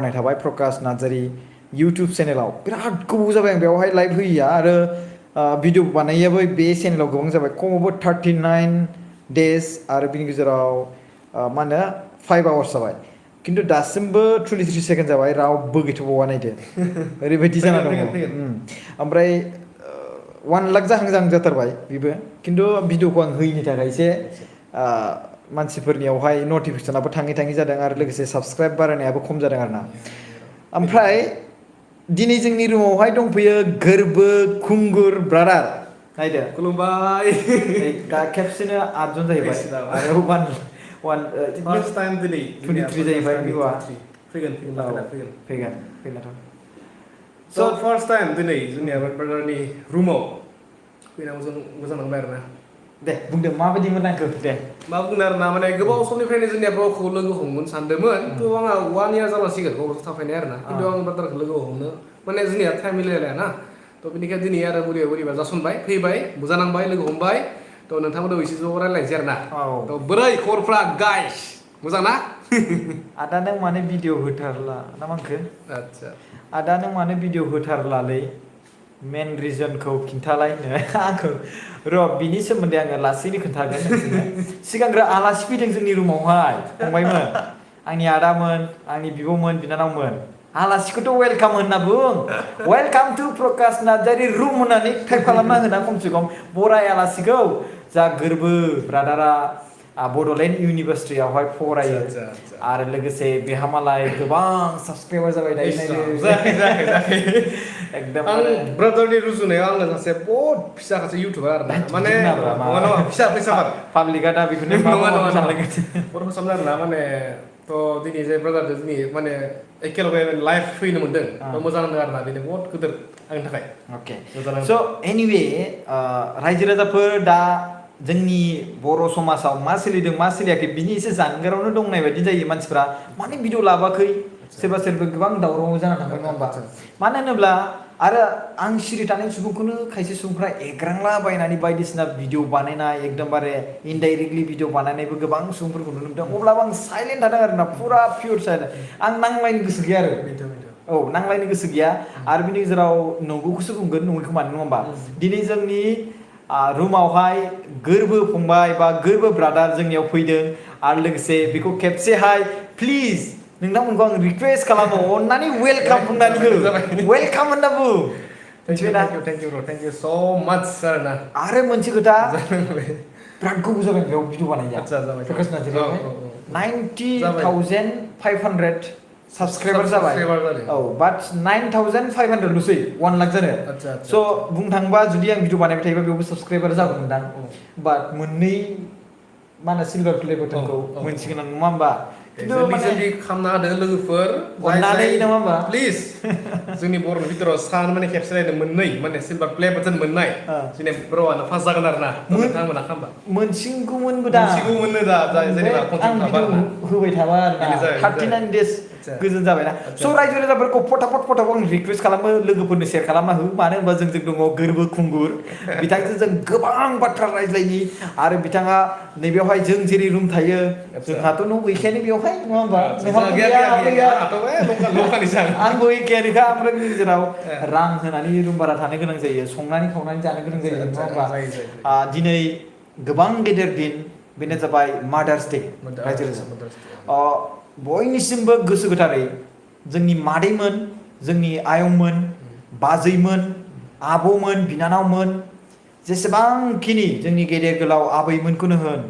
नाय थाबाय प्रकाश नार्जारी YouTube चेनेलाव बिराद गोबाव जाबाय आं बेवहाय लाइभ होयिया आरो भिडिअ बानायैयाबो बे चेनेलाव गोबां जाबाय खमावबो 39 डेज आरो बिनि गेजेराव मा होनो 5 आवार्स जाबाय खिन्थु दासिमबो 23 सेकेन्ड जाबाय रावबो गैथ'बावा नायदो ओरैबायदि जाना दङ ओमफ्राय 1 लाख जाहां जाहां जाथारबाय बेबो खिन्थु भिडिअखौ आं होयिनि थाखाय एसे मानसिफोरनियावहाय नटिफिकेसनाबो थाङै थाङै जादों आरो लोगोसे साबस्क्राइब बारायनायाबो खम जादों आरोना ओमफ्राय दिनै जोंनि रुमावहाय दंफैयो गोरबो खुंगुर ब्रादार नायदो खुलुमबाय दा खेबसेनो 8 जन जाहैबाय आरो फार्स्ट टाइम दिनै 23 जाहैबाय भिउआ फैगोन फैगोन स' फार्स्ट टाइम दिनै जोंनिया ब्रादारनि रुमाव फैनांगौ जों मोजां नांबाय आरोना दे बुंदो माबायदि मोननांखो दे मा बुंनो आरोना माने गोबाव समनिफ्रायनो जोंनिया ब्र'खौ लोगो हमगोन सानदोंमोन थ' आंहा 1 इयार जालांसिगोन गावसो थाफैनाय आरोना खिन्थु आं ब्रादारखौ लोगो हमनो माने जोंनिया टाइम मिलायलाया ना थ' बेनिखायनो दिनै आरो बोरैबा जासनबाय फैबाय मोजां नांबाय लोगो हमबाय थ' नोंथांमोनखौ एसे ज' रायज्लायनोसै आरोना थ' बोरै खबरफ्रा गाइस मोजां ना आदा नों मानो भिडिअ होथारला ना मानखो आदसा आदा नों मानो भिडिअ होथारलालै मेन रिजनखौ खिन्थालायनो आंखौ र' बिनि सोमोन्दै आङो लासैनो खोन्थागोन सिगांग्रो आलासि फैदों जोंनि रुमावहाय फंबायमोन आंनि आदामोन आंनि बिब'मोन बिनानावमोन आलासिखौथ' वेलकाम होनना बुं वेलकाम टु प्रकाश नार्जारी रुम होननानै टाइप खालामना होना खमसे खम बराय आलासिखौ जा गोरबो ब्रादारा बड'लेण्ड इउनिभारसिटियावहाय फरायो आरो लोगोसे बेहा मालाय गोबां साबसक्राइबार जाबाय जायाखै एकदम आं ब्रादारनि रुजुनायाव आङो सासे बहुत फिसा सासे इउटुबार आरोना माने नङा फिसा फैसामार पाब्लिकआ दा बेखौनो नङा बर' सानदों आरोना माने थ' दिनै जाय ब्रादारजों दिनै माने एखेलगे लाइभ फैनो मोन्दों थ' मोजां नांदों आरोना दिनै बहुत गिदिर आंनि थाखाय अके स' एनिवे रायजो राजाफोर दा जोंनि बर' समाजाव मा सोलिदों मा सोलियाखै बिनि एसे जानगारावनो दंनाय बायदि जायो मानसिफ्रा माने भिडिअ लाबोआखै सोरबा सोरबा गोबां दावराव जाना थांबाय नङा होमबा मानो होनोब्ला आरो आं सिरि थानाय सुबुंखौनो खायसे सुबुंफ्रा एग्रांला बायनानै बायदिसिना भिडिअ बानायनाय एकदमबारे इनडाइरेक्टलि भिडिअ बानायनायबो गोबां सुबुंफोरखौ नुनो मोनदों अब्लाबो आं साइलेन्ट थादों आरोना फुरा पियर साइलेन्ट आं नांलायनो गोसो गैया आरो औ नांलायनो गोसो गैया आरो बिनि गेजेराव नंगौखौसो बुंगोन नङैखौ मानो नङा होमबा दिनै जोंनि रुमावहाय गोरबो फंबाय बा गोरबो ब्रादार जोंनियाव फैदों आरो लोगोसे बेखौ खेबसेहाय प्लिज नोंथांमोनखौ आं रिक्वेस्ट खालामो अननानै वेलकाम बुंनानै हो वेलकाम होनना बुं थेंक इउ स' माच आरोना आरो मोनसे खोथा बिराद गोबाव जाबाय बेयाव भिडिअ बानायनाया प्रकाश नार्जारीयावहाय 90,500 साबसक्राइबार जाबाय औ बाट 9,500 ल'सै 1 लाख जानो स' बुंनो थाङोबा जुदि आं भिडिअ बानायबाय थायोबा बेयावबो साबसक्राइबार जागौमोनदां बाट मोननै मा होनो सिलभार प्ले बाटनखौ मोनसिगोन आं नङा होमबा जल्दि खालामना होदो लोगोफोर अननानै नङा होमबा प्लिज जोंनि बर'नि भितराव सान माने खेबसे नायदों मोननै माने सिलभार प्ले बाटन मोननाय जोंनि ब्र'आनो फार्स्ट जागोन आरोना नोंथांमोना खालामबा मोनसिगौमोनबो दा मोनसिगौमोननो दा जेनेबा आं भिडिअ होबाय थाबा आरोना 39 डेज गोजोन जाबायना स' रायजो राजाफोरखौ फटाफट आं रिक्वेस्ट खालामो लोगोफोरनो शेयार खालामना हो मानो होनबा जोंजों दङ गोरबो खुंगुर बिथांजों जों गोबां बाथ्रा रायज्लायनि आरो बिथाङा नैबेयावहाय जों जेरै रुम थायो जोंहाथ' न' गैखायानो बेवहाय नङा होमबा आंबो एखेयानोखा ओमफ्राय बिनि गेजेराव रां होनानै रुम भारा थानो गोनां जायो संनानै खावनानै जानो गोनां जायो नङा होमबा दिनै गोबां गेदेर दिन बेनो जाबाय मादार्स डे रायजो राजा बयनिसिमबो गोसो गोथारै जोंनि मादैमोन जोंनि आयंमोन बाजैमोन आब'मोन बिनानावमोन जेसेबांखिनि जोंनि गेदेर गोलाव आबैमोनखौनो होन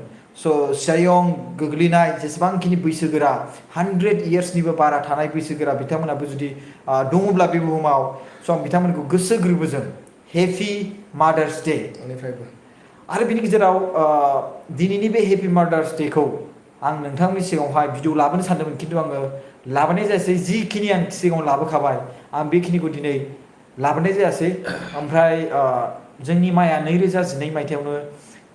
स' सायं गोग्लैनाय जेसेबांखिनि बैसोगोरा 100 इयार्सनिबो बारा थानाय बैसोगोरा बिथांमोनाबो जुदि दङब्ला बे बुहुमाव स' आं बिथांमोनखौ गोसो गोरबोजों हेपि मादार्स डे आरो बिनि गेजेराव दिनैनि बे हेपि मादार्स डेखौ आं नोंथांनि सिगाङावहाय भिडिअ लाबोनो सानदोंमोन खिन्थु आङो लाबोनाय जायासै जिखिनि आं सिगाङाव लाबोखाबाय आं बेखिनिखौ दिनै लाबोनाय जायासै ओमफ्राय जोंनि माइया 2012 मायथाइयावनो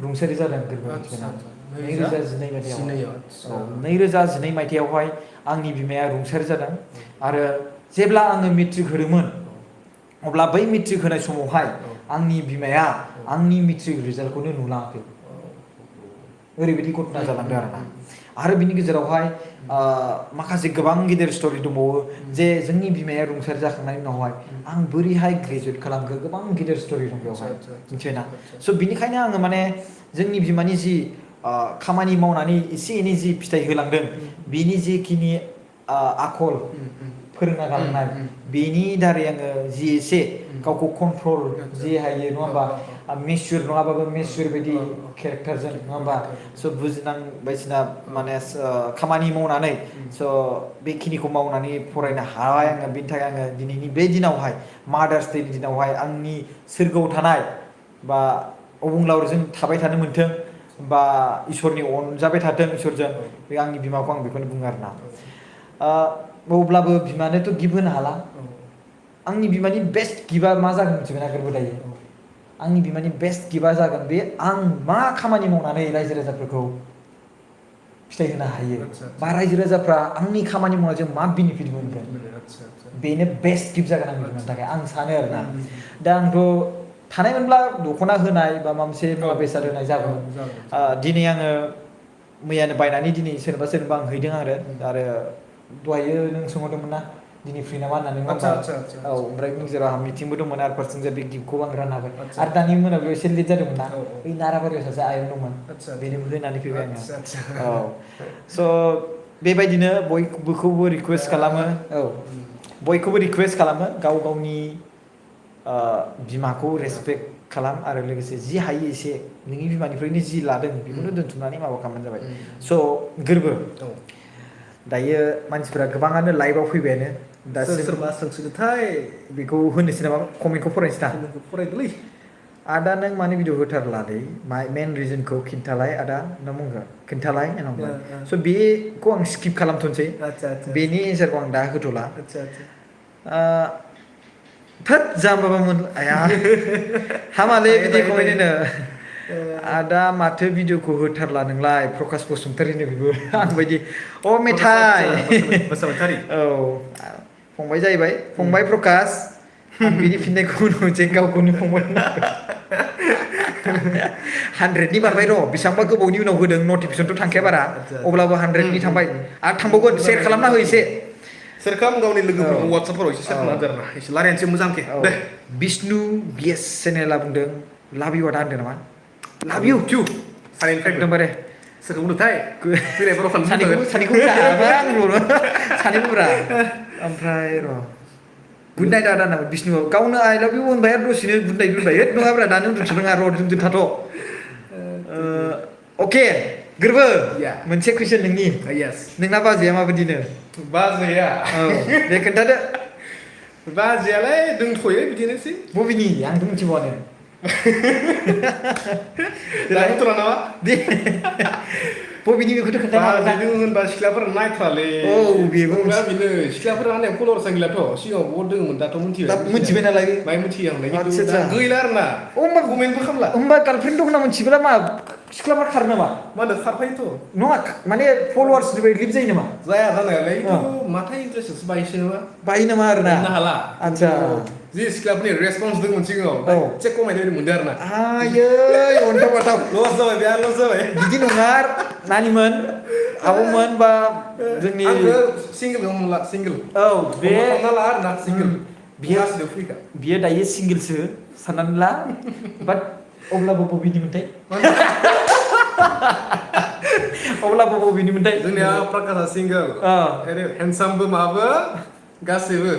रुंसारि जादों 2012 मायथाइयावहाय आंनि बिमाया रुंसारि जादों आरो जेब्ला आङो मेट्रिक होदोंमोन अब्ला बै मेट्रिक होनाय समावहाय आंनि बिमाया आंनि मेट्रिक रिजाल्टखौनो नुलाङाखै ओरैबायदि घटना जालांदों आरोना आरो बिनि गेजेरावहाय माखासे गोबां गिदिर स्ट'रि दंबावो जे जोंनि बिमाया रुंसारि जाखांनायनि उनावहाय आं बोरैहाय ग्रेजुवेट खालामखो गोबां गिदिर स्ट'रि दं बेवहाय मिथिबायना स' बिनिखायनो आङो माने जोंनि बिमानि जि खामानि मावनानै एसे एनै जि फिथाइ होलांदों बिनि जिखिनि आखल फोरोंना गालांनाय बेनि दारै आङो जि एसे गावखौ कन्ट्रल जि हायो नङा होमबा मेचुर नङाबाबो मेचुर बायदि केरेक्टारजों नङा होमबा स' बुजिनां बायदिसिना माने खामानि मावनानै स' बेखिनिखौ मावनानै फरायनो हाबाय आङो बिनि थाखाय आङो दिनैनि बे दिनावहाय मादार्स डेनि दिनावहाय आंनि सोरगोआव थानाय बा अबंलावरिजों थाबाय थानो मोन्थों बा इसोरनि अनजाबाय थाथों इसोरजों बे आंनि बिमाखौ आं बेखौनो बुङो आरोना अब्लाबो बिमानोथ' गिफ्ट होनो हाला आंनि बिमानि बेस्ट गिफ्टआ मा जागोन मिथिबायना गोरबो दायो आंनि बिमानि बेस्ट गिफ्टआ जागोन बे आं मा खामानि मावनानै रायजो राजाफोरखौ फिथाइ होनो हायो बा रायजो राजाफ्रा आंनि खामानि मावनायजों मा बेनिफिट मोनगोन बेनो बेस्ट गिफ्ट जागोन आंनि बिमानि थाखाय आं सानो आरोना दा आंथ' थानायमोनब्ला दख'ना होनाय बा माबा मोनसे मुवा बेसाद होनाय जागौमोन दिनै आङो मैयानो बायनानै दिनै सोरनोबा आं हैदों आरो दहायो नों सोंहरदोंमोन ना दिनै फ्रि नामा होननानै नङा होमबा औ ओमफ्राय गेजेराव आंहा मिटिंबो दंमोन आरो फारसेथिंजाय बे गिफ्टखौ आं रानना होबाय आरो दानि मोनाबिलियाव एसे लेट जादोंमोन ना बै नाराबारियाव सासे आयं दंमोन बेनोबो होनानै फैबाय आङो औ स' बेबायदिनो बयखौबो रिकुवेस्ट खालामो बयखौबो रिकुवेस्ट खालामो गाव गावनि बिमाखौ रेसपेक्ट खालाम आरो लोगोसे जि हायो एसे नोंनि बिमानिफ्रायनो जि लादों बेखौनो दोनथुमनानै माबा खालामबानो जाबाय स' गोरबो दायो मानसिफोरा गोबाङानो लाइभआव फैबायानो सोरबा सोंसोदोंथाय बेखौ होनोसै नामा कमेन्टखौ फरायनोसै ना फरायदोलै आदा नों मानो भिडिअ होथारलालै मेन रिजनखौ खिन्थालाय आदा होनना बुंगोन खिन्थालाय होनना स' बेखौ आं स्किप खालामथ'नोसै बेनि एन्सारखौ आं दा होथ'ला थोद जाम्बाबामोन आया हामालै बिदि कमेन्ट होनो आदा माथो भिडिअखौ होथारला नोंलाय प्रकाश बसुमतारिनो बेबो आं बायदि मेथाइ औ फंबाय जाहैबाय फंबाय प्रकाश आं बिनि फिननायखौ उनावसै गावखौनो फंबाय 100नि बारबाय र' बेसेबांबा गोबावनि उनाव होदों नटिफिकेसनथ' थांखाया बारा अब्लाबो 100नि थांबाय आरो थांबावगोन सेयार खालामना हो एसे सोर खालाम गावनि लोगोफोरखौ वाट्सएपफोराव एसे सेयार खालामना आरोना एसे रायलायनोसै मोजांखे दे बिष्णु बिएस चेनेला बुंदों लाभ इउ आदा होनदों नामा लाभ इउ किउ सानैनिफ्रायबो एकदमबारे सोरखौ बुंदोंथाय फैनायफोराव सानैबो ब्रा ओमफ्राय र' गुड नाइट आदा होननांगौ बिष्णुआव गावनो आइ लाभ इउ होनबाय आरो दसेनो गुड नाइट होनबाय होद नङाब्रा दानो उन्दुथ'नाङा र' दोनथाथ' अके गोरबो मोनसे कुइसन नोंनि नोंना बाजैया माबायदिनो बाजैया दे खोन्थादो बाजैयालाय दोंथ'यो बिदिनोसै बबेनि आंथ' मिथिबावानो दाबोथ'ला नामा दे बबेनि बेखौथ' खोन्थानो हागोन ना होनबा सिख्लाफोरा नायथ्रालै बेबो बेनो सिख्लाफोरा माने फल'वार्स गैलाथ' सिगाङाव बहुद दङमोन दाथ' मिथिबाय नालाय माय मिथियो आंलाय खिन्थु दा गैला आरोना कमेन्टबो खालामला होमबा गार्लफ्रेन्ड दं होनना मिथिब्ला मा सिख्लाफोरा खारो नामा मा होनो खारफायोथ' नङा माने फल'वार्सनिफ्राय लिभ जायो नामा जाया जानायालाय खिन्थु माथाय इन्टारेस्टसो बायसो नामा बायो नामा आरोना हमनो हाला आच्छा जि सिख्लाफोरनि रेसपन्स दंमोन सिगाङाव एसे खमायनाय मोनदों आरोना आयै अन्थाव बाथाव लस जाबाय बे लस जाबाय बिदि नङा नानिमोन आब'मोन बा जोंनि आंखौ सिंगोल हमला सिंगोल औ बे हमना ला आरोना सिंगोल बियो दायो सिंगोलसो साननानै ला बाट अब्लाबो बबेनिमोनथाय अब्लाबो बबेनिमोनथाय जोंनिया प्रकाशआ सिंगोल हेन्डसामबो माबो गासैबो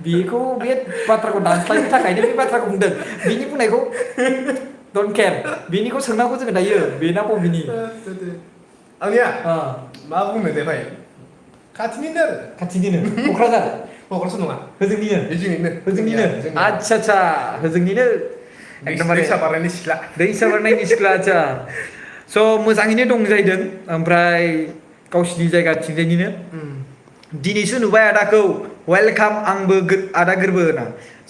बेखौ बे बाथ्राखौ दानस्लायनो थाखायनो बे बाथ्राखौ बुंदों बिनि बुंनायखौ डन्ट केयार बेनिखौ सोंनांगौ जोङो दायो बेना बबेनि आंनिया मा बुंनो दे भाइ खाथिनिनो आरो खाथिनिनो क'क्राझार नङा होजोंनिनो आच्छा होजोंनिनो एकदमबारे दैसा बारनायनि सिख्ला आच्छा स' मोजाङैनो दं जाहैदों ओमफ्राय गावसिनि जायगाथिंजायनिनो दिनैसो नुबाय आदाखौ वेलकाम आंबो आदा गोरबो होना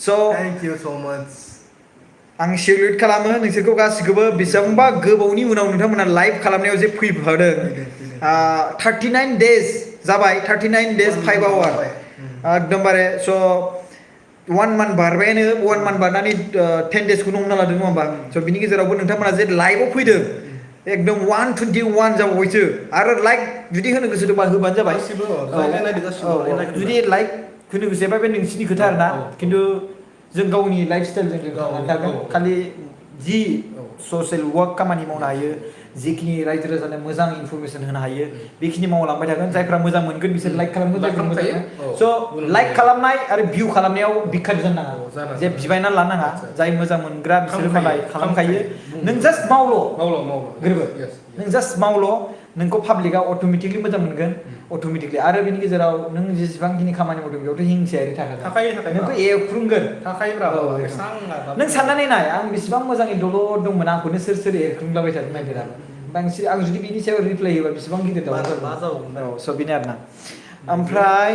स' थेंक इउ स' माच आं सेलिउट खालामो नोंसोरखौ गासिखौबो बेसेबांबा गोबावनि उनाव नोंथांमोना लाइभ खालामनायाव जे फैफादों 39 डेज जाबाय 39 डेज 5 आवार एकदमबारे स' 1 मान्थ बारबायानो 1 मान्थ बारनानै 10 डेजखौनो हमना लादों नङा होमबा स' बिनि गेजेरावबो नोंथांमोना जे लाइभआव फैदों एकदम 121 जाबावबायसो आरो लाइक जुदि होनो गोसो दंबा होबानो जाबाय गासिबो जायगा नायदो गासिबो नायदो जुदि लाइक होनो गोसोबा बे नोंसिनि खोथा आरोना खिन्थु जों गावनि लाइफ स्टाइलजों जों थांनानै थागोन खालि जि ससियेल वार्क खामानि मावनो हायो जिखिनि रायजो राजानो मोजां इनफरमेसन होनो हायो बेखिनि मावलांबाय थागोन जायफ्रा मोजां मोनगोन बिसोर लाइक खालामगोन जायफ्रा मोजां स' लाइक खालामनाय आरो भिउ खालामनायाव बिखाट जानो नाङा जे बिबायना लानाङा जाय मोजां मोनग्रा बिसोरो मालाय खालामखायो नों जास्ट मावल' गोरबो नों जास्ट मावल' नोंखौ पाब्लिकआ अट'मेटिकलि मोजां मोनगोन अट'मेटिकलि आरो बेनि गेजेराव नों जेसेबांखिनि खामानि मावदों बेयावथ' हिंसायारि थाखायो नोंखौ एरख्रुंगोन नों साननानै नाय आं बेसेबां मोजाङै दलद दंमोन आंखौनो सोर एरख्रुंलाबाय थादों नायदों बांसिन आं जुदि बिनि सायाव रिप्लाय होयोबा बेसेबां गिदिर दावराव स' बेनो आरोना ओमफ्राय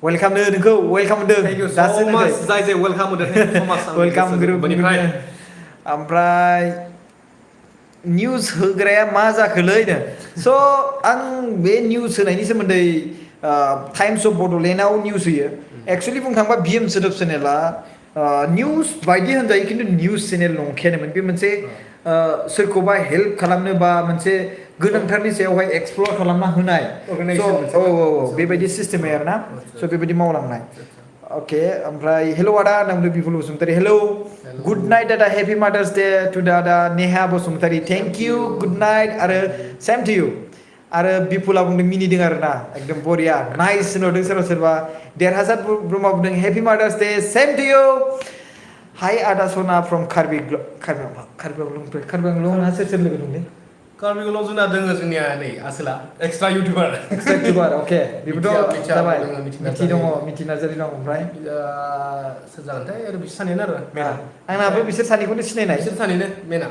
वेलकाम नोंखौ वेलकाम होदों दासो जाय वेलकाम होदों वेलकाम ग्रुपनिफ्राय ओमफ्राय निउस होग्राया मा जाखोलै स' आं बे निउस होनायनि सोमोन्दै टाइम्स अफ बड'लेण्डआव निउस होयो एक्सुवेलि बुंनो थाङोबा बिएम सोदोब चेनेला निउस बायदि होनजायो खिन्थु निउस चेनेल नंखायानोमोन बे मोनसे सोरखौबा हेल्प खालामनो बा मोनसे गोनांथारनि सायावहाय एक्सप्लर खालामना होनाय बेबायदि सिस्टेमै आरोना स' बेबायदि मावलांनाय अके ओमफ्राय हेल' आदा होनना Bipul Basumatary hello' good night आदा हेपि मादार्स डे टु आदा Neha Basumatary thank you good night आरो सेम टु इउ आरो बिपुला बुंदों मिनिदों आरोना एकदम बरिया नाइस होनहरदों सोरबा देरहासार ब्रह्म बुंदों happy mothers day same to U हाय आदा सना फ्रम कार्बि आंलंहा सोर लोगो दंलै कार्बि आंलं जोंना दोङो जोंनिया नै आसोला एक्सट्रा इउटिउबार अके बेबोथ' जाबाय मिथि दङ मिथि नार्जारि दं ओमफ्राय सोर जागोनथाय आरो बिसोर सानैनो आरो आंनाबो बिसोर सानैखौनो सिनायनाय बिसोर सानैनो मेना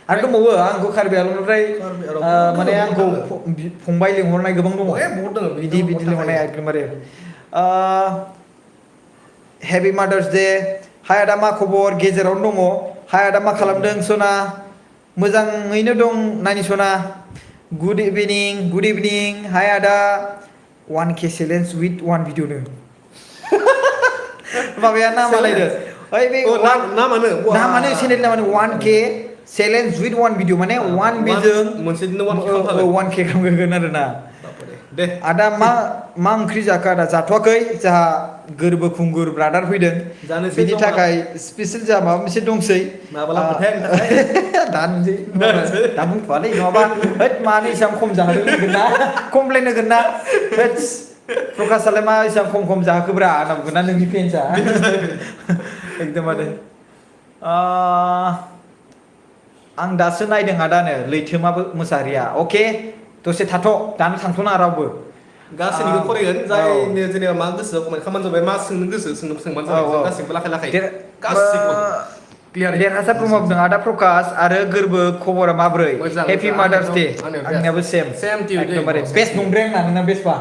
आरो दंबावो आंखौ कार्बि आंलंनिफ्राय माने आंखौ फंबाय लिंहरनाय गोबां दङ बहुत दङ बिदि लिंहरनाय एकदमबारे हेपि मादार्स डे हाय आदा मा खबर गेजेरावनो दङ हाय आदा मा खालामदों सना मोजाङैनो दं नानि सना गुड इभिनिं हाय आदा 1K चेलेन्ज विथ 1 भिडिअ माबाया नामा नायदो ओइ बे नामानो चेनेल नामानो 1K चेलेन्ज विथ 1 भिडिअ माने 1 बेजों मोनसे दिनाव 1K खालामगोन आरोना दे आदा मा ओंख्रि जाखो आदा जाथ'वाखै जोंहा गोरबो खुंगुर ब्रादार फैदों बिनि थाखाय स्पेसियेल जोंहा माबा मोनसे दंसै दा बुंथ'वालै नङाबा मानो इसेबां खम जाहोदों होगोन ना कमप्लेन होगोन ना प्रकाशालाय मा इसेबां खम जाहोखोब्रा आंना बुंगोन ना नोंनि फेन्सा एकदमबारे आं दासो नायदों आदानो लैथोमा मोसाहारिया अके दसे थाथ' दानो थांथ'ना रावबो गासैनिबो फरायगोन जायनो जेनेबा मा गोसो खामानि जाबाय मा सोंनो गोसो सोंबानो जाबाय गासैबो लाखाय गासैबो क्लियार देरहासार ब्रह्म बुंदों आदा प्रकाश आरो गोरबो खबरा माब्रै हेपि मादार्स डे आंनियाबो सेम एकदमबारे बेस्ट नंद्राय आंना नोंना बेस्टबा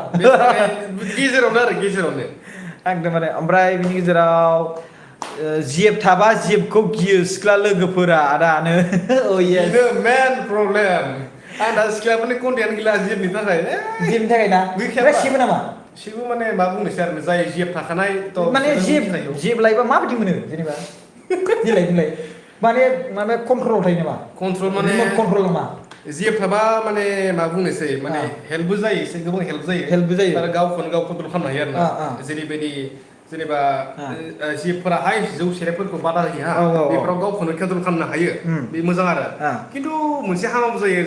गेजेरावनो एकदमबारे ओमफ्राय बिनि गेजेराव जिएफ थाबा जिएफखौ गियो सिख्ला लोगोफोरा आदानो बेनो मेन प्रब्लेम आं दा सिख्लाफोरनि कन्टेन्ट गैला जिएफनि थाखाय ना गैखाया सेबो नामा सेबो माने मा बुंनोसै आरो जाय जिएफ थाखानाय माने जिएफ लायोबा माबायदि मोनो जेनेबा दिलाय माने कन्ट्रलाव थायो नामा कन्ट्रल माने कन्ट्रल नामा जिएफ थाबा माने मा बुंनोसै माने हेल्पबो जायो एसे गोबां हेल्प जायो आरो गावखौनो गाव कन्ट्रल खालामनो हायो आरो ना जेरैबायदि जेनेबा जिएफफोरा हाय जौ सेरेबफोरखौ बादा होयो बेफोराव गावखौनो कन्ट्रल खालामनो हायो बे मोजां आरो खिन्थु मोनसे हामाबो जायो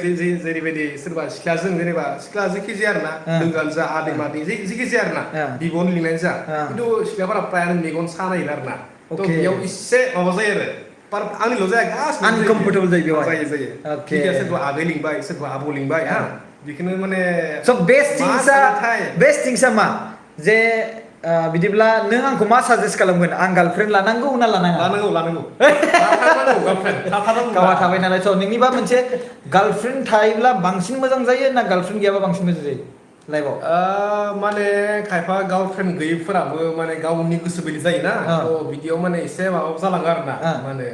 जेरैबायदि सोरबा सिख्लाजों जेनेबा सिख्ला जेखि जाया आरो ना लोगोआनो जा आदै मादै जेखि जाया आरो ना बिब'नो लिंनायानो जा खिन्थु सिख्लाफोरा प्रायानो मेगन सानायो आरो ना बेयाव एसे माबा जायो आरो आंनिल' जाया गासिबो आनकम्फर्टेबल जायो सोरखौ आगै लिंबाय सोरखौ आबौ लिंबाय बेखौनो माने बेस्ट थिंसा मा जे बिदिब्ला नों आंखौ मा साजेस्ट खालामगोन आं गार्लफ्रेन्ड लानांगौ ना लानांगौ गावहा थाबाय नालाय स' नोंनिबा मोनसे गार्लफ्रेन्ड थायोब्ला बांसिन मोजां जायो ना गार्लफ्रेन्ड गैयाबा बांसिन मोजां जायो लाइफआव माने खायफा गार्लफ्रेन्ड गैयैफोराबो माने गावनि गोसो बायदि जायोना बिदियाव माने एसे माबा जालाङो आरो ना माने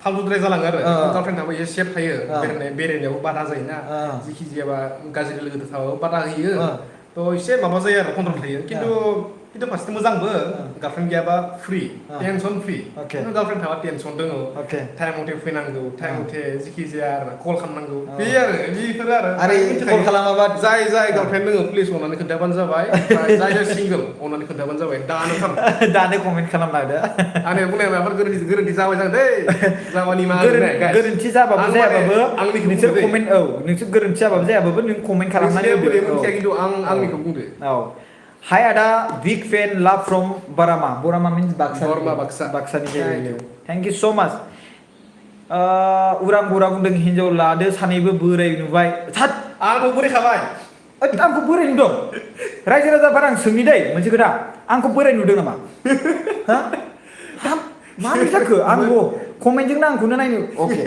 फालतुद्राय जालाङो आरो गार्लफ्रेन्ड थाबा एसे सेफ थायो बेरायनायावबो बादा जायोना जेखि जायाबा गाज्रि लोगोजों थाबाबो बादा होयो थ' एसे माबा जायो आरो कन्ट्रल थायो खिन्थु itu pasti मोजांबो गार्लफ्रेन्ड गैयाबा free tension free Okay. Girlfriend थाबा टेनसन दङ Okay. टाइम मथे फैनांगौ टाइम मथे जिखि जाया आरो कल खालामनांगौ बे आरो बेफोर आरो आरो कल खालामाबा जाय गार्लफ्रेन्ड दङ प्लिज अननानै खोन्थाबानो जाबाय जाय सिंगोल अननानै खोन्थाबानो जाबाय दानो खाम दानो कमेन्ट खालामना होदो आंनि बुंनाया माबाफोर गोरोन्थि जाबाय जां दै जाबानि मा गोरोन्थि जाबाबो जायाबाबो आंनिखौ नोंसोर बुंदो कमेन्ट नोंसोर गोरोन्थि जाबाबो जायाबाबो नों कमेन्ट खालामनानै मिथिया खिन्थु आंनिखौ बुंदो Hi Ada, big fan, love from Borama. Borama means Baksa. Borama, Baksa. Baksani Thank you. Thank you so much. Urang bora बुंदों हिन्जाव लादो सानैबो बोराय नुबाय थाद आंखौ बोरै खाबाय आंखौ बोराय नुदों रायजो राजाफोरा आं सोंनि दै मोनसे खोथा आंखौ बोराय नुदों नामा हा माबोरै जाखो आंबो कमेन्टजोंनो आंखौनो नायनो अके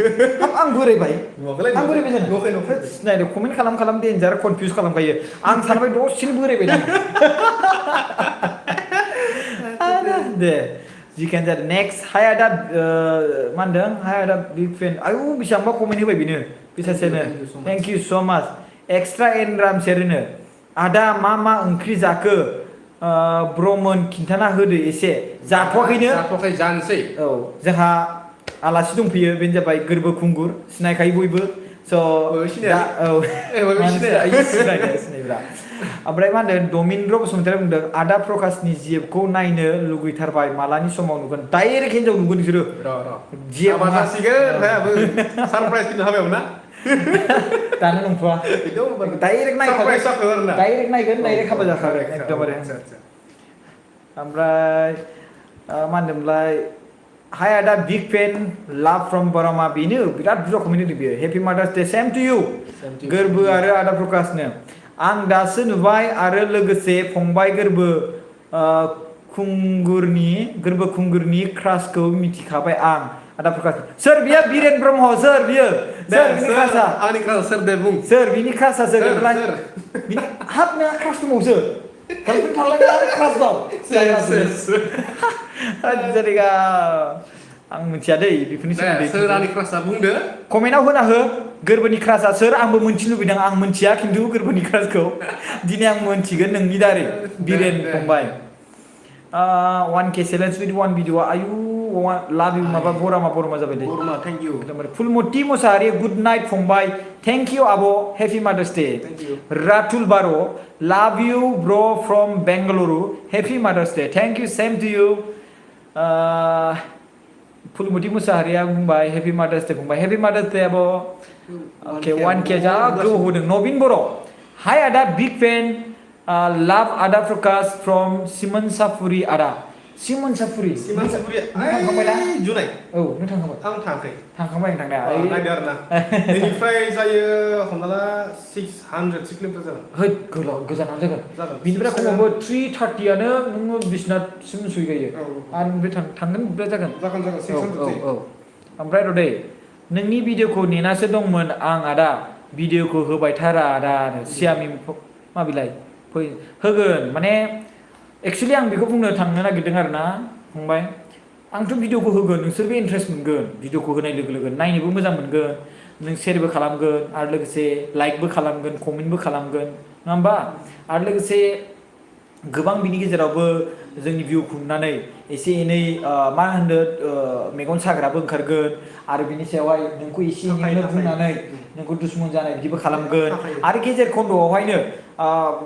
आं बोरायबाय आं बोरायबाय जानो सिनायदो कमेन्ट खालाम देन्जार कनफिउज खालामखायो आं सानबाय दसेनो बोरायबाय दे जिखियानो जादों नेक्स्ट हाय आदा मा होनदों हाय आदा बिग फेन आयु बेसेबांबा कमेन्ट होबाय बेनो बे सासेनो थेंक इउ स' माच एक्सट्रा एन राम सेरनो आदा मा ओंख्रि जाखो ब्रमोन खिन्थाना होदो एसे जाथ'वाखै जानोसै औ जोंहा आलासि दंफैयो बेनो जाबाय गोरबो खुंगुर सिनायखायो बयबो स' सिनायब्रा ओमफ्राय मा होनदों दमिन्द्र बसुमतारी बुंदों आदा प्रकाशनि जिएफखौ नायनो लुगैथारबाय मालानि समाव नुगोन डाइरेक्ट हिन्जाव नुगोन बिसोरो जिएफ जासिगोन सारप्राइज खिन्थु हाबायाव ना दानो नंथ'आ डाइरेक्ट नायगोन डाइरेक्ट हाबा जाखागोन एकदमबारे ओमफ्राय मा होनदोंमोनलाय हाय आदा बिग फेन लाभ फ्रम बरमा बेनो बिराद बुरजा कमेन्ट होदों बियो happy mothers day same to U गोरबो आरो आदा प्रकाशनो आं दासो नुबाय आरो लोगोसे फंबाय गोरबो खुंगुरनि क्रासखौ मिथिखाबाय आं आदा प्रकाश सोर बियो बिरेन ब्रह्म सोर बियो बिनि क्रासा आंनि क्रासा सोर दे बुं सोर बिनि क्रासा सोर बिनि हाबनाया क्रास दंबावसो गार्लफ्रेन्ड थालायना आरो क्रास दं जेनेबा आं मिथिया दै बेफोरनि सोमोन्दै सोर आंनि क्रासा बुंदो कमेन्टआव होना हो गोरबोनि क्रासा सोर आंबो मोनथिनो लुबैदों आं मोनथिया खिन्थु गोरबोनि क्रासखौ दिनै आं मोनथिगोन नोंनि दारै बिरेन फंबाय 1K चेलेन्ज विथ 1 भिडिअ आयु लाभ इउ माबा बरमा जाबाय दे बरमा thank you Phulmati Mosahary good night फंबाय थेंक इउ आब' happy mothers day Ratul Baro' love you bro from Bengaluru happy mothers day thank you same to you Phulmati मोसाहारिया बुंबाय हेपि मादार्स डे फंबाय हेपि मादार्स डे आब' अके 1K जा ग्रो होदों नबिन बर' हाय आदा बिग फेन लाभ आदा प्रकाश फ्रम सिमन साफुरि आदा सिमन साफुरि थांखांबाय ना जुलाइ औ नों थांखांबाय आं थाङाखै थांखांबाय नों थांनाया नायदो आरो ना बेनिफ्राय जायो हमना ला 600 किल'मिटार जागोन होद गोजानानो जागोन बिनिफ्राय खमावबो 330 नोङो बिसनाथसिम सहैखायो आरो ओमफ्राय थांगोन बिराद जागोन 600 ओमफ्राय रदै नोंनि भिडिअखौ नेनासो दंमोन आं आदा भिडिअखौ होबाय थारा आदा सियामि माबिलाय होगोन माने एक्सुवेलि आं बेखौ बुंनो थांनो नागिरदों आरो ना फंबाय आंथ' भिडिअखौ होगोन नोंसोरबो इन्ट्रेस्ट मोनगोन भिडिअखौ होनाय लोगो लोगो नायनोबो मोजां मोनगोन नों शेयारबो खालामगोन आरो लोगोसे लाइकबो खालामगोन कमेन्टबो खालामगोन नङा होमबा आरो लोगोसे गोबां बिनि गेजेरावबो जोंनि भिउखौ नुनानै एसे एनै मा होनो मेगन साग्राबो ओंखारगोन आरो बिनि सायावहाय नोंखौ एसे एनै बुंनानै नोंखौ दुश्मन जानाय बिदिबो खालामगोन आरो गेजेर खन्द'आवहायनो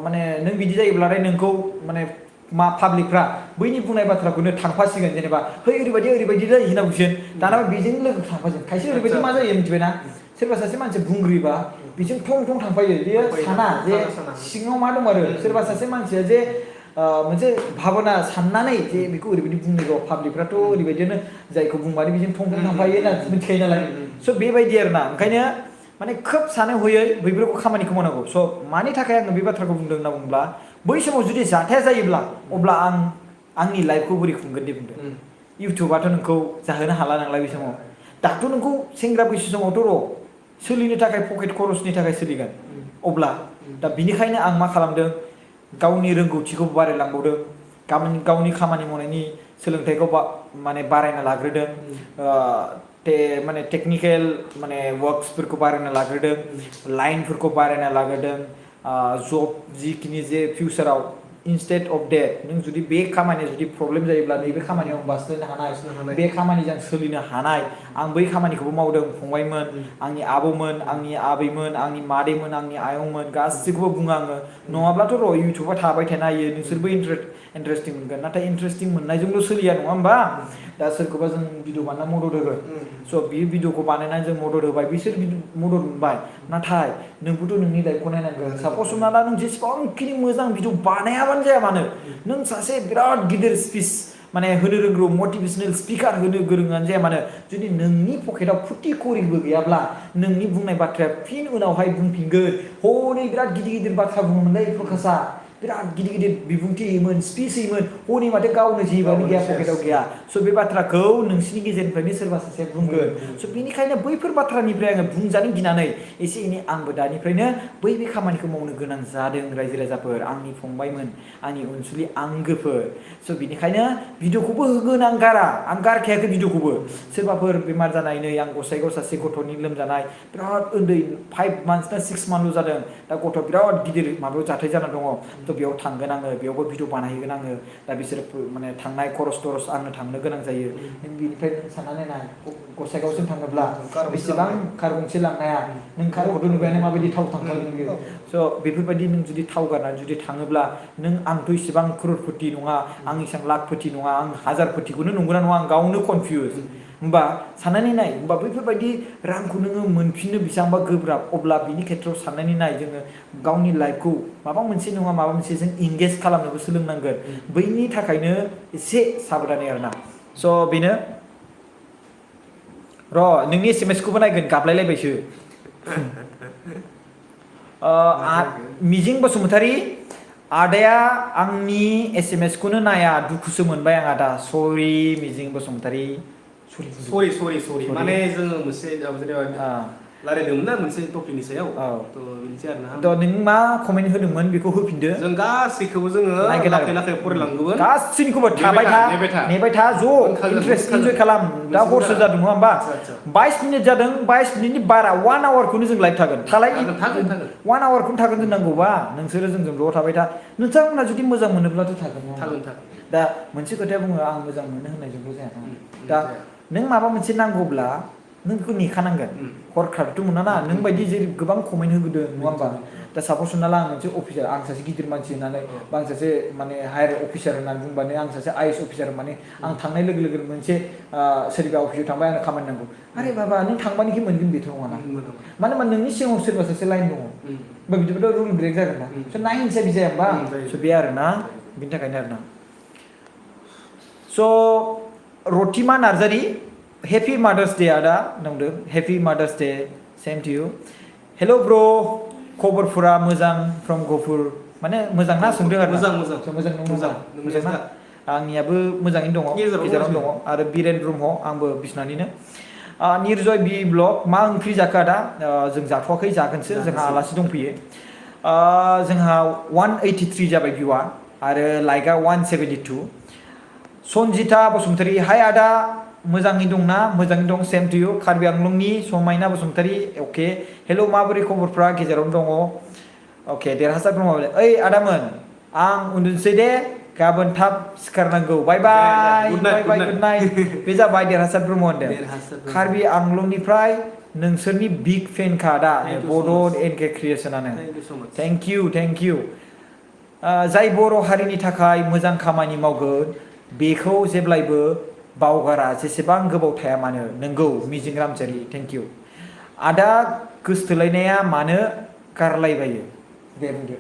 माने नों बिदि जायोब्लाथाय नोंखौ माने मा पाब्लिकफ्रा बैनि बुंनाय बाथ्राखौनो थांफासिगोन जेनेबा है ओरैबायदि जायो होनना बुंसिगोन दाना बेजों लोगो थांफासिगोन खायसे ओरैबायदि मा जायो मिथिबायना सोरबा सासे मानसि बुंग्रोयोबा बेजों थं थांफायो बेयो साना जे सिङाव मा दं आरो सोरबा सासे मानसिया जे मोनसे भाबना साननानै जे बेखौ ओरैबायदि बुंनांगौ पाब्लिकफ्राथ' ओरैबायदिनो जायखौ बुंबानो बेजों थं थांफायो होनना मिथिखायो नालाय स' बेबायदि आरो ना ओंखायनो माने खोब सानै हयै बैफोरखौ खामानिखौ मावनांगौ स' मानि थाखाय आङो बे बाथ्राखौ बुंदों होनना बुङोब्ला बै समाव जुदि जाथाया जायोब्ला अब्ला आं आंनि लाइफखौ बोरै खुंगोन दे बुंदो इउटुबाथ' नोंखौ जाहोनो हाला नालाय बे समाव दाथ' नोंखौ सेंग्रा बैसो समावथ' सोलिनो थाखाय पकेट खरसनि थाखाय सोलिगोन अब्ला दा बिनिखायनो आं मा खालामदों गावनि रोंगौथिखौ बारायलांबावदों गावनि खामानि मावनायनि सोलोंथाइखौ माने बारायना लाग्रोदों माने टेकनिकेल माने वर्क्सफोरखौ बारायना लाग्रोदों लाइनफोरखौ बारायना लाग्रोदों जब जिखिनि जे फिउचाराव instead of that नों जुदि बे खामानिया जुदि प्रब्लेम जायोब्ला नैबे खामानियाव बास्लायनो हानाय बे खामानिजों सोलिनो हानाय आं बै खामानिखौबो मावदों फंबायमोन आंनि आबौमोन आंनि आबैमोन आंनि मादैमोन आंनि आयंमोन गासैखौबो बुङो आङो नङाब्लाथ' र' इउटुबाव थाबाय थानो हायो नोंसोरबो इन्टारेस्टिं मोनगोन नाथाय इन्टारेस्टिं मोननायजोंल' सोलिया नङा होमबा दा सोरखौबा जों भिडिअ बानायना मदद होगोन स' बे भिडिअखौ बानायनानै जों मदद होबाय बिसोर मदद मोनबाय नाथाय नोंबोथ' नोंनि लाइफखौ नायनांगोन सापस हमना ला नों जेसेबांखिनि मोजां भिडिअ बानायाबानो जाया मानो नों सासे बिराद गिदिर स्पिच माने होनो रोंगौ मटिभेशनेल स्पिकार होनो गोरोङानो जाया मानो जुदि नोंनि पकेटाव फुटि करिबो गैयाब्ला नोंनि बुंनाय बाथ्राया फिन उनावहाय बुंफिनगोन हनै बिराद गिदिर गिदिर बाथ्रा बुङोमोनलै प्रकाशआ बिराद गिदिर गिदिर बिबुंथि होयोमोन स्पिच होयोमोन हनै माथो गावनो जेबोआनो गैया पकेटाव गैया स' बे बाथ्राखौ नोंसिनि गेजेरनिफ्रायनो सोरबा सासे बुंगोन स' बेनिखायनो बैफोर बाथ्रानिफ्राय आङो बुंजानो गिनानै एसे एनै आंबो दानिफ्रायनो बै खामानिखौ मावनो गोनां जादों रायजो राजाफोर आंनि फंबायमोन आंनि अनसुलि आंगोफोर स' बेनिखायनो भिडिअखौबो होगोन आं गारखायाखै भिडिअखौबो सोरबाफोर बेमार जानाय नै आं गसाइगाव सासे गथ'नि लोमजानाय बिराद उन्दै 5 मान्थस ना 6 मान्थल' जादों दा गथ' बिराद गिदिर माबायाव जाथाय जाना दङ थ' बेयाव थांगोन आङो बेयावबो भिडिअ बानायहैगोन आङो दा बिसोरो माने थांनाय खरस थरस आंनो थांनो गोनां जायो नों बिनिफ्राय नों साननानै नाय गसाइगावसिम थाङोब्ला बेसेबां कार गंसे लांनाया नों कारखौथ' नुबायानो माबायदि थाव थांखागोन बियो स' बेफोरबायदि नों जुदि थाव गारनानै जुदि थाङोब्ला नों आंथ' इसेबां क्ररपति नङा आं इसेबां लाखपति नङा आं हाजारपतिखौनो नंगौना नङा आं गावनो कनफिउज होमबा साननानै नाय होमबा बैफोरबायदि रांखौ नोङो मोनफिननो बेसेबांबा गोब्राब अब्ला बिनि खेथ्रआव साननानै नाय जोङो गावनि लाइफखौ माबा मोनसे नङा माबा मोनसे जों इंगेज खालामनोबो सोलोंनांगोन बैनि थाखायनो एसे साबधानै आरोना स' बेनो र' नोंनि SMS खौबो नायगोन गाबलायलायबायसो मिजिं बसुमतारी आदाया आंनि SMS खौनो नाया दुखुसो मोनबाय आं आदा सरि मिजिं बसुमतारी सरि माने जोङो मोनसे जेनेबा रायलायदोंमोन ना मोनसे टपिकनि सायाव थ' बेनोसै आरोना थ' नों मा कमेन्ट होदोंमोन बेखौ होफिनदो जों गासैखौबो जोङो लाखै फरायलांगोन गासैनिखौबो नेबाय था ज' इन्ट्रेस्ट इन्जय खालाम दा हरसो जादों नङा होमबा 22 मिनिट जादों 22 मिनिटनि बारा 1 आवारखौनो जों लाइभ थागोन 1 आवारखौनो थागोन दोननांगौबा नोंसोरो जोंजों ज' थाबाय था नोंथांमोना जुदि मोजां मोनोब्लाथ' थागोन दा मोनसे खोथाया बुङो आं मोजां मोनो होननायजोंल' जाया दा नों माबा मोनसे नांगौब्ला नों बेखौ नेखानांगोन हरखाबथ' मोना ना नों बायदि जेरै गोबां कमेन्ट होदों नङा होमबा दा सापस हमना ला आं मोनसे अफिसार आं सासे गिदिर मानसि होननानै बा आं सासे माने हायार अफिसार होननानै बुंबानो आं सासे IAS अफिसार माने आं थांनाय लोगो लोगो मोनसे सोरबा अफिसाव थांबाय आंनो खामानि नांगौ आरे बाबा नों थांबानोखि मोनगोन बेथ' नङाना मानो होनबा नोंनि सिगाङाव सोरबा सासे लाइन दङ होमबा बिदिबाथ' रुल ब्रेक जागोन ना स' नाय हिसाबै जाया होमबा स' बे आरोना बिनि थाखायनो आरोना स' Ratima Narzary happy mothers day आदा नंदों happy mothers day same to you hello' bro खबरफोरा मोजां फ्रम गफुर माने मोजां ना सोंदों आरो मोजां ना आंनियाबो मोजाङैनो दङ गेजेरावनो दङ आरो बिरेन ब्रह्म आंबो बिसनानिनो निर्जय बि ब्लग मा ओंख्रि जाखो आदा जों जाथ'वाखै जागोनसो जोंहा आलासि दंफैयो जोंहा 183 जाबाय भिउआ आरो लाइकआ 172 सन्जिता बसुमतारी हाय आदा मोजाङै दंना मोजाङै दं सेम टु इउ कार्बि आंलंनि समायना बसुमतारी अके हेल' माबोरै खबरफ्रा गेजेरावनो दङ अके देरहासार ब्रह्म ओइ आदामोन आं उन्दुनोसै दे गाबोन थाब सिखारनांगौ बाय बाय गुड नाइट बे जाबाय देरहासार ब्रह्म होनदों कार्बि आंलंनिफ्राय नोंसोरनि बिग फेनखा दा बड' एनके क्रिएसनानो थेंक इउ जाय बर' हारिनि थाखाय मोजां खामानि मावगोन बेखौ जेब्लायबो बावगारा जेसेबां गोबाव थाया मानो नंगौ मिजिं रामचारि थेंक इउ आदा गोसथोलायनाया मानो गारलायबायो दे बुंदो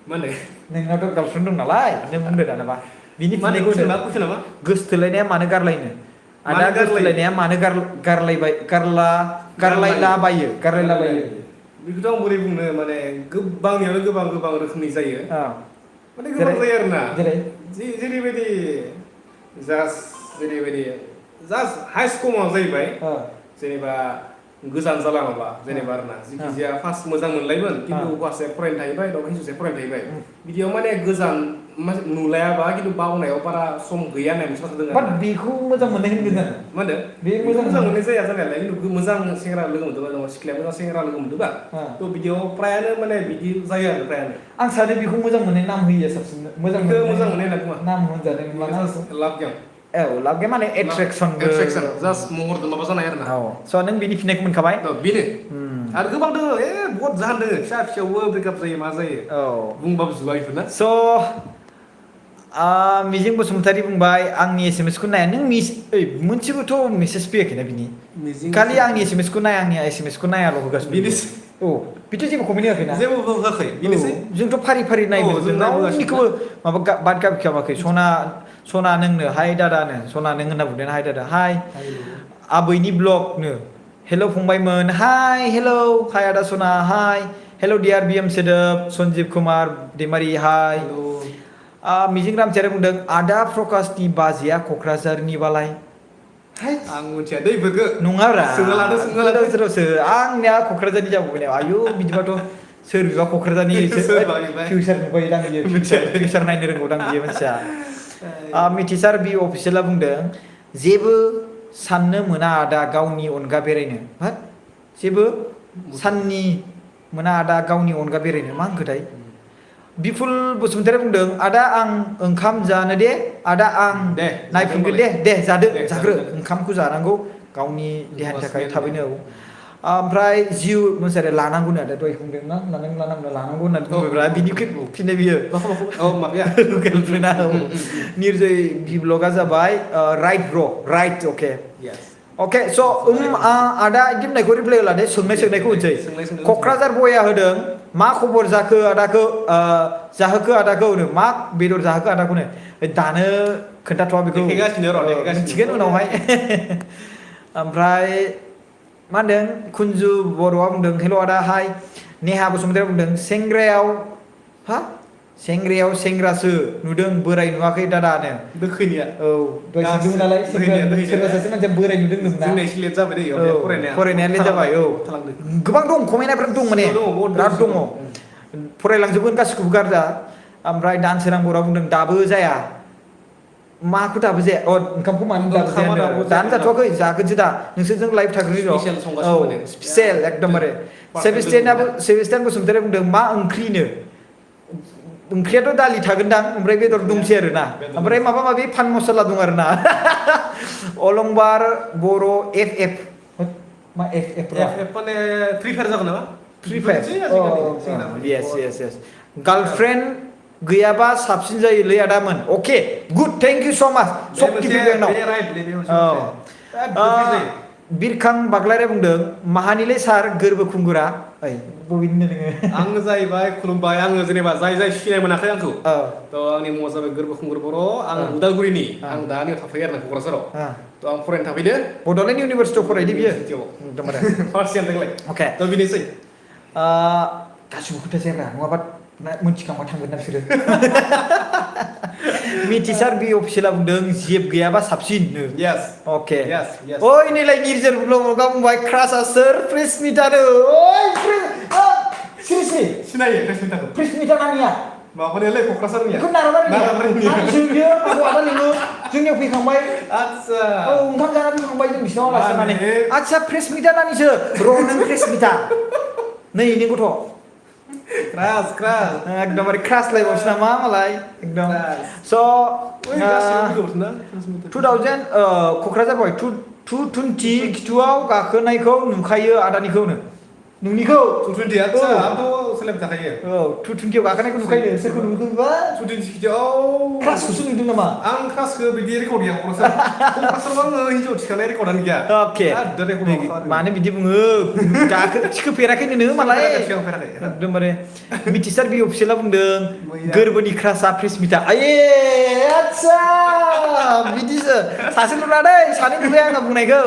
माने नोंनावथ' गार्लफ्रेन्ड दं नालाय नों बुंदो दानाबा बिनि फिननायखौ गोसथोलायनाया मानो गारलायनो आदा गोसथोलायनाया मानो गारलायलाबायो बेखौथ' आं बोरै बुंनो माने गोबांनियावनो गोबां रोखोमनि जायो माने गोबां जायो आरोना जेरैबायदि जास्ट हाइस्ट कमन जाहैबाय जेनेबा गोजान जालाङोबा जेनेबा आरोना जिखिजाया फार्स्ट मोजां मोनलायमोन खिन्थु हौवासे फरायनो थाहैबाय दाव हिन्जावसाया फरायनो थाहैबाय बिदियाव माने गोजान नुलायाबा खिन्थु बावनायाव बारा सम गैया होननाय मोनसे बाथ्रा दङ बाट बेखौ मोजां मोननाय होनगोन आरो मा होनदों बे मोजां मोननाय जाया जानायालाय खिन्थु मोजां सेंग्रा लोगो मोनदोंबा दङ सिख्लाया मोजां सेंग्रा लोगो मोनदोंबा थ' बिदियाव फ्रायानो माने बिदि जायो आरो फ्रायानो आं सानो बेखौ मोजां मोननाय नाम होयो साबसिन मोजां मोननाय होनना बुङा नाम होनजानाय नंला लाभ गैया औ लाभ गैया माने एट्रेक्सन जास्ट महरजों माबा जानाय आरो ना औ स' नों बिनि फिननायखौ मोनखाबाय बेनो आरो गोबां दङ बहुत जाहोन दङ फिसा फिसौबो ब्रेकआप जायो मा जायो औ बुंबाबो जुगा बेफोर ना स' मिजिं बसुमतारी बुंबाय आंनि एसएमएसखौ नाया नों मोनसेबोथ' मेसेज फैयाखैना बिनि खालि आंनि एसएमएसखौ नाया आंनि एसएमएसखौ नायाल' होगासिनो बिनोसै औ बेथ' जेबो कमेन्ट होआखैना जेबो होआखै बिनोसै जोंथ' फारि फारि नायबोदों रावनिखौबो माबा बाद गाबि खालामाखै सना नोंनो हाय दादानो सना नों होनना बुंदों हाय दादा हाय आबैनि ब्लगनो हेल' फंबायमोन हाय हेल' हाय आदा सना हाय हेल' डियार बिएम सोदोब सन्जिब कुमार दैमारि हाय मिजिं रामसियारि बुंदों आदा प्रकाशनि बाजैया क'क्राझारनि बालाय आं मिथिया दै बेफोरखौ नङाब्रा सोंना लादो सोरबासो आंनिया क'क्राझारनि जाबोबाय आयु बिदिबाथ' सोर बिबा क'क्राझारनि फिउचार नुबाय दां बियो फिउचार नायनो रोंगौदां बियो मानसिया मिथिसार बि अफिसियेला बुंदों जेबो साननो मोना आदा गावनि अनगा बेरायनो हा जेबो साननि मोना आदा गावनि अनगा बेरायनो मा होनखोथाय बिपुल बसुमतारी बुंदों आदा आं ओंखाम जानो दे आदा आं नायफिनगोन दे जाग्रो ओंखामखौ जानांगौ गावनि देहानि थाखाय थाबैनो ओमफ्राय जिउ मोनसारि लानांगौनो आदा दहाय बुंदों ना लानांगौ होननानै बुंबायब्रा बिनि फिननाय बियो गार्लफ्रेन्डआ निर्जय भिब्लगा जाबाय राइट ब्र राइट अके स' आदा बिदि होननायखौ रिप्लाइ होला दे सोंनायखौ होनसै क'क्राझार बया होदों मा खबर जाखो आदाखौ जाहोखो आदाखौ होनो मा बेदर जाहोखो आदाखौनो दानो खोन्थाथ'वा बेखौ मिथिगोन उनावहाय ओमफ्राय मा होनदों कुन्जु बर'आ बुंदों हेल' आदा हाय नेहा बसुमतारी बुंदों सेंग्रायाव सेंग्रासो नुदों बोराय नुवाखै दादानो दोखैनिया औ दहाय सोंदोंमोन नालाय सोरबा सासे मानसिया बोराय नुदों होनदोंना जोंना एसे लेट जाबाय दै फरायनाया लेट जाबाय औ गोबां दं कमेन्टआ दं माने बिराद दङ फरायलांजोबगोन गासिखौबो गारजा ओमफ्राय दानसोरां बर'आ बुंदों दाबो जाया माखौ दाबो जाया ओंखामखौ मानो दाबो जाया दानो जाथ'वाखै जागोनसो दा नोंसोरजों लाइभ थाग्रोनि र' स्पेसियेल एकदमबारे सेबेस्टियान बसुमतारी बुंदों मा ओंख्रिनो ओंख्रियाथ' दालि थागोनदां ओमफ्राय बेदर दंसै आरोना ओमफ्राय माबा माबि फान मसला दं आरोना अलंबार बर' एफ मा एफ माने फ्रि फायार जागोन नामा फ्रि फायार येस गार्लफ्रेन्ड गैयाबा साबसिन जायोलै आदामोन अके गुड थेंक इउ स' माच सक्ति बिरखां बाग्लारिया बुंदों माहानिलै सार गोरबो खुंगुरा बबेनिनो नोङो आङो जाहैबाय खुलुमबाय आङो जेनेबा जाय सिनाय मोनाखै आंखौ थ' आंनि मुङा जाबाय गोरबो खुंगुर बर' आं उदालगुरिनि आं दानि थाफैयो आरो क'क्राझाराव थ' आं फरायनो थाफैदो बड'लेण्ड इउनिभारसिटियाव फरायदो बियो फार्स्ट इयार देग्लाय अके थ' बिनोसै गासिबो खोथा जाया नङाबा मोनथिखांबा थांगोन ना बिसोरो मिथिसार बि अफिसियेला बुंदों जेब गैयाबा साबसिननो अके ओइ नैलाय निर्जर ब्लगआ बुंबाय क्रासआ सोर प्रिसमितानो सिरियासलि सिनायो प्रिसमिताखौ प्रिसमिता नानिया माबानियालै क'क्राझारनिया बेखौ नाराबारिनिया जोंनियो आदा नोङो जोंनियाव फैखांबाय आदसा औ ओंखाम जाना फैखांबाय जों बिसिनाव आलासि जानानै आदसा प्रिसमिता नानिसो र' नों प्रिसमिता नै नों गथ' क्रास एकदमबारे क्रास लायबावसो नामा मालाय एकदम स' 2000 क'क्राझार बय 220 खिथुआव गाखोनायखौ नुखायो आदानिखौनो नोंनिखौ 220 आदसा आंथ' सोलायबाय थाखायो औ 220 आव गाखोनायखौ नुखायो सोरखौ नुखोबा 220 खिथुआव क्रासखौसो नुदों नामा आं क्रासखौ बिदि रेकर्ड गैया क'क्राझाराव आङो हिन्जाव थिखानाय रेकर्डआनो गैया अके मानो बिदि बुङो थिखोफेराखैनो नोङो मालाय एकदमबारे मिथिसार बि अफिसियेला बुंदों गोरबोनि क्रासआ प्रिसमिता आये आदसा बिदिसो सासे नुला दै सानै नुबाय आङो बुंनायखौ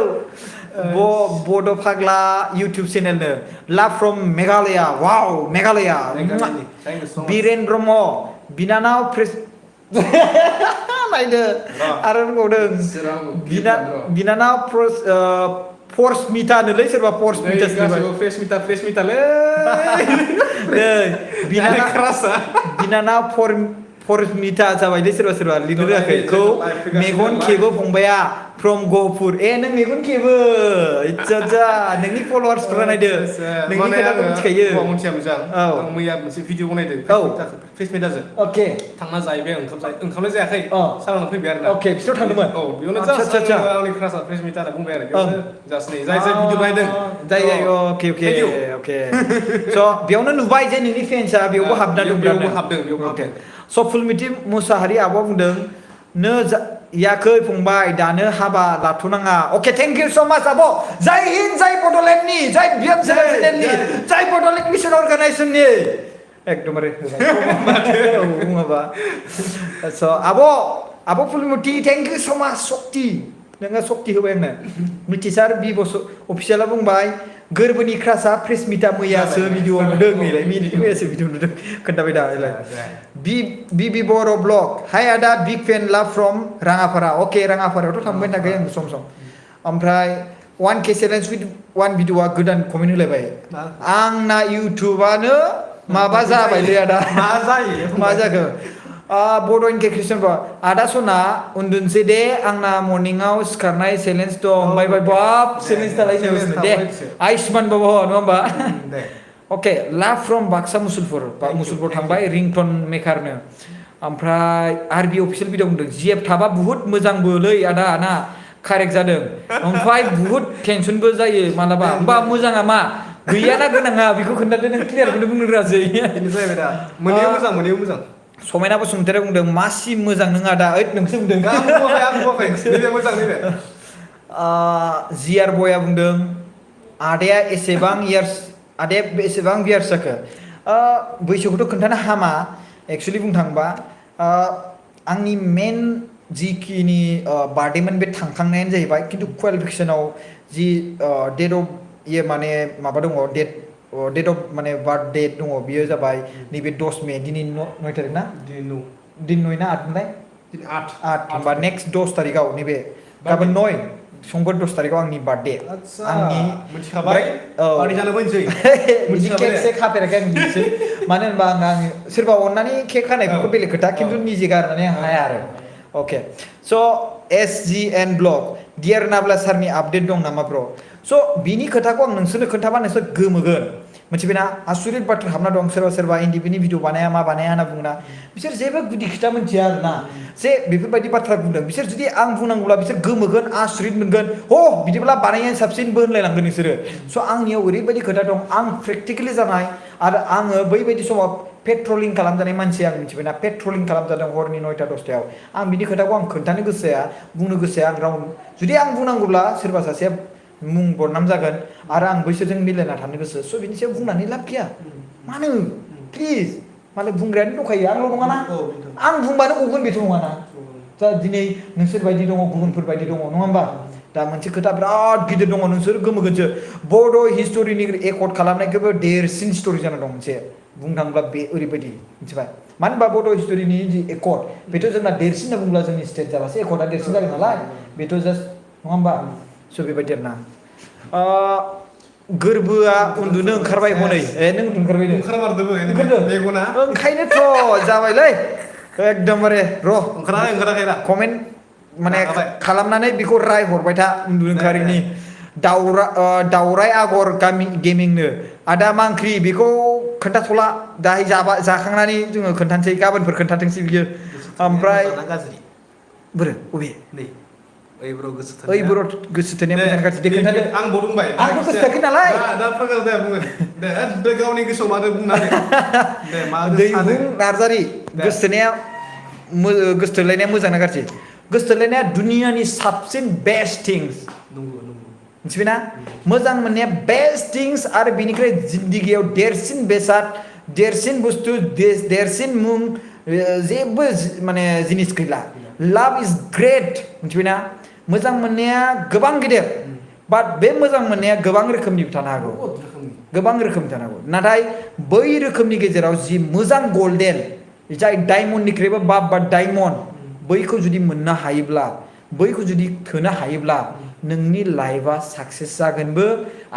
बड' फाग्ला इउटिउब चेनेलनो लाभ फ्रम मेघालया वाव मेघालया बिरेन ब्रह्म बिनानाव नायदो आरो बुंबावदों बिनानाव फर्स मिटानोलै सोरबा फर्स नै मिटा गासिबो फ्रेस मिटालै नै बिनाना क्रासा बिनाना फर्स मिटा जाबायलै सोरबा लिरनो रोङाखै खौ मेगन खेबो फंबाया फ्रम गहपुर नों मेगन खेबो इज्जा नोंनि फलोवार्सफोरा नायदो नोंनि खोथाखौ मिथिखायो गवा मोनथिया मोजां औ आं मैया मोनसे भिडिअ बनायदों फ्रेस मिटाजों अके थांना जाहैबाय ओंखामलाय जायाखै सानावनो फैबाय आरो ना अके बिसोर थांदोंमोन औ बेयावनो आच्छा जास्ट आंनि क्रासा फ्रेस मिटा होनना बुंबाय आरो बेयावनो जास्ट नै जाय भिडिअ नायदों जाय अके स' बेयावनो नुबाय जे नोंनि फेन्सआ बेयावबो हाबना दं बेयावबो हाबदों स' फुलमिति मुसाहारि आब'आ बुंदों नो याखै फंबाय दानो हाबा लाथ'नाङा अके थेंक इउ स' माच आब' जय हिन्द जय बड'लेण्डनि जय बिएम चेनेलनि जय बड'लेण्ड मिसन अर्गानाइजेसननि एकदमबारे बुङाबा स' आब' फुलमति थेंक इउ स' माच सक्ति नोङो सक्ति होबाय आंनो मिथिसार बि बस अफिसियेला बुंबाय गोरबोनि क्रासा फ्रेस मिटा मैयासो भिडिअ नुदों नैलाय मैयासो भिडिअ नुदों खोन्थाबाय दा बि बर' ब्लग हाय आदा बिग फेन लाभ फ्रम राङापारा अके राङापारायावथ' थांबाय थाखायो आं सम ओमफ्राय 1K चेलेन्ज विथ 1 भिडिअआ गोदान कमेन्ट होलायबाय आंना इउटुबानो माबा जाबायलै आदा मा जाखो बड' इनके क्रिस्टियान आदा सना उन्दुनोसै दे आंना मर्निंआव सिखारनाय चेलेन्ज दं बाय बाब चेलेन्ज थालायनो दे आयुष्मान बाबा नङा होमबा अके लाभ फ्रम बाक्सा मुसुलपुर थांबाय रिंटन मेकारनो ओमफ्राय आरबि अफिसियेल भिडिअ बुंदों जिएफ थाबा बुहुत मोजांबोलै आदा ना कारेक्ट जादों ओमफ्राय बुहुत टेनसनबो जायो मालाबा होमबा मोजाङा मा गैयाना गोनाङा बेखौ खोन्थादो नों क्लियारखौनो बुंनो रोङासै बेनो जाहैबाय दा मोननैबो मोजां समायना बसुमतारी बुंदों मासि मोजां नों आदा नोंसो बुंदों जिआर बया बुंदों आदाया बेसेबां इयार्स जाखो बैसोखौथ' खोन्थानो हामा एक्सुवेलि बुंनो थाङोबा आंनि मेन जिखिनि बार्थडेमोन बे थांखांनायानो जाहैबाय खिन्थु क्वालिफिकेसनाव जि डेट अफ इये माने माबा दङ डेट अफ माने बार्थ डेट दङ बियो जाबाय नैबे 10 मे दिनै 9 तारिख ना दिन 9 ना 8 मोनलाय 8 होमबा नेक्स्ट 10 तारिखआव नैबे गाबोन 9 समफोर 10 तारिखआव आंनि बार्थडे आंनि मिथिखाबाय पार्टी जानो फैनोसै केक सेक खाफेराखै आं बिदिसै मानो होनबा आं सोरबा अननानै केक खानायफोरखौ बेलेग खोथा खिन्थु निजे गारनानै आं हाया आरो अके स' SGN ब्लग डियार नाब्ला सारनि आपडेट दं नामा ब्र' स' बिनि खोथाखौ आं नोंसोरनो खोन्थाबा नोंसोर गोमोगोन मोनथिबायना आसुरित बाथ्रा हाबना दं सोरबा इन्डिपेन्डेन्ट भिडिअ बानाया मा बानाया होनना बुङोना बिसोर जेबो गुदि खोथा मोनथिया आरोना जे बेफोरबायदि बाथ्रा बुंदों बिसोर जुदि आं बुंनांगौब्ला बिसोर गोमोगोन आसुरित मोनगोन बिदिब्ला बानायनाया साबसिनबो होनलायलांगोन बिसोरो स' आंनियाव ओरैबायदि खोथा दं आं प्रेक्टिकेलि जानाय आरो आङो बैबायदि समाव पेट्रलिं खालामजानाय मानसि आं मिथिबायना पेट्रलिं खालामजादों हरनि 9टा 10टायाव आं बिनि खोथाखौ आं खोन्थानो गोसो जाया बुंनो गोसो जाया आं रावनो जुदि आं बुंनांगौब्ला सोरबा सासेया मुं बदनाम जागोन आरो आं बैसोरजों मिलायना थानो गोसो स' बिनि सायाव बुंनानै लाब गैया मानो प्लिज मालाय बुंग्रायानो दंखायो आंल' नङाना आं बुंबानो गगोन बेथ' नङाना दा दिनै नोंसोर बायदि दङ गुबुनफोर बायदि दङ नङा होमबा दा मोनसे खोथा बिराद गिदिर दङ नोंसोर गोमोगोनसो बड' हिस्ट'रिनि एकर्ड खालामनायखौबो देरसिन स्ट'रि जाना दं मोनसे बुंनो थाङोब्ला बे ओरैबायदि मिथिबाय मानो होनबा बड' हिस्ट'रिनि जि एकर्ड बेथ' जोंना देरसिन होनना बुंब्ला जोंनि स्टेट जाबासो एकर्डआ देरसिन जागोन नालाय बेथ' जास्ट नङा होमबा स' बेबायदि आरोना गोरबोआ उन्दुनो ओंखारबाय हनै नों ओंखारबाय मेगना ओंखायनोथ' जाबायलै एकदमबारे ओंखाराखै कमेन्ट माने खालामनानै बेखौ राय हरबाय था उन्दुनो ओंखारिनि दावराय आगर गेमिंनो आदा मा ओंख्रि बेखौ खोन्थाथ'ला दाहाय जाखांनानै जोङो खोन्थानोसै गाबोनफोर खोन्थाथोंसै बियो ओमफ्राय बोरो बबे ओइ ब्र' गोसो थोनाया मोजां गाज्रि दे खोन्थादो आंबो बुंबाय आंबो गोसो थोआखै नालाय दा फागार दे बुङो दे गावनि गोसोआव मादो बुंनानै दे मा दैहुं नार्जारि गोसो थोलायनाया मोजां ना गाज्रि गोसो थोलायनाया दुनियानि साबसिन बेस्ट थिंस मिथिबायना मोजां मोननाया बेस्ट थिंस आरो बेनिख्रुइ जिन्दगियाव देरसिन बेसाद देरसिन बुस्थु देरसिन मुं जेबो माने जिनिस गैला लाभ इज ग्रेट मिथिबायना मोजां मोननाया गोबां गिदिर बाट बे मोजां मोननाया गोबां रोखोमनि थानो हागौ गोबां रोखोमनि थानो हागौ नाथाय बै रोखोमनि गेजेराव जि मोजां गल्डेन जाय डायमन्डनिख्रुइबो बा डायमन्ड बैखौ जुदि मोननो हायोब्ला बैखौ जुदि थोनो हायोब्ला नोंनि लाइफआ साक्सेस जागोनबो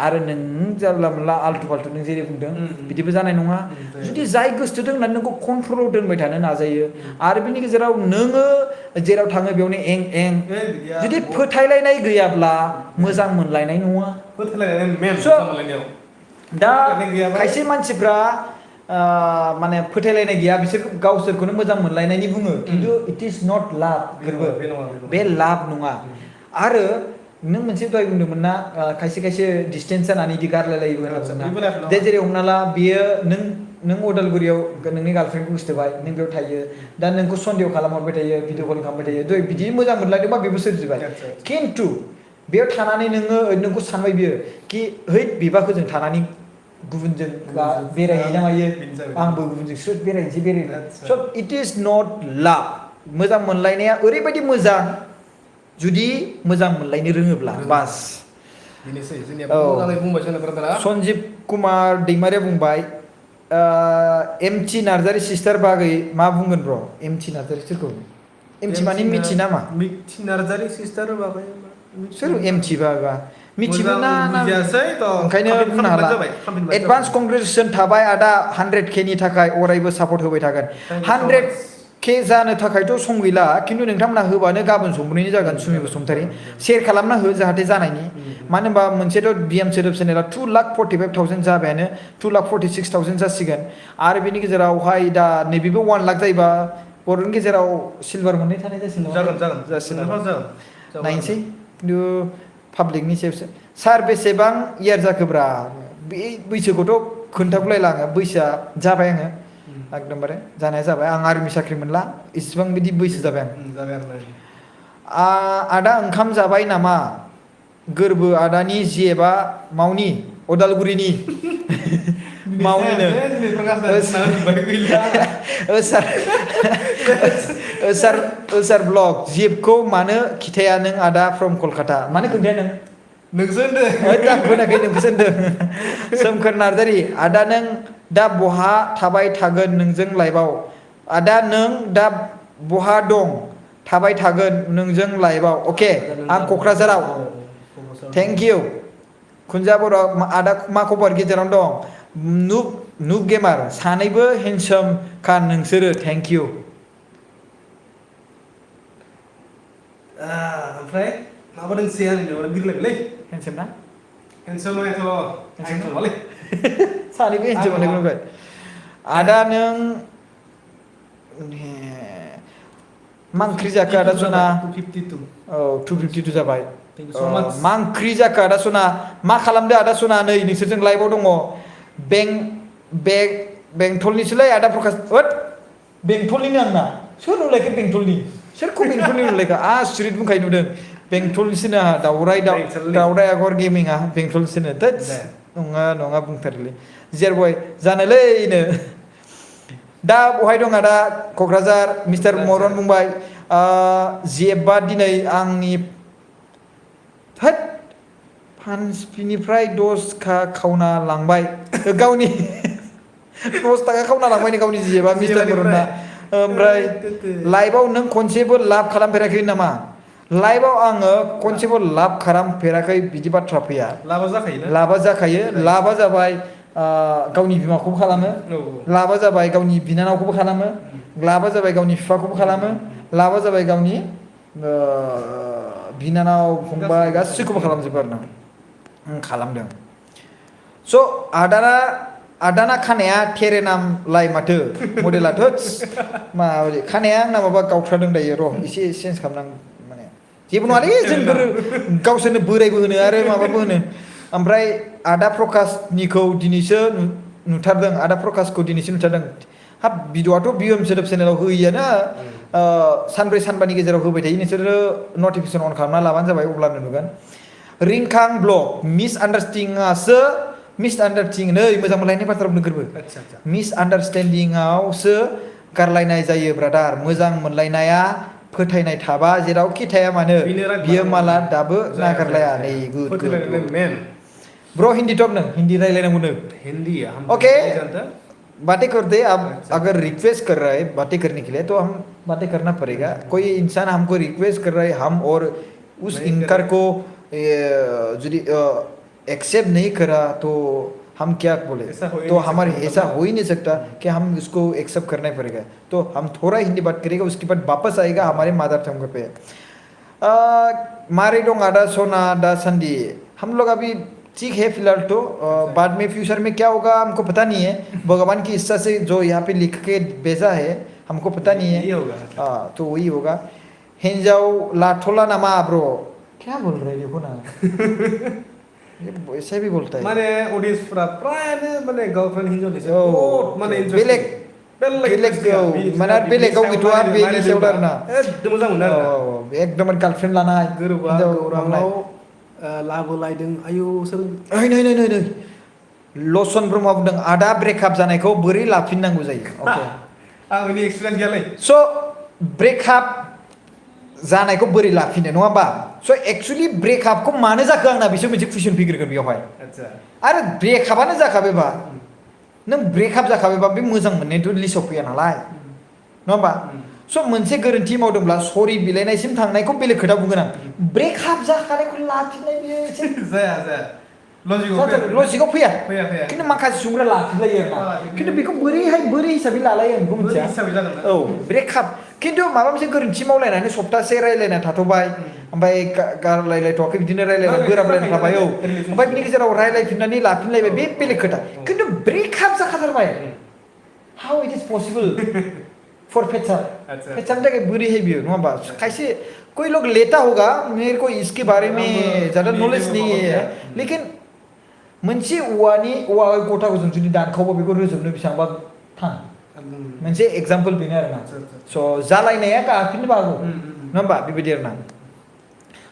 आरो नों जानला मोनला आल्टु फाल्टु नों जेरै बुंदों बिदिबो जानाय नङा जुदि जाय गोसो दं होननानै नोंखौ कन्ट्रलाव दोनबाय थानो नाजायो आरो बिनि गेजेराव नोङो जेराव थाङो बेयावनो एं एं जुदि फोथायलायनाय गैयाब्ला मोजां मोनलायनाय नङा फोथायलायनाय मेन So, मोजां दा फोथायलायनाय गैयाबा खायसे मानसिफ्रा माने फोथायलायनाय गैया बिसोर गावसोरखौनो मोजां मोनलायनायनि बुङो खिन्थु इट इज नट लाभ गोरबो बे नङा, बे नङा। बे लाभ नङा आरो नों मोनसे दहाय बुंदोंमोन ना खायसे खायसे डिसटेन्स जानानै इदि गारलायलायोबो होनना आदसा, बुंदों बेबो ना लाभ नङा। दे जेरै हमना ला बियो नों अदालगुरियाव नोंनि गार्लफ्रेन्डखौ गोसोथोबाय नों बेयाव थायो दा नोंखौ सन्देह खालामहरबाय थायो भिडिअ कल खालामबाय थायो दहाय बिदि मोजां मोनलायदोंबा बेबो सोरजिबाय आदसा, आदसा। खिन्थु बेयाव थानानै नोंखौ सानबाय बियो कि है बिबाखौ जों थानानै गुबुनजों बेरायहैनो हायो बिदि जाबाय। आंबो गुबुनजों सोर बेरायनोसै बेरायनो आदसा। स' इट इज नट लाभ मोजां मोनलायनाया ओरैबायदि मोजां जुदि मोजां मोनलायनो रोङोब्ला बास बेनोसै जोंनिया औ मोजाङै बुंबाय जोंना ब्रादारा सन्जिब कुमार दैमारिया बुंबाय एमटि नार्जारि सिस्टार बागै मा बुंगोन ब्र' एमटि नार्जारि सोरखौ एमटि माने मिथि नामा मिथि नार्जारि सिस्टार बागै सोर एमटि बाबा मिथिबो मोजां ना बुजियासै थ' ओंखायनो खाफिन- बुंनो हाला खाफिनबानो जाबाय, खाफिनबानो एडभान्स जाबाय। कंग्रेचुलेसन थाबाय आदा 100K नि थाखाय अरायबो सापर्ट होबाय थागोन Thank you so 100K जानो थाखायथ' सम गैला खिन्थु नोंथांमोना होबानो गाबोन समफोरैनो जागोन सुमि बसुमतारी शेयार खालामना हो जाहाथे जानायनि मानो होनबा मोनसेथ' बिएम सोदोब चेनेला 2,45,000 जाबायानो 2,46,000 जासिगोन आरो बिनि गेजेरावहाय दा नैबेबो 1 लाख जायोबा बर'नि गेजेराव सिलभार मोननै थानाय जासिगोन नामा? जागोन जासिगोन नामा? जागोन नायनोसै खिन्थु पाब्लिकनि सायावसो सार बेसेबां इयार जाखोब्रा बे बैसोखौथ' खोन्थागुलायला आङो बैसोआ जाबाय आङो एकदमबारे जानाया जाबाय आं आर्मि साख्रि मोनला इसिबां बिदि बैसो जाबाय आं जाबाय आरो आदा ओंखाम जाबाय नामा गोरबो आदानि जेबा मावनि अदालगुरिनि मावनिनो सार ब्लग जेबखौ मानो खिथाया नों आदा फ्रम कलकाता मानो खोन्थाया नों नोंसो होनदो आं खोनाखै नोंखौसो होनदों सोमखोर नार्जारि आदा नों दा बहा थाबाय थागोन नोंजों लाइफआव आदा नों दा बहा दं थाबाय थागोन नोंजों लाइफआव अके आं क'क्राझाराव थेंक इउ कुन्जा बर' आदा मा खबर गेजेरावनो दं नुब गेमार सानैबो हेन्डसाम खा नोंसोरो थेंक इउ ओमफ्राय माबा दोंसै आंनि बिरलायबायलै हेन्डसाम ना हेन्डसाम आंथ' नङालै सानैबो हेन्डसाम आं मोननायखौ नङा। नुबाय आदा नों मा ओंख्रि जाखो आदा सना 252 औ 252 जाबाय Thank you so much. मा ओंख्रि जाखो आदा सना मा खालामदो आदा सना नै नोंसोरजों लाइभआव दङ बेंटलनिसोलै आदा प्रकाश होद बेंटलनिनो आंना सोर नुलायखो बेंटलनि सोरखौ बेंटलनि नुलायखो आसुरित बुंखायो नुदों बेंटलनिसोनो आंहा दावराय आगर गेमिंआ बेंटलनिसोनो थोद नङा बुंथारोलै जेरबय जानोलैनो दा बहाय दं आदा क'क्राझार मिस्टार मरन बुंबाय जेबा दिनै आंनि होद फानसपिनिफ्राय 10 खावना लांबाय गावनि 10 थाखा खावना लांबाय गावनि जेबा मिस्टार मरना ओमफ्राय लाइभआव नों खनसेबो लाभ खालामफेराखै नामा लाइभआव आङो खनसेबो लाभ खालामफेराखै बिदि बाथ्रा फैया लाबा जाखायोना लाभा जाखायो लाभा जाबाय गावनि बिमाखौबो खालामो लाभा जाबाय गावनि बिनानावखौबो खालामो लाभा जाबाय गावनि बिफाखौबो खालामो लाभा जाबाय गावनि बिनानाव फंबाय गासैखौबो खालामजोबो आरो ना आं खालामदों स' आदाना खानाया थेरेनामलाय माथो मडेलाथ' माबायदि खानाया आंना माबा गावथ्रादों दायो र' एसे चेन्ज खालामनांगौ माने जेबो नङालै जोंफोर गावसोरनो बोरायबो होनो आरो माबाबो होनो ओमफ्राय आदा प्रकाशनिखौ दिनैसो नुथारदों आदा प्रकाशखौ दिनैसो नुथारदों हाब भिडिअ'आथ' बिएम सोदोब चेनेलाव होयोआनो सानब्रै सानबानि गेजेराव होबाय थायो नोंसोरो नटिफिकेसन अन खालामना लाबानो जाबाय अब्लानो नुगोन रिंखां ब्लग मिसआन्डारस्टेन्डिं नै मोजां मोनलायनाय बाथ्रा बुंनो गोरबो मिसआन्डारस्टेन्डिंआवसो गारलायनाय जायो ब्रादार मोजां मोनलायनाया फोथायनाय थाबा जेरावखि थाया मानो बियो माला दाबो नागारलाया नै गुड ब्रो हिंदी टॉक न हिंदी रायलायनांगौ नो हिंदी ओके बातें करते अब अगर रिक्वेस्ट कर रहा है बातें करने के लिए तो हम बातें करना पड़ेगा कोई इंसान हमको रिक्वेस्ट कर रहा है हम और उस इनकर को जुदी एक्सेप्ट नहीं करा तो हम क्या बोले, ऐसा हो ही तो नहीं हमारे सकता, ऐसा मतलब। हो ही नहीं सकता कि हम उसको एक्सेप्ट करना ही पड़ेगा। तो हम थोड़ा हिंदी बात करेगा, उसके बाद वापस आएगा हमारे मदर टंग पे। मारे दो आदा सोना दा संदी, हम लोग अभी ठीक है फिलहाल तो, बाद में फ्यूचर में क्या होगा हमको पता नहीं है। भगवान की इच्छा से जो यहाँ पे लिख के भेजा है हमको पता नहीं यही है। होगा। तो वही होगा। हिंजाव लाठोला नामा ब्रो, क्या बोल रहे हैं देखो ना। ये ऐसे भी बोलता है। माने अडियन्सफोरा प्रायानो माने गार्लफ्रेंड हिन्जावनि औ, बहुत माने बेलेग माने बेलेगाव गैथ'आ बेनि सायाव आरोना। एकदम मोजां मोनो आरोना। एकदम गार्लफ्रेन्ड लानाय गोरोबा हिनजाव गौराङाव लाबोलायदों आयौ सोर ओइ नै लसन ब्रह्मआ बुंदों आदा ब्रेकआप जानायखौ बोरै लाफिननांगौ जायो। अके आं बेनि एक्सपिरियेन्स गैयालै। स' ब्रेकआप जानायखौ बोरै लाफिनो नङा होमबा? स' एक्सुवेलि ब्रेकआपखौ मानो जाखो आंना बिसोर मोनसे कुइसन फैग्रोगोन बेयावहाय। आतसा आरो ब्रेकआपानो जाखाबायबा, नों ब्रेकआप जाखाबायबा बे मोजां मोननायाथ' लिस्टआव फैया नालाय, नङा होमबा? स' मोनसे गोरोन्थि मावदोंब्ला सरि बिलाइनायसिम थांनायखौ बेलेग खोथा बुंगोन आं। ब्रेकआप जाखानायखौ लाफिननाय बियो एसे जाया लजिकआव लजिकआव फैया। फैया खिन्थु माखासे सुबुंफोरा लाफिनलायो आरोना। लाफिनलायो। खिन्थु बेखौ बोरै हिसाबै लालायो आं बेखौ मिथिया। हिसाबै जागोन ना? औ ब्रेकआप खिन्थु माबा मोनसे गोरोन्थि मावलायनानै सप्तासे रायलायना थाथ'बाय, ओमफ्राय गारलायलायथ'वाखै बिदिनो रायलायना बोराबलायना थाबाय। औ ओमफ्राय बिनि गेजेराव रायलायफिननानै लाफिनलायबाय बे बेलेग खोथा। खिन्थु ब्रेकआप जाखाथारबाय, how it is possible for future. अच्छा। फेचारनि थाखाय बोरैहाय बियो नङा होमबा? खायसे कोई लोग लेता होगा, मेरे को इसके बारे में ज़्यादा नॉलेज नहीं है, लेकिन मोनसे औवा गथाखौ जों जुदि दानखावबा बेखौ रोजोबनो बेसेबांबा थान। मोनसे एग्जाम्पल बेनो आरोना। स' जालायनाया गाफिननोबो हागौ नङा होमबा? बेबायदि आरोना।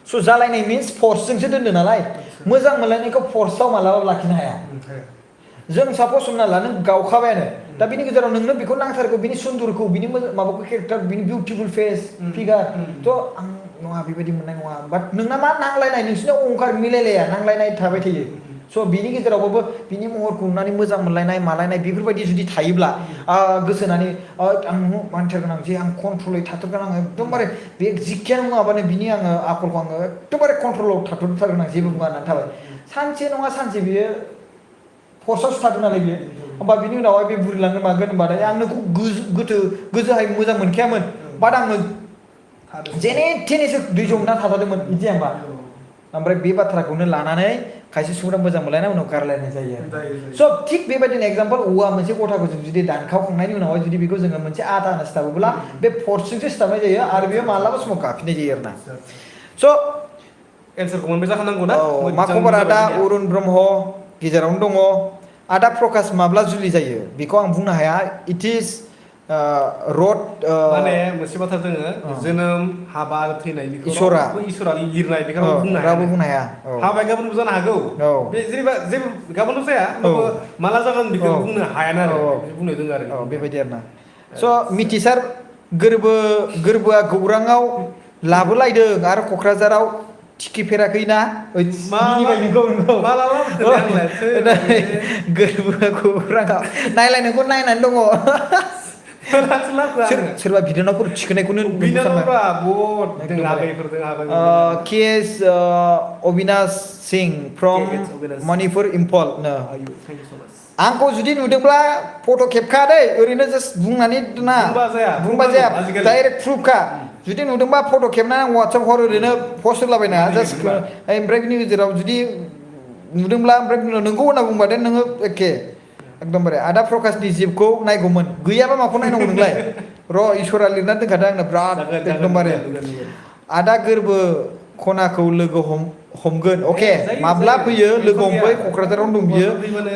स' जालायनाय मिन्स फर्सजोंसो दोनदों नालाय, मोजां मोनलायनायखौ फर्सआव मालाबाबो लाखिनो हाया। जों सापस हमना ला नों गावखाबायानो, दा बिनि गेजेराव नोंनो बेखौ नांथारगौ, बिनि सुन्दुरखौ, बिनि माबाखौ केरेक्टार, बिनि बिउटिफुल फेस फिगार, थ' आं नङा बेबायदि मोननाय नङा। बाट नोंना मा नांलायनाय, नोंसिना अंखार मिलायलाया, नांलायनाय थाबाय थायो। स' बिनि गेजेरावबाबो बिनि महरखौ नुनानै मोजां मोनलायनाय मालायनाय बेफोरबायदि जुदि थायोब्ला, गोसो होनानै आं मानिथारगोन आं जे आं कन्ट्रलै थाथारगोन, आङो एकदमबारे बे जिखियानो मुवाबानो बिनि आङो आखलखौ आङो एकदमबारे कन्ट्रलाव थाथारगोन, आं जेबो मुवा होननानै थाबाय। सानसे नङा सानसे बियो फर्सआवसो थादों नालाय बियो, होमबा बिनि उनावहाय बे बुरिलांनो मागोन होनबाथाय आं नोंखौ गोजोहाय मोजां मोनखायामोन, बाट आङो जेने थेनेसो दैजों हमना थाजादोंमोन बिदि होमबा। ओमफ्राय बे बाथ्राखौनो लानानै खायसे सुबुंफोरा मोजां मोनलायना उनाव गारलायनाय जायो आरो। स' थिग बेबायदिनो एग्जाम्पल, औवा मोनसे गथाखौ जों जुदि दानखावखांनायनि उनावहाय जुदि बेखौ जोङो मोनसे आदानो सिथाबोब्ला बे फर्सजोंसो सिथाबनाय जायो आरो बेयो मालाबा समाव गाफिननाय जायो आरोना। स' एन्सारखौ मोनबाय जाखानांगौ ना? मा खबर आदा अरुण ब्रह्म गेजेरावनो दङ। आदा प्रकाश माब्ला जुलि जायो बेखौ आं बुंनो हाया। इट इज रड माने मोनसे बाथ्रा दोङो, जोनोम हाबा आरो थैनाय बेखौ इसरा इसोरा लिरनाय, बेखौ बुंनो हाया। रावबो बुंनो हाया। हाबाया गाबोनबो जानो हागौ, बे जेनेबा जेबो गाबोनबो जाया, होमबाबो माला जागोन बेखौ बुंनो हायाना आरो बुंनो दोङो आरो। बेबायदि आरोना। स' मिथिसार गोरबोआ गौराङाव लाबोलायदों आरो क'क्राझाराव थिखिफेराखैना? गोरबोआ गौराङाव नायलाय नोंखौ नायनानै दङ। सोरबा बिनानावफोर थिखोनायखौनो बिनानावफ्रा बहुत दों, आगैफोर दों, केएस अबिनाश सिं फ्रम मणिपुर इम्फल। आंखौ जुदि नुदोंब्ला फट' खेबखा दै, ओरैनो जास्ट बुंनानै दोना, बुंबा जाया, डाइरेक्ट प्रुफखा। जुदि नुदोंबा फट' खेबनानै वाट्सएप हर, ओरैनो पस्ट होलाबायनाङा जास्ट। ओमफ्राय बिनि गेजेराव जुदि नुदोंब्ला ओमफ्राय नोंगौ होनना बुंबाथाय नोङो एखे एकदमबारे। आदा प्रकाशनि जिबखौ नायगौमोन, गैयाबा माखौ नायनांगौ नोंलाय? र' इसोरा लिरना दोनखादों आंनो बिराद एकदमबारे। आदा गोरबो खनाखौ लोगो हमगोन। अके, माब्ला फैयो लोगो हमफै, क'क्राझारावनो दं बियो,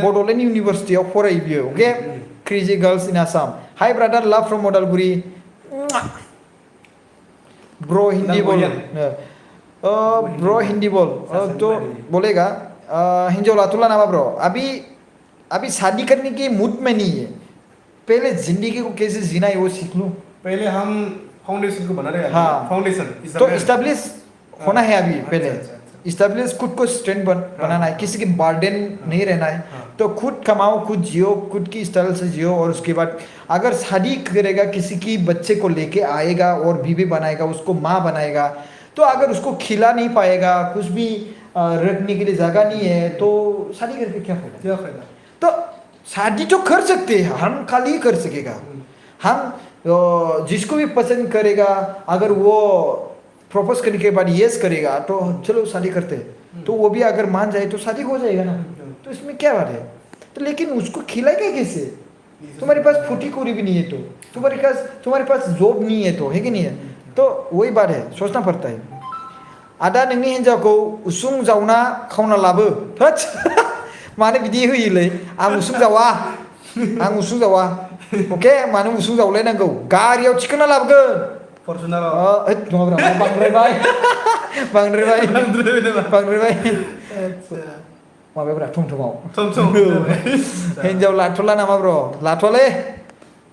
बड'लेण्ड इउनिभारसिटियाव फरायो बियो। अके, क्रेजी गार्ल्स इन आसाम। हाय ब्रादार, लाभ फ्रम उदालगुरि। ब्रो हिंदी बोल, ब्रो हिंदी बोल, तो बोलेगा। हिंजाव लाथ'ला नामा ब्रो? अभी शादी करने की मूड में नहीं है, पहले जिंदगी को कैसे जीना है वो सीख लूं। पहले हम फाउंडेशन को बना रहे हैं। हाँ, फाउंडेशन तो इस्टेब्लिश होना है अभी। पहले इस्टेब्लिश, खुद को स्ट्रेंथ बनाना है, किसी की बर्डन नहीं रहना है। तो खुद कमाओ, खुद जियो, खुद की स्टाइल से जियो। और उसके बाद अगर शादी करेगा, किसी की बच्चे को लेके आएगा और बीवी बनाएगा, उसको माँ बनाएगा, तो अगर उसको खिला नहीं पाएगा, कुछ भी रखने के लिए जगह नहीं है तो शादी करके क्या फायदा क्या फायदा तो शादी तो कर सकते हैं हम खाली कर सकेगा हम जिसको भी पसंद करेगा अगर वो प्रपोज करने के बाद यस करेगा तो चलो शादी करते हैं तो वो भी अगर मान जाए तो शादी हो जाएगा ना तो इसमें क्या बात है तो लेकिन उसको खिलाएगा कैसे तुम्हारे पास फूटी कोरी भी नहीं है तो तुम्हारे पास जॉब नहीं है तो है कि नहीं है तो वही बात है सोचना पड़ता है आदा नोंनि हिन्जावखौ उसुं जावना खावना लाबो होथ मानो बिदि होयोलै आं उसुं जावा अके मानो उसुं जावलायनांगौ गारियाव थिखोना लाबोगोन फर्चुनाराव नङाब्रा बांद्रायबाय माबाब्रा थमथमाव हिन्जाव लाथ'ला नामा ब्र लाथ'वालै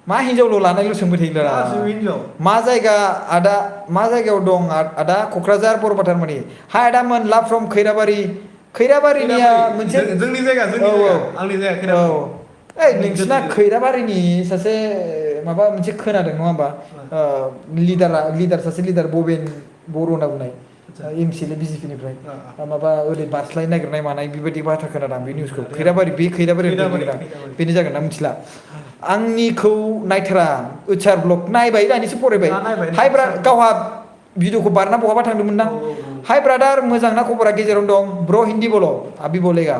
मा हिन्जावल' लानायल' सोंबाय थायोब्रा मा जायगा आदा मा जायगायाव दं आदा क'क्राझार बरबातारमानि हाय आदामोन लाभ फ्रम खैराबारिनिया मोनसे जोंनि जायगा आंनि जायगा खैराबारि नोंसिना खैराबारिनि सासे माबा मोनसे खोनादों नङा होमबा लिडार सासे लिडार बबेन बर' होनना बुंनाय एमसिएलए बिजेपिनिफ्राय माबा ओरै बारस्लाय नागिरनाय मानाय बेबायदि बाथ्रा खोनादों बे निउसखौ खैराबारि बेनो जागोन ना मिथिला आंनिखौ नायथारा ओचार ब्लग नायबाय दानिसो फरायबाय हाय गावहा भिडिअखौ बारना बहाबा थांदोंमोन दां हाय ब्रादार मोजां ना खबरा गेजेरावनो दं ब्र हिन्दी बोलो अभी बोलेगा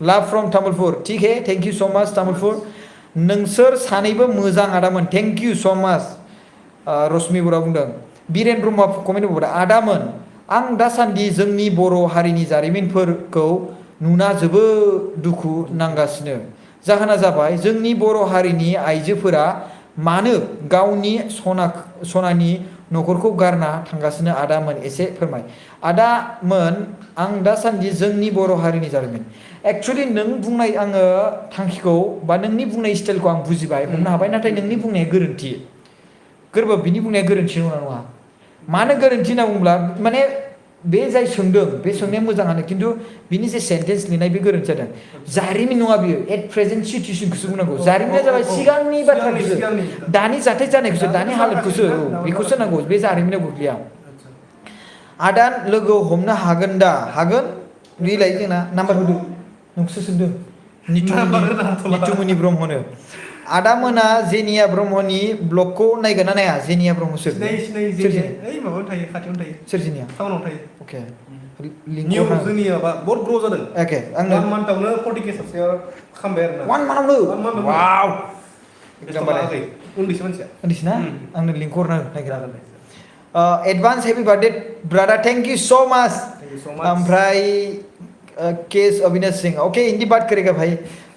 लाभ फ्रम तामुलपुर ठीक है thank you so much Tamulpur नोंसोर सानैबो मोजां आदामोन थैंक यू सो मच रश्मि बरा बुंदों बिरेन ब्रह्मआ कमेन्ट होबावदों आदामोन आं दासान्दि जोंनि बर' हारिनि जारिमिनफोरखौ नुना जोबोद दुखु नांगासिनो जाहोना जाबाय जोंनि बर' हारिनि आइजोफोरा मानो गावनि सनानि न'खरखौ गारना थांगासिनो आदामोन एसे फोरमाय आदामोन आं दासान्दि जोंनि बर' हारिनि जारिमिन एक्चुअली नों बुंनाय आङो थांखिखौ बा नोंनि बुंनाय स्टाइलखौ आं बुजिबाय हमनो हाबाय नाथाय नोंनि बुंनाया गोरोन्थि गोरबो बिनि बुंनाया गोरोन्थि नङा मानो गोरोन्थि होनना बुङोब्ला माने बे जाय सोंदों बे सोंनाया मोजाङानो खिन्थु बिनि जे सेन्टेन्स लिरनाय बे गोरोन्थि जादों जारिमिन नङा बियो एट प्रेजेन्ट सिचुएसनखौसो बुंनांगौ जारिमिना जाबाय सिगांनि बाथ्राखौसो दानि जाथाय जानायखौसो दानि हालोदखौसो बेखौसो नांगौ बे जारिमिनाव गोग्लैया आदा लोगो हमनो हागोन दा हागोन रिलाय जोंना नाम्बार होदो नोंसो सोंदों निथुमनि ब्रह्मनो आदा मोना जेनिया ब्रह्मनि ब्लगखौ नायगोन ना नाया जेनिया ब्रह्म सोरजिनिया टाउनाव थायो अके निउ जोंनि माबा बहुत ग्र' जादों ओके आंनो 1 मान्थआवनो 40K साबस्क्राइबार खामबाय आरो ना 1 मान्थआवनो वाव एकदम उन्दैसो मानसिया उन्दैसो ना आंनो लिंक हरना नागिरा advance happy birthday brother thank you so much ओमफ्राय केस अविनाश सिंह ओके हिंदी बात करेगा भाई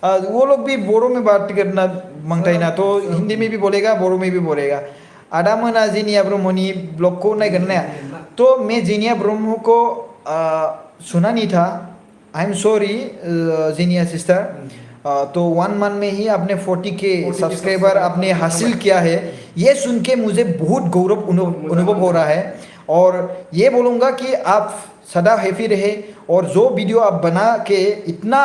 वो लोग भी बोरो में बात करना मांगता है ना तो हिंदी में भी बोलेगा बोरो में भी बोलेगा आदा मना जेनिया ब्रह्मनि ब्लॉग को नहीं करना है तो मैं जेनिया ब्रह्म को सुना नहीं था आई एम सॉरी जेनिया सिस्टर तो 1 मंथ में ही आपने 40K सब्सक्राइबर आपने हासिल किया है ये सुन के मुझे बहुत गौरव अनुभव हो रहा है और ये बोलूँगा कि आप सदा हैप्पी रहे और जो वीडियो आप बना के इतना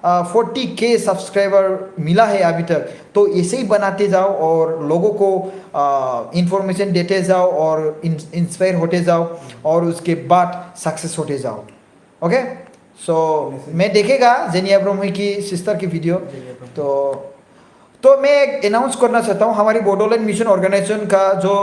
40K सब्सक्राइबर मिला है अभी तक तो ऐसे ही बनाते जाओ और लोगों को इंफॉर्मेशन देते जाओ और इंस्पायर होते जाओ और उसके बाद सक्सेस होते जाओ ओके सो मैं देखेगा जेनिया ब्रह्म की सिस्टर की वीडियो तो मैं अनाउंस करना चाहता हूँ हमारी बोडोलैंड मिशन ऑर्गेनाइजेशन का जो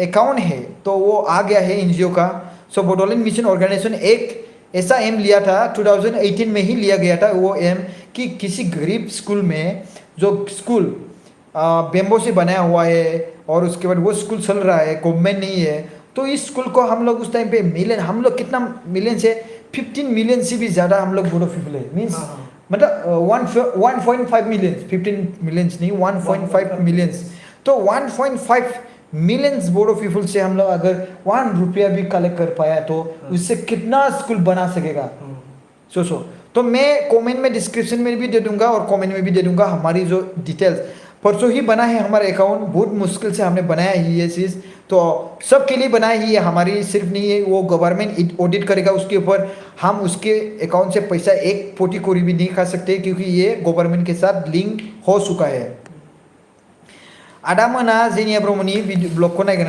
अकाउंट है तो वो आ गया है NGO का सो बोडोलैंड मिशन ऑर्गेनाइजेशन एक ऐसा एम लिया था 2018 में ही लिया गया था वो एम कि किसी गरीब स्कूल में जो स्कूल बेम्बो से बनाया हुआ है और उसके बाद वो स्कूल चल रहा है गवर्नमेंट नहीं है तो इस स्कूल को हम लोग उस टाइम पे मिलियन हम लोग कितना मिलियन से 15 मिलियन से भी ज़्यादा हम लोग बोडो पीपल है मीन्स मतलब 1.5 मिलियन 15 मिलियंस नहीं 1.5 मिलियंस तो 1.5 मिलियंस बोडो पीपल से हम लोग अगर 1 रुपया भी कलेक्ट कर पाया तो उससे कितना स्कूल बना सकेगा सो तो मैं कमेंट में डिस्क्रिप्शन में भी दे दूंगा और कमेंट में भी दे दूंगा हमारी जो डिटेल्स परसों ही बना है हमारा अकाउंट बहुत मुश्किल से हमने बनाया ही ये चीज़ तो सबके लिए बनाया ही है हमारी सिर्फ नहीं है वो गवर्नमेंट ऑडिट करेगा उसके ऊपर हम उसके अकाउंट से पैसा 1 पोटी कोरी भी नहीं खा सकते क्योंकि ये गवर्नमेंट के साथ लिंक हो चुका है आदा मोना जेनिया ब्रह्मनि ब्लग को नायगोन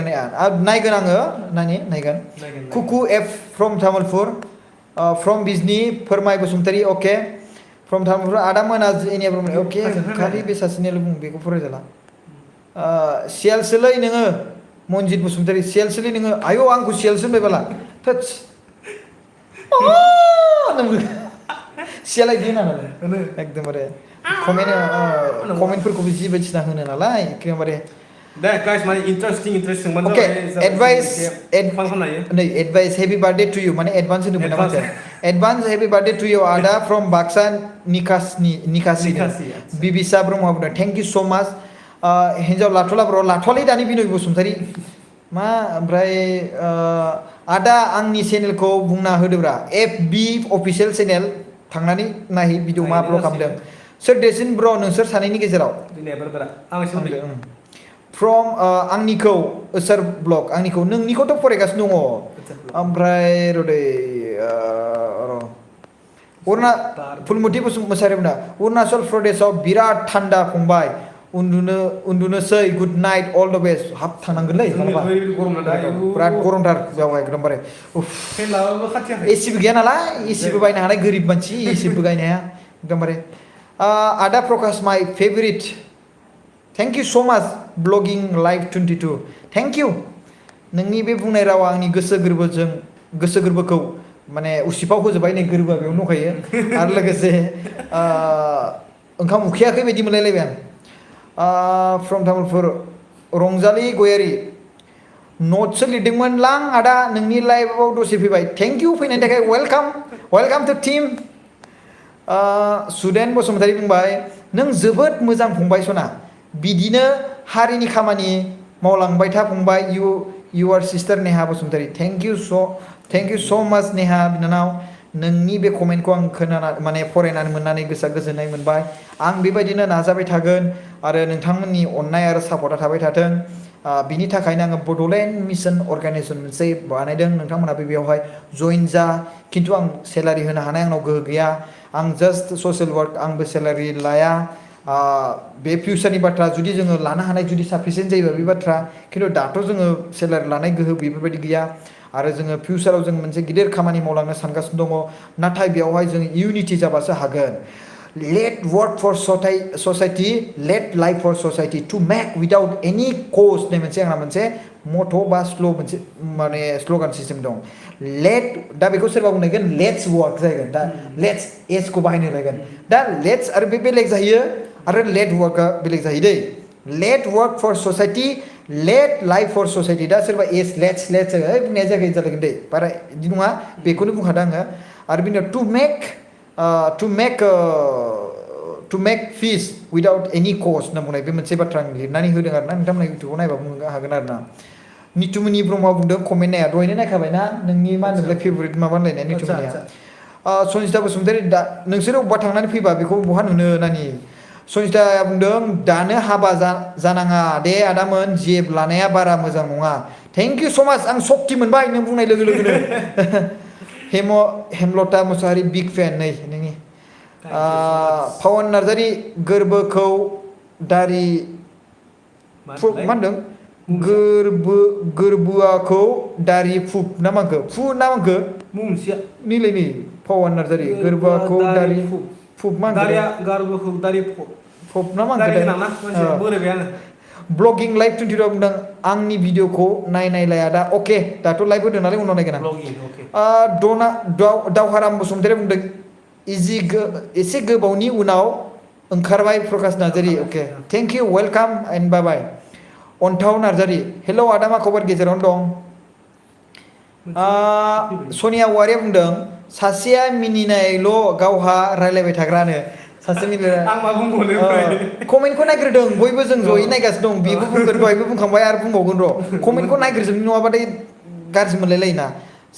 नायगोन आङो नायगोन Kuku F from Tamulpur from बिजनि फोरमाय बसुमतारी ओके from तामुलपुर आदा मोनाज एनिया ब्रह्म ओके खालि बे सासेनिल' बुं बेखौ फरायजाला सियालसोलै नोङो मनजित बसुमतारी सियालसोलै नोङो आयौ आंखौ सियालसो होनबाय बाला थोस सियाला इदि होना एकदमबारे कमेन्टफोरखौबो जि बायदिसिना होनो नालाय एकदमबारे दे गाइस माने इन्टारेस्टिं मोन ओके एडभाइस खालामनो नै advice happy birthday to U माने एडभान्स होदोंमोन ना मानसिया advance happy birthday to you आदा फ्रम बाक्सा निकासि बिबिसा ब्रह्म बुंदों थेंक इउ सो माच हिन्जाव लाथ'ला ब्र लाथ'वालै दानि बिनय बसुमतारी मा ओमफ्राय आदा आंनि चेनेलखौ बुंना होदोब्रा FB अफिसियेल चेनेल थांनानै नायहै भिडिअ मा आपल'ड खालामदों सोर देरसिन ब्र नोंसोर सानैनि गेजेराव फ्रम आंनिखौ सोर ब्लग आंनिखौ नोंनिखौथ' फरायगासिनो दङ ओमफ्राय रदै फुलमुथि मोसाहारि बुंदों अरुणाचल प्रदेशआव बिराद थान्दा फंबाय उन्दुनोसै good night all the best हाब थांनांगोनलै बिराद गरमथार बेयावहाय एकदमबारे एसिबो गैया नालाय एसिबो बायनो हानाय गोरिब मानसि एसिबो गायनो हाया एकदमबारे आदा प्रकाश माइ फेभरेट थेंक इउ सो माच ब्लगिं लाइभ 22 थेंक इउ नोंनि बे बुंनाय रावा आंनि गोसो गोरबोखौ माने उसिफाव होजोबबाय नै गोरबोआ बेयावनो दंखायो आरो लोगोसे ओंखाम उखैयाखै बायदि मोनलायलायबाय आं फ्रम तामुलपुर रंजालि गयारि नटसो लिरदोंमोन लां आदा नोंनि लाइभआव दसे फैबाय थेंक इउ फैनायनि थाखाय welcome two team Suden Basumatary बुंबाय नों जोबोद मोजां फंबाय सना बिदिनो हारिनि खामानि मावलांबाय था फंबाय you are sister Neha Basumatary thank you so' much नेहा बिनानाव नोंनि बे कमेन्टखौ आं खोनाना माने फरायनानै मोननानै गोसोआ गोजोननाय मोनबाय आं बेबायदिनो नाजाबाय थागोन आरो नोंथांमोननि अननाय आरो सापर्टआ थाबाय थाथों बिनि थाखायनो आङो बड'लेण्ड मिशन अर्गानाइजेसन मोनसे बानायदों नोंथांमोनाबो बेयावहाय जइन जा खिन्थु आं सेलारि होनो हानाय आंनाव गोहो गैया आं जास्ट ससियेल वार्क आंबो सेलारि लाया बे फिउचारनि बाथ्रा जुदि जोङो लानो हानाय जुदि साफिसियेन्ट जायोबा बे बाथ्रा खिन्थु दाथ' जोङो सेलारि लानाय गोहो बेफोरबायदि गैया आरो जोङो फिउचाराव जों मोनसे गिदिर खामानि मावलांनो सानगासिनो दङ नाथाय बेवहाय जों इउनिटि जाबासो हागोन let work for society let life for society to make without any cause होननाय मोनसे आंना मोनसे मट' बा मोनसे माने स्ल'गान सिस्टेम दं लेट दा बेखौ सोरबा बुंनायगोन लेट्स वर्क जाहैगोन दा लेट्स एसखौ बाहायनो लायगोन दा लेट्स आरो बे बेलेग जाहैयो आरो लेट वर्कआ बेलेग जाहैयो दै let work for society let life for society दा सोरबा एस लेट्स बुंनाया जायाखै जालायगोन दै बारा बिदि नङा बेखौनो बुंखादों आङो आरो बिनि टु मेक फिस उइदाउट एनि कज होनना बुंनाय बे मोनसे बाथ्रा आं लिरनानै होदों आरो ना नोंथांमोना इउटुबाव नायबा बुंनो हागोन आरो ना नितुमनि ब्रह्मआ बुंदों कमेन्ट नाया दहायनो नायखाबायना नोंनि मा होनोमोनलाय फेभरेट माबा होनलायनाय नितुमनिया सनिता बसुमतारी दा नोंसोरो अबेबा थांनानै फैबा बेखौ बहा नुनो नानि सनिताया बुंदों दानो हाबा जानाङा दे आदामोन जेब लानाया बारा मोजां नङा थेंक इउ सो माच आं सक्ति मोनबाय नों बुंनाय लोगो लोगोनो हेमलता मुसाहारि बिग फेन नै नोंनि पावन नार्जारि गोरबोखौ दारि मा होनदों गोरबोआखौ दारि फुब ना मांखो ना मांखो नैलाय नै पावन नार्जारि गोरबोआखौ दारि फुब मा गोरबोखौ दारि फुब ना मांखो ब्लगिं लाइभ 22 बुंदों आंनि भिडिअखौ नायलाय आदा अके दाथ' लाइभ होदों नालाय उनाव नायगोन आं दावहाराम बसुमतारी बुंदों एसे गोबावनि उनाव ओंखारबाय प्रकाश नार्जारि अके थेंक इउ वेलकाम एन्ड बाय बाय अन्थाव नार्जारि हेलौ आदा मा खबर गेजेरावनो दं सनिया औवारिया बुंदों सासेया मिनिनायल' गावहा रायलायबाय थाग्रानो सासे मिनिनाय आं मा बुंबावनो कमेन्टखौ नायग्रोदों बयबो जों जयै नायगासिनो दं बेबो बुंगोन दहायबो बुंखांबाय आरो बुंबावगोन र' कमेन्टखौ नायग्रोजोबनो नङाबाथाय गाज्रि मोनलायलायोना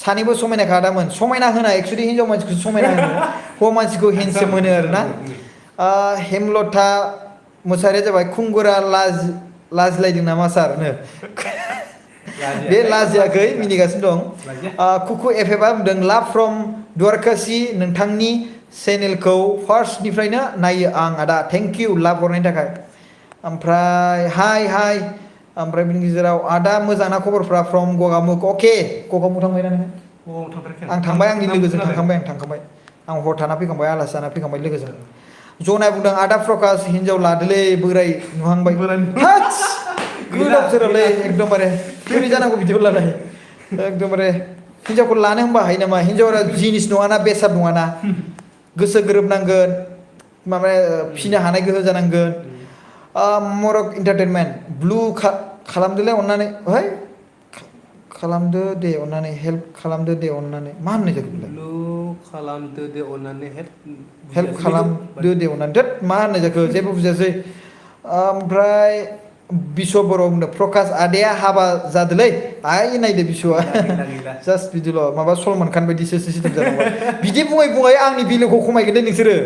सानैबो समायनाखा आदामोन समायना होना एक्सुवेलि हिन्जाव मानसिखौ समायना होनो हौवा मानसिखौ हेन्डसाम होनो आरोना हेमलता मुसाहारिया जाबाय खुंगुरा लाजिलायदों नामा सार नो बे लाजियाखै मिनिगासिनो दं कुकु एफएफआ बुंदों लाभ फ्रम द्वारकासि नोंथांनि चेनेलखौ फार्स्टनिफ्रायनो नायो आं आदा थेंक इउ लाभ हरनायनि थाखाय ओमफ्राय हाय ओमफ्राय बिनि गेजेराव आदा मोजां ना खबरफ्रा फ्रम गगामुग अके गगामुग थांबाय ना नोङो थांफेराखै आं थांबाय आंनि लोगोजों थांखांबाय आं हर थाना फैखांबाय आलासि जाना फैखांबाय लोगोजों जनाया बुंदों आदा प्रकाश हिनजाव लादोलै बोराय नुहांबाय हास गोदाव सोरावलै एकदमबारे बोरै जानांगौ बिदिब्लालाय एकदमबारे हिनजावखौ लानो होनबा हायो नामा हिनजावा जिनिस नङाना बेसाद नङाना गोसो गोरोबनांगोन माबा फिनो हानाय गोहो जानांगोन मरक इन्टारटेनमेन्ट ब्लु खालामदोलै अननानै है खालामदो दे अननानै हेल्प खालामदो दे अननानै मा होननाय जाखो बेलाय ब्लु खालामदो दे अननानै हेल्प खालामदो दे अननानै दोद मा होननाय जाखो जेबो बुजियासै ओमफ्राय बिश्व बर' बुंदों प्रकाश आदाया हाबा जादोलै आइ नायदो बिश्वआ जास्ट बिदिल' माबा सलमान खान बायदिसो सिस्टेम जानांबाय बिदि बुङै बुङै आंनि भेलुखौ खमायगोन दे नोंसोरो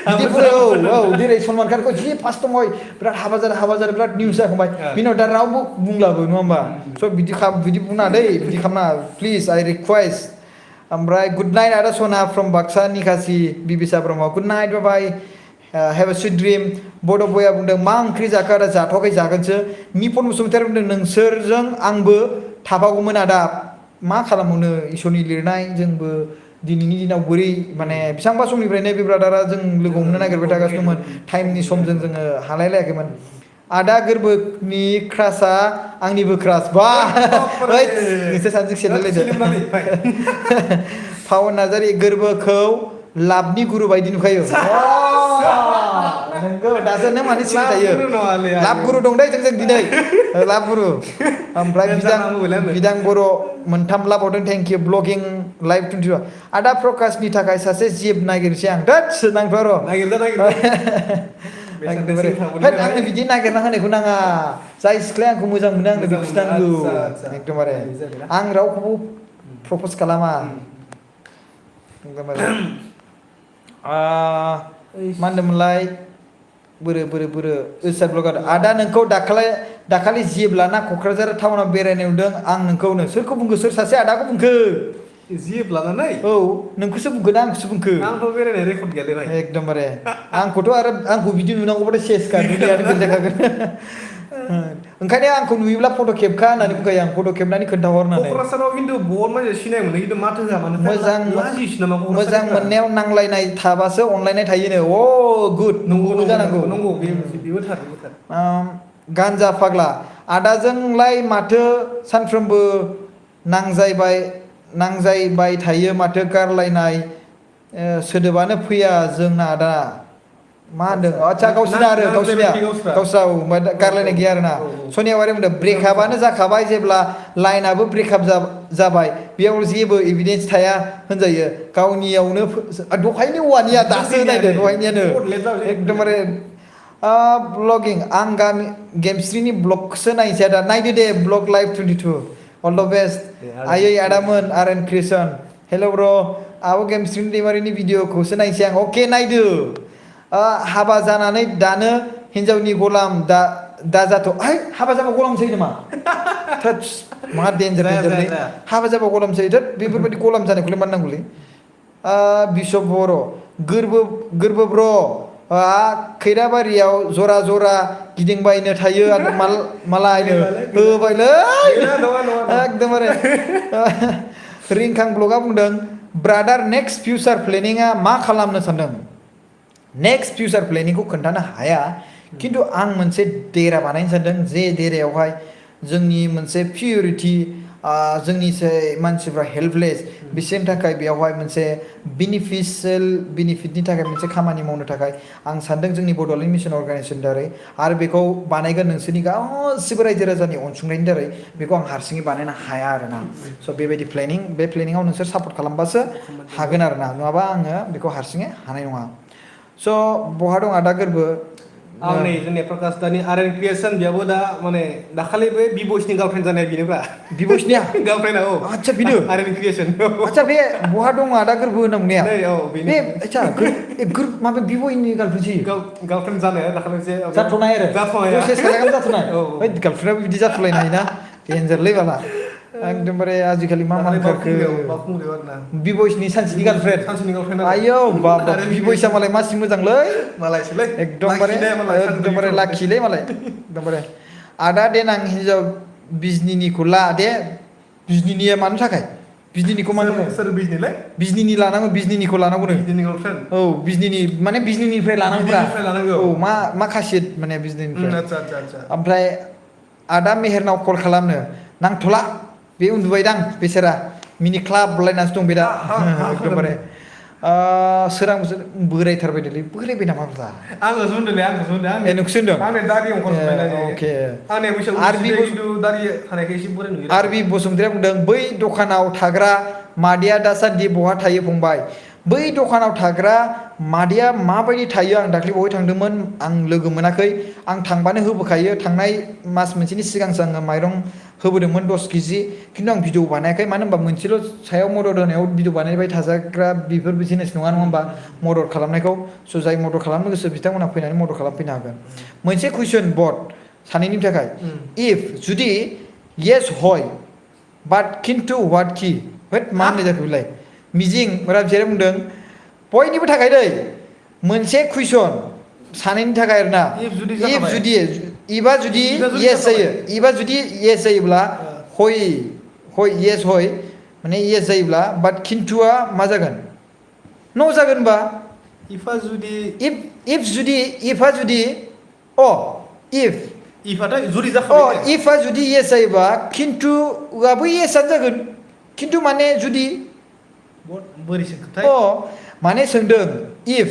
बिदि बुङै औ जेरै सलमान खानखौ जि फार्स्ट दङ बिराद हाबा जादों बिराद निउस जाखांबाय बिनाव दा रावबो बुंलाबो नङा होमबा स' बिदि बुंनाङा दै बिदि खालामनाङा प्लिज आइ रिकुवेस्ट ओमफ्राय गुड नाइट आदा Sana from Baksa Nikashi Bibisa Brahma good night bye have a sweet dream बड' बया बुंदों मा ओंख्रि जाखो आदा जाथ'वाखै जागोनसो निपन बसुमतारी बुंदों नोंसोरजों आंबो थाफागौमोन आदा मा खालामबावनो इसोरनि लिरनाय जोंबो दिनैनि दिनाव बोरै माने बेसेबांबा समनिफ्रायनो बे ब्रादारा जों लोगो हमनो नागिरबाय थागासिनोमोन टाइमनि समजों जोङो हालायलायाखैमोन आदा गोरबोनि क्रासआ आंनिबो क्रास बा नोंसोर सानैजों सेलायलायदो पावन नार्जारि गोरबोखौ लाभनि गुरु बायदि नुखायो नोंगौ दासो नों मानो सिरि थायो लाभ गुरु दं दे जों दिनै लाभ गुरु ओमफ्राय बिदां बर' मोनथाम लाबावदों थेंक इउ ब्लगिं लाइभ 22 आदा प्रकाशनि थाखाय सासे जिब नागिरसै आं दोद नांथ' र' आंनो बिदि नागिरना होनायखौ नाङा जाय सिख्लाया आंखौ मोजां मोनो आंनो बेखौ खिथानांगौ एकदमबारे आं रावखौबो प्रप'ज खालामा एकदमबारे मा होनदोंमोनलाय बोरो ओसाद ब्लगार आदा नोंखौ दाखालि जिब लाना क'क्राझार टाउनाव बेरायनाय नुदों आं नोंखौनो सोरखौ बुंखो सोर सासे आदाखौ बुंखो जिब लानानै औ नोंखौसो बुंखो ना आंखौसो बुंखो आंथ' बेरायनाय रेकर्ड गैयालै भाइ एकदमबारे आंखौथ' आरो आंखौ बिदि नुनांगौबाथाय सेसखा दुनियानो गोलैखागोन ओंखायनो आंखौ नुयोब्ला फट' खेबखा होननानै बुंखायो आं फट' खेबनानै खोन्थाहर होननानै क'क्राझाराव खिन्थु बहुत मानसि सिनाय मोनो खिन्थु माथो होआ मानो मोजां मोननायाव नांलायनाय थाबासो अनलायनाय थायोनो अ गुड नंगौ जानांगौ नंगौ बेबो थार गान्जा फाग्ला आदाजोंलाय माथो सानफ्रोमबो नांजायबाय थायो माथो गारलायनाय सोदोबानो फैया जोंना आदा मा होनदों आच्छा गावसिनिया गारलायनाय गैया आरोना सनिया वारि बुंदों ब्रेकआपानो जाखाबाय जेब्ला लाइनाबो ब्रेकआप जाबाय बेयाव जेबो एभिडेन्स थाया होनजायो गावनियावनो दहायनि औवानिया दासो नायदो दहायनियानो एकदमबारे ब्लगिं आं गेमस्रिनि ब्लगखौसो नायनोसै आदा नायदो दे blog live 22 all the best आयै आदामोन आर एन क्रिएसन हेल' ब्र आब' गेमस्रिनि दैमारिनि भिडिअखौसो नायनोसै आं अके नायदो हाबा जानानै दानो हिनजावनि गलाम दाजाथ' हाबा जाबा गलाम जायो नामा मा डेन्जारलै हाबा जाबा गलाम जायो बेफोरबायदि गलाम जानायखौलाय मा नांगौलै बिश्व बर' गोरबो ब्र' खैराबारियाव जरा गिदिंबायनो थायो मालायनो होबायलै एकदमबारे रिंखां ब्लगआ बुंदों ब्रादार नेक्स्ट फिउचार प्लेनिंआ मा खालामनो सानदों नेक्स्ट फिउचार प्लेनिंखौ खोन्थानो हाया खिन्थु आं मोनसे देरा बानायनो सानदों जे देरायावहाय जोंनि मोनसे पिउरिटि जोंनि मानसिफ्रा हेल्पलेस बिसोरनि थाखाय बेयावहाय मोनसे बेनिफिटनि थाखाय मोनसे खामानि मावनो थाखाय आं सानदों जोंनि बड'लेण्ड मिसन अर्गानाइजेसन दारै आरो बेखौ बानायगोन नोंसोरनि गासिबो रायजो राजानि अनसुंथाइनि दारै बेखौ आं हारसिङै बानायनो हाया आरोना स' बेबायदि बे प्लेनिङाव नोंसोर सापर्ट खालामबासो हागोन आरोना नङाबा आङो बेखौ हारसिङै हानाय नङा स' बहा दं आदा गोरबो नै जोंनि प्रकाश दानि आर एन क्रिएसन बेयावबो दा माने दाखालि बे बिब'सनि गार्लफ्रेन्ड जानाय बेनोब्रा बिब'सनिया गार्लफ्रेन्डआ औ आच्छा बेनो आर एन क्रिएसन आच्छा बे बहा दं आदा गोरबो होनना बुंनाया नै औ बे आच्छा माबा बिब'नि गार्लफ्रेन्डसो गार्लफ्रेन्ड जानाया दाखालि एसे जाथ'नाय आरो जाथ'नाया जाथ'नाय गार्लफ्रेन्डआबो बिदि जाथ'लायनो हायोना डेन्जारलै बाला एकदमबारे आजिखालि मा ओंखारखो बिब'सनि सानसेनि गार्लफ्रेन्ड आयौ बाबा बिब'सा मालाय मासि मोजांलै मालायसोलै एकदमबारे लाखिलै मालाय एकदमबारे आदा देनां हिनजाव बिजनिनिखौ ला दे बिजनिनिया मानो थाखाय बिजनिनिखौ मा होनो सोर बिजनिलाय बिजनिनि लानांगौ बिजनिनिखौ लानांगौ नो बिजनि गार्लफ्रेन्ड औ बिजनिनि माने बिजनिनिफ्राय लानांगौब्रा बिजनिनिफ्राय लानांगौ। औ मा खासियत माने बिजनिनिफ्राय आচ্ছা ओमफ्राय आदा मेहेरनाव कल खालामनो नांथ'ला बे उन्दुबायदां बेसारा मिनिख्लाबलायनासो दं बे दा एकदमबारे सोरां बोरायथारबायदोलै बोरायबाय नामा ब्रा आंखौसो होनदोंलै ए नोंखौसो होनदों आंनि दारि अंखारजोब्बायना अके आंनि बैसोआव आरबि खिन्थु दारि थानायखाय एसे बोराय नुयो आरबि बसुमतारिया बुंदों बै दखानाव थाग्रा मादैया दासान्दि बहा थायो फंबाय बै दखानाव थाग्रा मादैया माबायदि थायो आं दाख्लै बावै थांदोंमोन आं लोगो मोनाखै आं थांबानो होबोखायो थांनाय मास मोनसेनि सिगांसो आङो माइरं होबोदोंमोन 10 केजि खिन्थु आं भिडिअ बानायाखै मानो होनबा मोनसेल' सायाव मदद होनायाव भिडिअ बानायबाय थाजाग्रा बेफोरबो जिनिस नङा होनबा मदद खालामनायखौ स' जाय मदद खालामनो गोसो बिथांमोना फैनानै मदद खालामफैनो हागोन मोनसे कुइसन बट सानैनि थाखाय इफ जुदि येस हय बाट खिन्थु वाट कि होद मा होननाय जाखो बेलाय मिजिं रामजियारि बुंदों बयनिबो थाखाय दै मोनसे कुइसन सानैनि थाखाय आरोना If जुदि इफ जाखाबाय। जुदि इबा जुदि इबा जुदि येस जाखाबाय। जायो इबा जुदि येस जायोब्ला हय येस हय माने येस जायोब्ला बाट खिन्थुआ मा जागोन न' जागोन बा इफा जुदि इफ जुदि इफा जुदि अ इफ इफाथाय जुदि जाखाबाय इफा जुदि येस जायोबा खिन्थुआबो येसआनो जागोन खिन्थु माने जुदि बोरै सोंखोथाय माने सोंदों इफ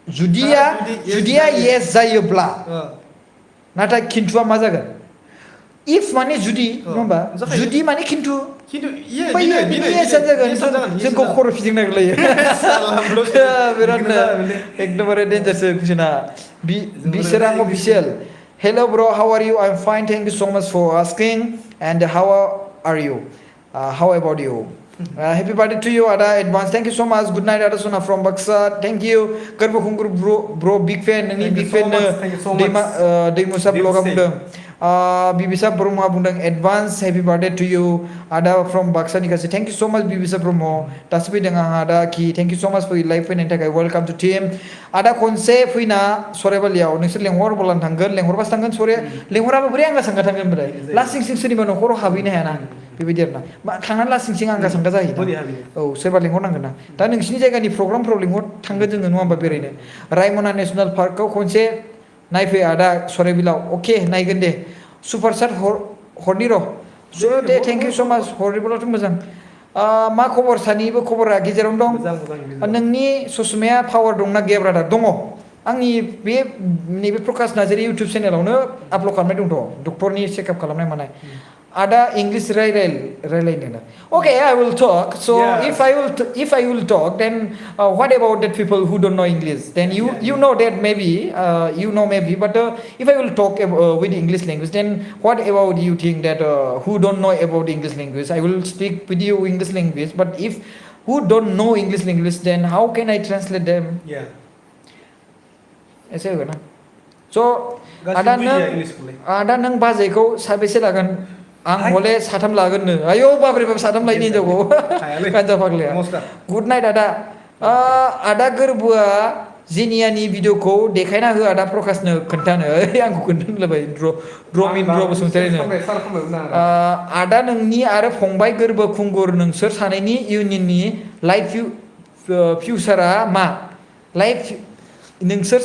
जुदिया येस जायोब्ला नाथाय खिन्थुआ मा जागोन इफ माने जुदि नङा होमबा जाखायो। जुदि माने खिन्थु खिन्थु बिनि येसआनो जागोन जोंखौ खर' फिदिं नागिरलायो बिरादनो एकदमबारे डेन्जारसो कुइसना बिसोरां official hello' bro how are you I am fine thank you so' much for asking and how are you how about you happy birthday to you आदा advance thank you so' much good night आदा Sana from Baksa thank you गोरबो खुंगुर ब्र big फेन नोंनि Thank you big so फेननो much, thank you so much. दैमुसा ब्लगा बुंदों बिबिसा ब्रह्मआ बुंदों advance happy birthday to you आदा from बाक्सानि गासै thank you so' माच बिबिसा ब्रह्म दासो फैदों आंहा आदा कि थेंक इउ स' माच फै लाइभ फैनायनि थाखाय वेलकाम टु टिम आदा खनसे फैना सराइबालियाव नोंसोर लेंहरब्लानो थांगोन लेंहरबासो थांगोन सरे लेंहराबो बोरै आंगा सांगा थांगोन ओमफ्राय लासिं सिं सोरनिबा न'खराव हाबहैनो हायाना बेबायदि आरोना थांनानै लासिं सिं आंगा सांगा जाहैयो औ सोरबा लेंहरनांगोन ना दा नोंसिनि जायगानि प्रग्रामफ्राव लेंहर थांगोन जोङो नङा होमबा बेरायनो रायमना नेसनेल पार्कआव खनसे नायफै आदा सराइबिलाव अके नायगोन दे सुपार चाट हरनि र' स' दे थेंक इउ स' माच हरोब्लाथ' मोजां मा खबर सानैबो खबरा गेजेरावनो दं नोंनि ससमाया पावार दंना गैया ब्रादार दङ आंनि बे नैबे प्रकाश नार्जारि इउटुब चेनेलावनो आपलड खालामनाय दंथ' डक्टरनि चेकआप खालामनाय मानाय आदा इंलिश रायलायनो ना okay I will talk so if I will talk then what about that people who don't know English then you know that maybe but if I will talk with English language then what about you think that who don't know about English language I will speak with you English language but if who don't know English language then how can I translate them एसे होगोन ना स' आदा नों बाजैखौ साबेसे लागोन आं हले साथाम लागोननो आयौ बाब्रे बाब साथाम लायनि हिनजावखौ गान्जा फाग्लाया गुड नाइट आदा आदा गोरबोआ जिनियानि भिडिअखौ देखायना हो आदा प्रकाशनो खोन्थानो आंखौ खोन्थानो लाबाय द्रमिन द्र बसुमतारिनो आदा नोंनि आरो फंबाय गोरबो खुंगुर नोंसोर सानैनि इउनियननि लाइफ फिउचारा मा लाइफ नोंसोर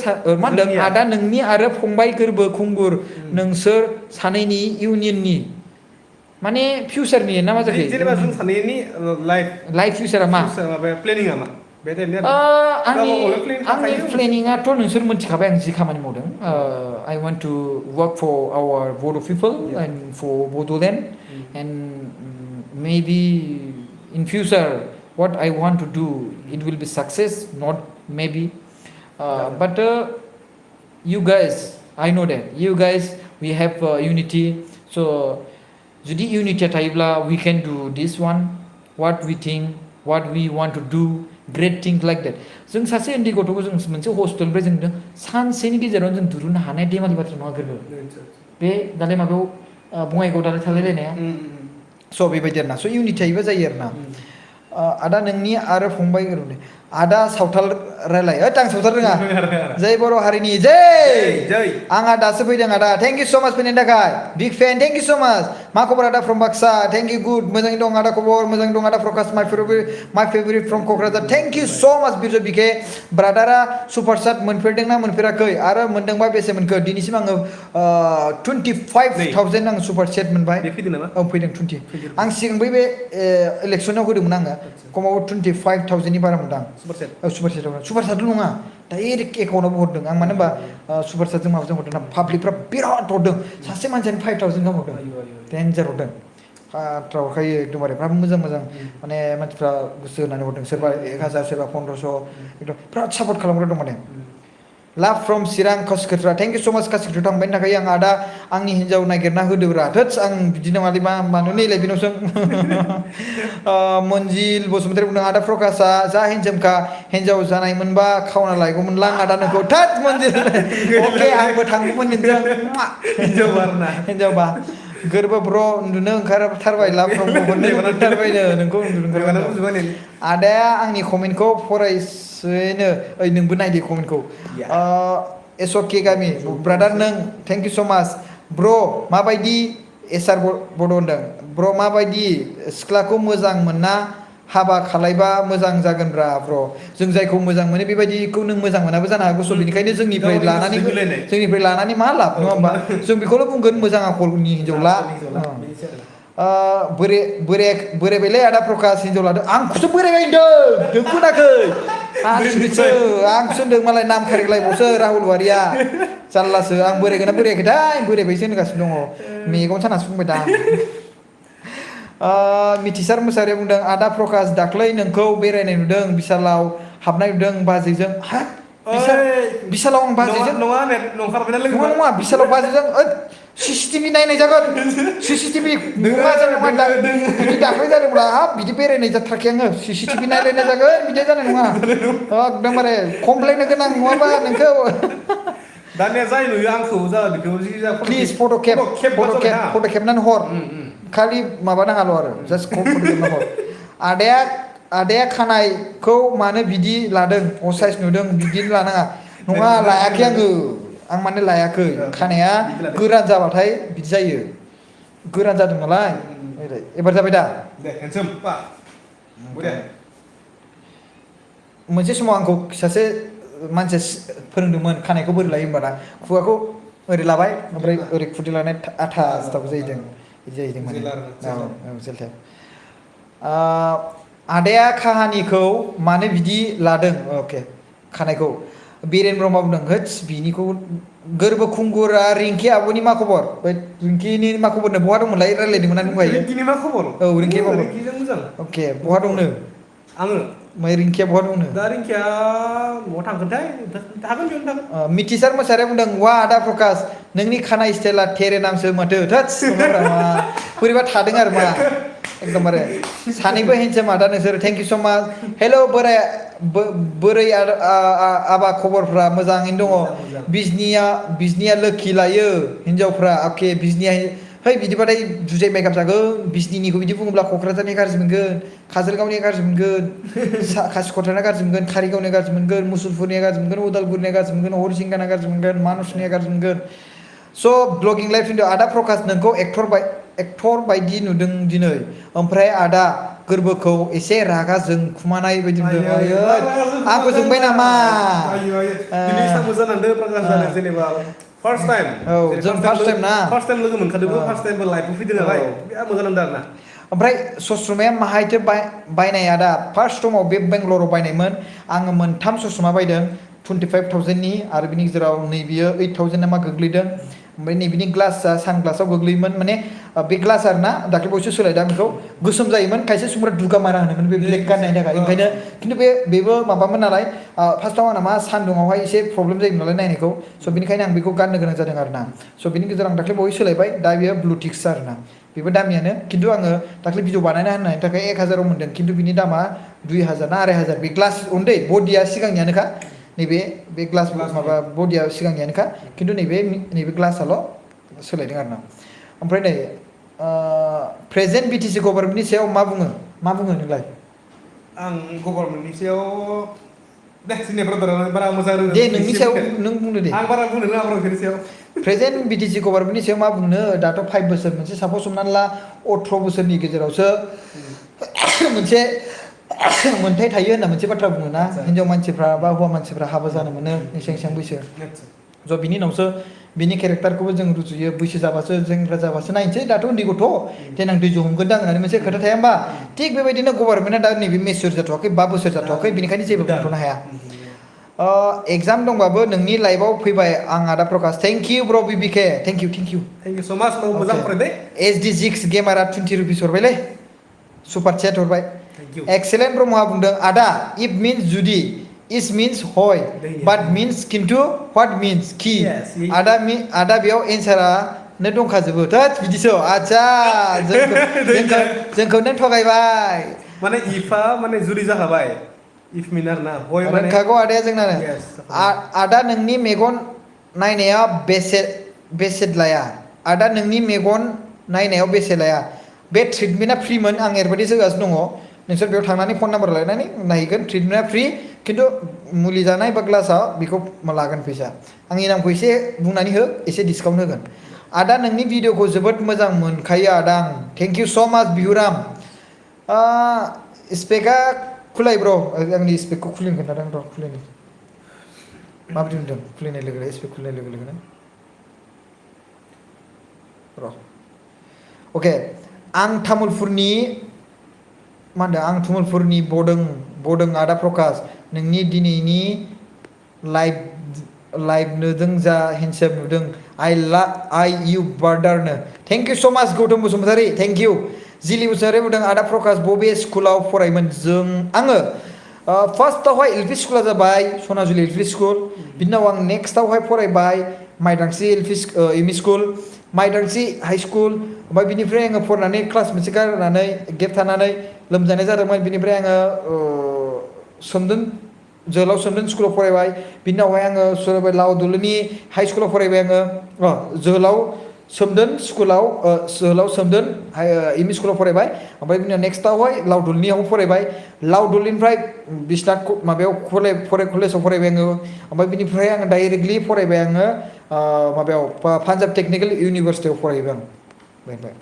मा होनदों आदा नोंनि आरो फंबाय गोरबो खुंगुर नोंसोर सानैनि इउनियननि माने फिउचारनि ना मा जाखो जेनेबा जों सानैनि लाइफ फिउचारा मा माबाया प्लेनिंआ मा बे टाइमनि आंनि प्लेनिंआथ' नोंसोर मिथिखाबाय आं जि खामानि मावदों I want to work for our Bodo people and for Bodoland and maybe in future what I want to do it will be success not maybe but you guys I know that you guys we have unity so जुदि इउनिटिया थायोब्ला we can do this one what we think what we want to do great things like that जों सासे उन्दै गथ'खौ जों मोनसे हस्टेलनिफ्राय जों सानसेनि गेजेरावनो जों दिरुननो हानाय देमालि बाथ्रा नङा गोरबो बे दालाय माबायाव बङाइगाव दालाय थालायलायनाया स' बेबायदि आरोना स' इउनिटियाबो जायो आरोना आदा नोंनि आरो फंबाय गोरबोनि आदा सावथाल रायलाय आं सावथाल रोङा जै बर' हारिनि जै आंहा दासो फैदों आदा थेंक इउ स' माच फैनायनि थाखाय big fan thank you so' माच मा खबर आदा from Baksa thank you good मोजाङै दं आदा खबर मोजाङै दं आदा प्रकाश my favorite from Kokrajhar thank you so much बिरजय बिके ब्रादारा सुपार चाट मोनफेरदोंना मोनफेराखै आरो मोनदोंबा बेसे मोनखो दिनैसिम आङो 25,000 आं सुपार चेट मोनबाय बे फैदों नामा? औ फैदों 20 आं सिगां बै बे इलेक्सनाव होदोंमोन आङो खमावबो 25,000 नि बारा मोनदां सुपार चाट नङा डाइरेक्ट एकाउन्टावबो हरदों आं मानो होनबा सुपार चाटजों माबाजों हरदों ना पाब्लिकफ्रा बिराद हरदों सासे मानसियानो 5,000 गाहाम हरदों डेन्जार हरदों फात्रा हरखायो एकदमबारे बिराद मोजां माने मानसिफ्रा गोसो होनानै हरदों सोरबा 1,000 सोरबा 1,500 एकदम बिराद सापर्ट खालामग्रा दं माने लाभ from Chirang कासिकट्रा thank you so माच कासिकट्रा थांबाय थाखाय आं आदा आंनि हिन्जाव नागिरना होदोब्रा थोस आं बिदि नङालै मानो नैलाय बेनावसो मन्जिल बसुमतारी बुंदों आदा प्रकाशआ जा हिन्जावखा हिन्जाव जानायमोनबा खावना लायगौमोनलां आदा नोंखौ थोद मन्जिल अके आंबो थांगौमोन नोंजों हिन्जावबा गोरबो ब्र उन्दुनो ओंखारथारबाय लाभ फ्रम मोनथारबायनो नोंखौ उन्दुनो आदाया आंनि कमेन्टखौ फरायसैनो ओइ नोंबो नायदो कमेन्टखौ एसके गामि ब्रादार नों थेंक इउ स माच ब्र माबायदि एसआर बड' होनदों ब्र माबायदि सिख्लाखौ मोजां मोनना हाबा खालायबा मोजां जागोनब्रा ब्र जों जायखौ मोजां मोनो बेबायदिखौ नों मोजां मोनाबो जानो हागौ स' बेनिखायनो जोंनिफ्राय लानानै मा लाब नङा होमबा जों बेखौल' बुंगोन मोजां आखलनि हिन्जाव ला बोरायबायलै आदा प्रकाश हिन्जाव लादों आंखौसो बोरायबाय होनदों नोंखौ होनाखै आंसो होनदों मालाय नाम खारिलायबावसो राहुल वारिया जारलासो आं बोरायगोना बोरायाखैथाय बोरायबायसो होनगासिनो दङ मेगन सानासो बुंबाय दा मिथिसार मुसाहारिया बुंदों आदा प्रकाश दाख्लै नोंखौ बेरायनाय नुदों बिशालाव हाबनाय नुदों बाजैजों हा बिशालाव आं बाजैजों नङा बिशालाव बाजैजों सिसिटिभि नायनाय जागोन सिसिटिभि नङा जेनेबा बिदि दाख्लै जादोंब्ला हाब बिदि बेरायनाय जाथाराखै आङो सिसिटिभि नायलायनाय जागोन बिदि जानाय नङा एकदमबारे कमप्लेन होगोन आं नङाबा नोंखौ दानिया जाय नुयो आंखौ जा बेखौ प्लिज फट' खेबनानै हर खालि माबा नाङाल' आरो जास्ट फट' खेबना हर आदाया खानायखौ मानो बिदि लादों असाइस नुदों बिदि लानाङा नङा लायाखै आं माने लायाखै खानाया गोरान जाबाथाय बिदि जायो गोरान जादों नालाय एबार जाबाय दा मोनसे समाव आंखौ सासे मानसिया फोरोंदोंमोन खानायखौ बोरै लायो होनबा खुगाखौ ओरै लाबाय ओमफ्राय ओरै खुदै लानाय आथा सिथाबो जाहैदों बिदि जाहैदों माने जेलथेब आदाया काहानिखौ मानो बिदि लादों अके खानायखौ बिरेन ब्रह्म बुंदों होत्स बिनिखौ गोरबो खुंगुरा रिंकि आब'नि मा खबर रिंकिनि मा खबरनो बहा दंमोनलाय रायलायदोंमोन आं दहाय रिंकिनि मा खबर औ रिंकि खबर रिंकिजों मोजां अके बहा दंनो आङो ओमफ्राय रिंकिया बहा दंनो दा रिंकिया बहा थांगोनथाय थागोन बेयावनो थागोन मिथिसार मोसाहारिया बुंदों वा आदा प्रकाश नोंनि खानाय स्टाइला थेरे नामसो माथो थोत्स बोरैबा थादों आरो मा एकदमबारे सानैबो हेन्डसाम आदा नोंसोर थेंक इउ स माच हेल' बोरै आबा खबरफ्रा मोजाङैनो दङ बिजनिया लोखि लायो हिन्जावफ्रा अके बिजनिया है बिदिबाथाय जुजाय मेकआप जागोन बिजनिनिखौ बिदि बुङोब्ला क'क्राझारनि गाज्रि मोनगोन काजलगावनि गाज्रि मोनगोन कासिकट्राना गाज्रि मोनगोन कारिगावनि गाज्रि मोनगोन मुसुलपुरनिया गाज्रि मोनगोन उदालगुरिनिया गाज्रि मोनगोन हरिसिंगाना गाज्रि मोनगोन मानुसनिया गाज्रि मोनगोन स' ब्लगिं लाइभ होनदों आदा प्रकाश नोंखौ एक्टर बायदि नुदों दिनै ओमफ्राय आदा गोरबोखौ एसे रागा जोंखुमानाय बायदि नुदों आंखौ जोंबाय नामा जेनेबा फार्स्ट टाइम औ जों फार्स्ट टाइम लोगो मोनखादोंबो फार्स्ट टाइमबो लाइफआव फैदों नालाय बिराद मोजां नांदों आरोना ओमफ्राय सस्रमाया माहायथो बायनाय आदा फार्स्ट समाव बे बेंगलराव बायनायमोन आङो मोनथाम सस्रमा बायदों 25,000नि आरो बिनि गेजेराव नैबियो 8,000 ना मा गोग्लैदों ओमफ्राय नैबिनि ग्लासआ सानग्लासाव गोग्लैयोमोन माने बे ग्लास आरोना दाख्लै बावैसो सोलायदों आं बेखौ गोसोम जायोमोन खायसे सुबुंफ्रा दुगामारा होनोमोन बे ब्लेक गाननायनि थाखाय ओंखायनो खिन्थु बेबो माबामोन नालाय फार्स्टआव आंना मा सान्दुङावहाय एसे प्रब्लेम जायोमोन नालाय नायनायखौ स' बेनिखायनो आं बेखौ गाननो गोनां जादों आरोना स' बेनि गेजेराव आं दाख्लै बावै सोलायबाय दा बेयो ब्लुटिक्स आरोना बेबो दामियानो खिन्थु आङो दाख्लै भिडिअ बानायना होनायनि थाखाय 1,000आव मोनदों खिन्थु बिनि दामा 2,000 ना 2,500 बे ग्लास उन्दै बडिया सिगांनियानोखा नैबे ग्लास माबा बडिया सिगांनियानोखा खिन्थु नैबे ग्लासाल' सोलायदों आरोना ओमफ्राय नै प्रेजेन्ट बिटिसि गभर्नमेन्टनि सायाव मा बुङो नोंलाय आं गभर्नमेन्टनि सायाव दे जोंनि ब्रादारानो बारा मोजां रोङो दे नोंनि सायाव नों बुंदो दे आं बारा बुंनो रोङा ब्र'फोरनि सायाव प्रेजेन्ट बिटिसि गभर्नमेन्टनि सायाव मा बुंनो दाथ' 5 बोसोर मोनसे सापस हमनानै ला 18 बोसोरनि गेजेरावसो मोनसे मोनथाय थायो होनना मोनसे बाथ्रा बुङो ना हिनजाव मानसिफ्रा बा हौवा मानसिफ्रा हाबा जानो मोनो एसें बैसो ज' बिनि उनावसो बिनि केरेक्टारखौबो जों रुजुयो बैसो जाबासो सेंग्रा जाबासो नायनोसै दाथ' उन्दै गथ' देनां दैजौ हमगोनदां होननानै मोनसे खोथा थाया होमबा थिग बेबायदिनो गभर्नमेन्टआ दा नैबे मेचुर जाथ'वाखै 5 बोसोर जाथ'वाखै बेनिखायनो जेबो बुंथ'नो हाया एग्जाम दंबाबो नोंनि लाइफआव फैबाय आं आदा प्रकाश थेंक इउ ब्र बिबिके थेंक इउ थेंक इउ सो माच नों मोजां फरायदों SD6 गेमारा 20 रुपिस हरबायलै सुपार चेट हरबाय थेंक इउ एक्सेलेन्ट ब्रह्मआ बुंदों आदा इफ मिन्स जुदि इस मिन्स हय बाट मिन्स किन्तु व्हाट मिन्स कि आदा बेयाव एन्सारानो दंखाजोबो थोद बिदिसो आच्छा जोंखौ नों थगायबाय माने इफा माने जुदि जाखाबाय इफ मिन आरोना हय माने रोंखागौ आदाया जोंनानो आदा नोंनि मेगन नायनाया बेसेद लाया आदा नोंनि मेगन नायनायाव बेसे लाया बे ट्रिटमेन्टआ फ्रिमोन आं एडभार्टाइज होगासिनो दङ नोंसोर बेयाव थांनानै फन नाम्बार लायनानै नायहैगोन ट्रिटमेन्टआ फ्रि खिन्थु मुलि जानाय बा ग्लासाव बेखौ लागोन फैसा आंनि नामखौ एसे बुंनानै हो एसे डिसकाउन्ट होगोन आदा नोंनि भिडिअखौ जोबोद मोजां मोनखायो आदा आं थेंक इउ स' माच बिहुराम स्पेकआ खुलाय ब्र आंनि स्पेकखौ खुलिनो खोन्थादों र' खुलिनो माबायदि नुदों खुलिनाय लोगो लोगो स्पेक खुलिनाय लोगो लोगोनो र' अके आं तामुलपुरनि मा होनदों आं तामुलपुरनि बदों आदा प्रकाश नोंनि दिनैनि लाइभ नुदों जा हेन्डसाम नुदों आइ इउ बार्डारनो थेंक इउ स' माच गौतम बसुमतारी थेंक इउ जिलि बसुमतारी बुंदों आदा प्रकाश बबे स्कुलाव फरायोमोन आङो फार्स्टआवहाय एल पि स्कुला जाबाय सनाजुलि एल पि स्कुल बिनि उनाव आं नेक्स्टआवहाय फरायबाय Maidangsri M E school Maidangsri high school ओमफ्राय बिनिफ्राय आङो फरायनानै क्लास मोनसे गारनानै गेप थानानै लोमजानाय जादोंमोन बिनिफ्राय आङो जोहोलाव सोमदोन स्कुलाव फरायबाय बिनि उनावहाय आङो फरायबाय लावदुलिनि हाइ स्कुलाव फरायबाय आङो जोहोलाव सोमदोन एम इ स्कुलाव फरायबाय ओमफ्राय बिनि उनाव नेक्स्टआवहाय लावदुलिनियाव फरायबाय लावदुलिनिफ्राय बिश्वनाथ माबायाव कलेजाव फरायबाय आङो ओमफ्राय बिनिफ्राय आङो डाइरेक्टलि फरायबाय आङो माबायाव पान्जाब टेक्निकेल इउनिभारसिटियाव फरायबाय आं बेनिफ्राय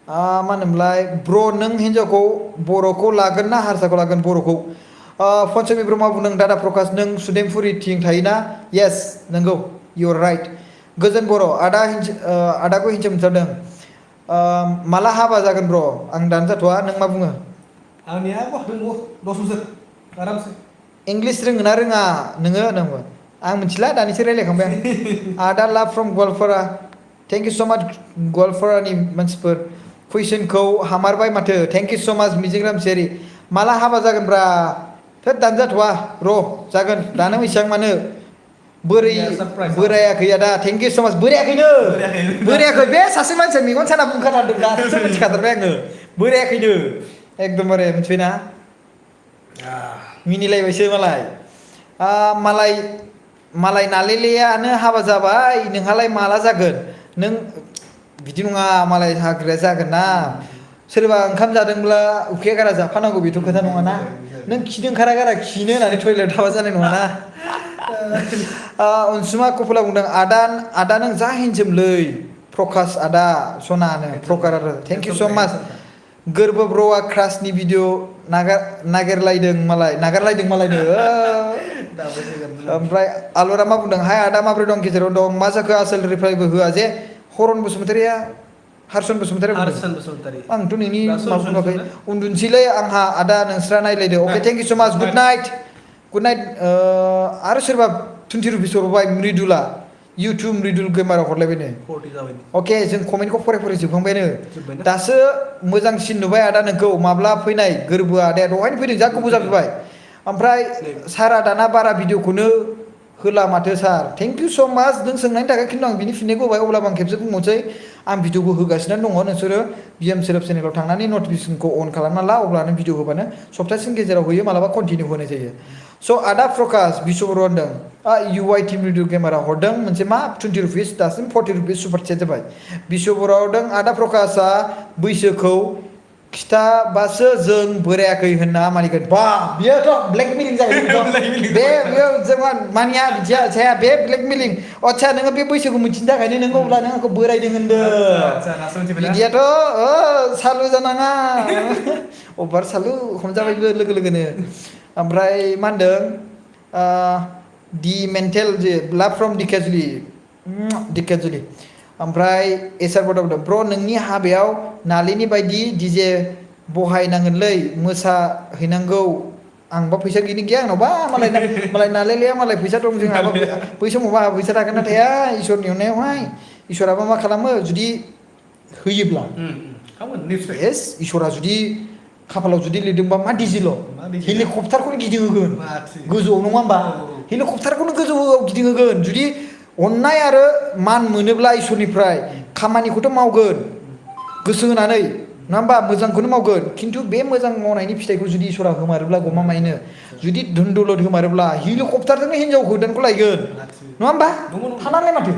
मा होनोमोनलाय ब्र नों हिन्जावखौ बर'खौ लागोन ना हारसाखौ लागोन बर'खौ पन्चमी ब्रह्मआ बुंदों दादा प्रकाश नों सुदेमपुरिथिं थायोना येस नंगौ इउ आर राइट गोजोन बर' आदाखौ हिन्जाव मोनथारदों माला हाबा जागोन ब्र आं दानो जाथ'वा नों मा बुङो आंनिया दङ 10 बोसोर आरामसे इंलिस रोङो ना रोङा नोङो नोंबो आं मिथिला दानिसो रायलायखांबाय आं आदा लाभ from Goalpara thank you so' माच गवालपारानि मानसिफोर कुइसनखौ हामारबाय माथो थेंक इउ स' माच मिजिं रामसियारि माला हाबा जागोन ब्रा थोद दानो जाथ'वा र' जागोन दानो बेसेबां मानो बोरायाखै आदा थेंक इउ स' माच बोरायाखै बे सासे मानसिया मेगन साना बुंखाथारदों दासो मिथिखाथारबाय आङो बोरायाखैनो एकदमबारे मिथिबायना मिनिलायबायसो मालाय नालेलेयानो हाबा जाबाय नोंहालाय माला जागोन नों बिदि नङा मालाय हाग्राया जागोन ना सोरबा ओंखाम जादोंब्ला उखैया गारा जाफानांगौ बेथ' खोथा नङाना नों खिनो ओंखारा गारा खिनो होननानै टयलेट थाबा जानाय नङाना अनसुमा कफला बुंदों आदा नों जा हेन्डसामलै प्रकाश आदा सनानो प्रकार आरो थेंक इउ स' माच गोरबो ब्र'आ क्रासनि भिडिअ नागारलायदों मालायनो ओमफ्राय आलुरा मा बुंदों हाय आदा माब्रै दं गेजेराव दं मा जाखो आसोल रिप्लाइबो होआ जे हरन बसुमतारिया हारसन बसुमतारि आंथ' नोंनि माबा बुङाखै उन्दुनोसैलै आंहा आदा नोंस्रा नायलायदो अके thank you so' much good night आरो सोरबा 20 रुपिस हरबाय मृदुला इउटुब मृदुल गेमाराव हरलायबायनो 40 जाबाय अके जों कमेन्टखौ फराय जोबखांबायनो दासो मोजांसिन नुबाय आदा नोंखौ माब्ला फैनाय गोरबोआ आदाया दहायनो फैदों जा गोबाव जाबोबाय ओमफ्राय सारा दाना बारा भिडिअखौनो होला माथो सार थेंक इउ स' माच नों सोंनायनि थाखाय खिन्थु आं बिनि फिननायखौ होबाय अब्लाबो आं खेबसे बुंबावनोसै आं भिडिअखौ होगासिनो दङ नोंसोरो बिएम सेरेफ चेनेलाव थांनानै नटिफिकेसनखौ अन खालामना ला अब्लानो भिडिअ होबानो सप्तासेनि गेजेराव होयो मालाबा कन्टिनिउ होनाय जायो स' आदा प्रकाश बिश्व बर' होनदों UY टिम भिडिअ गेमारा हरदों मोनसे मा 20 रुपिस दासिम 40 रुपिस सुपार चेट जाबाय बिश्व बर' हरदों आदा प्रकाशआ बैसोखौ खिथाबासो जों बोरायाखै होनना मानिगोन बा बियोथ' ब्लेकमेलिं जाहैबाय बेयो जोंहा मानिया बिदिया जाया बे ब्लेकमेलिं आच्छा नोङो बे बैसोखौ मिथिनो थाखायनो नोङो अब्ला नों आंखौ बोरायदों होनदों बिदियाथ' सालु जानाङा अभार सालु हमजाबायबो लोगो लोगोनो ओमफ्राय मा होनदों दि मेन्टेल लाभ फ्रम दिकेजुलि ओमफ्राय एसार बड'आव ब्र नोंनि हाबायाव नालिनि बायदि डिजे बहायनांगोनलै मोसाहैनांगौ आंबा फैसा गैयिनि गैया आंनावबा मालाय नालेलिया मालाय फैसा दं जोंहाबा बै समावबा आंहा फैसा थागोन ना थाया इसोरनि अननायावहाय इसोराबा मा खालामो जुदि होयोब्ला येस इसोरा जुदि खाफालाव जुदि लिरदोंबा मा डिजेल' हेलिकप्टारखौनो गिदिंहोगोन गोजौआव नङा होमबा हेलिकप्टारखौनो गोजौआव गिदिंहोगोन जुदि अननाय आरो मान मोनोब्ला इसोरनिफ्राय खामानिखौथ' मावगोन गोसो होनानै नङा होमबा मोजांखौनो मावगोन खिन्थु बे मोजां मावनायनि फिथाइखौ जुदि इसोरा होमारोब्ला गमामायैनो जुदि धोन दौलद होमारोब्ला हेलिकप्टारजोंनो हिनजाव गोदानखौ लायगोन नङा होमबा थानांलाय माथो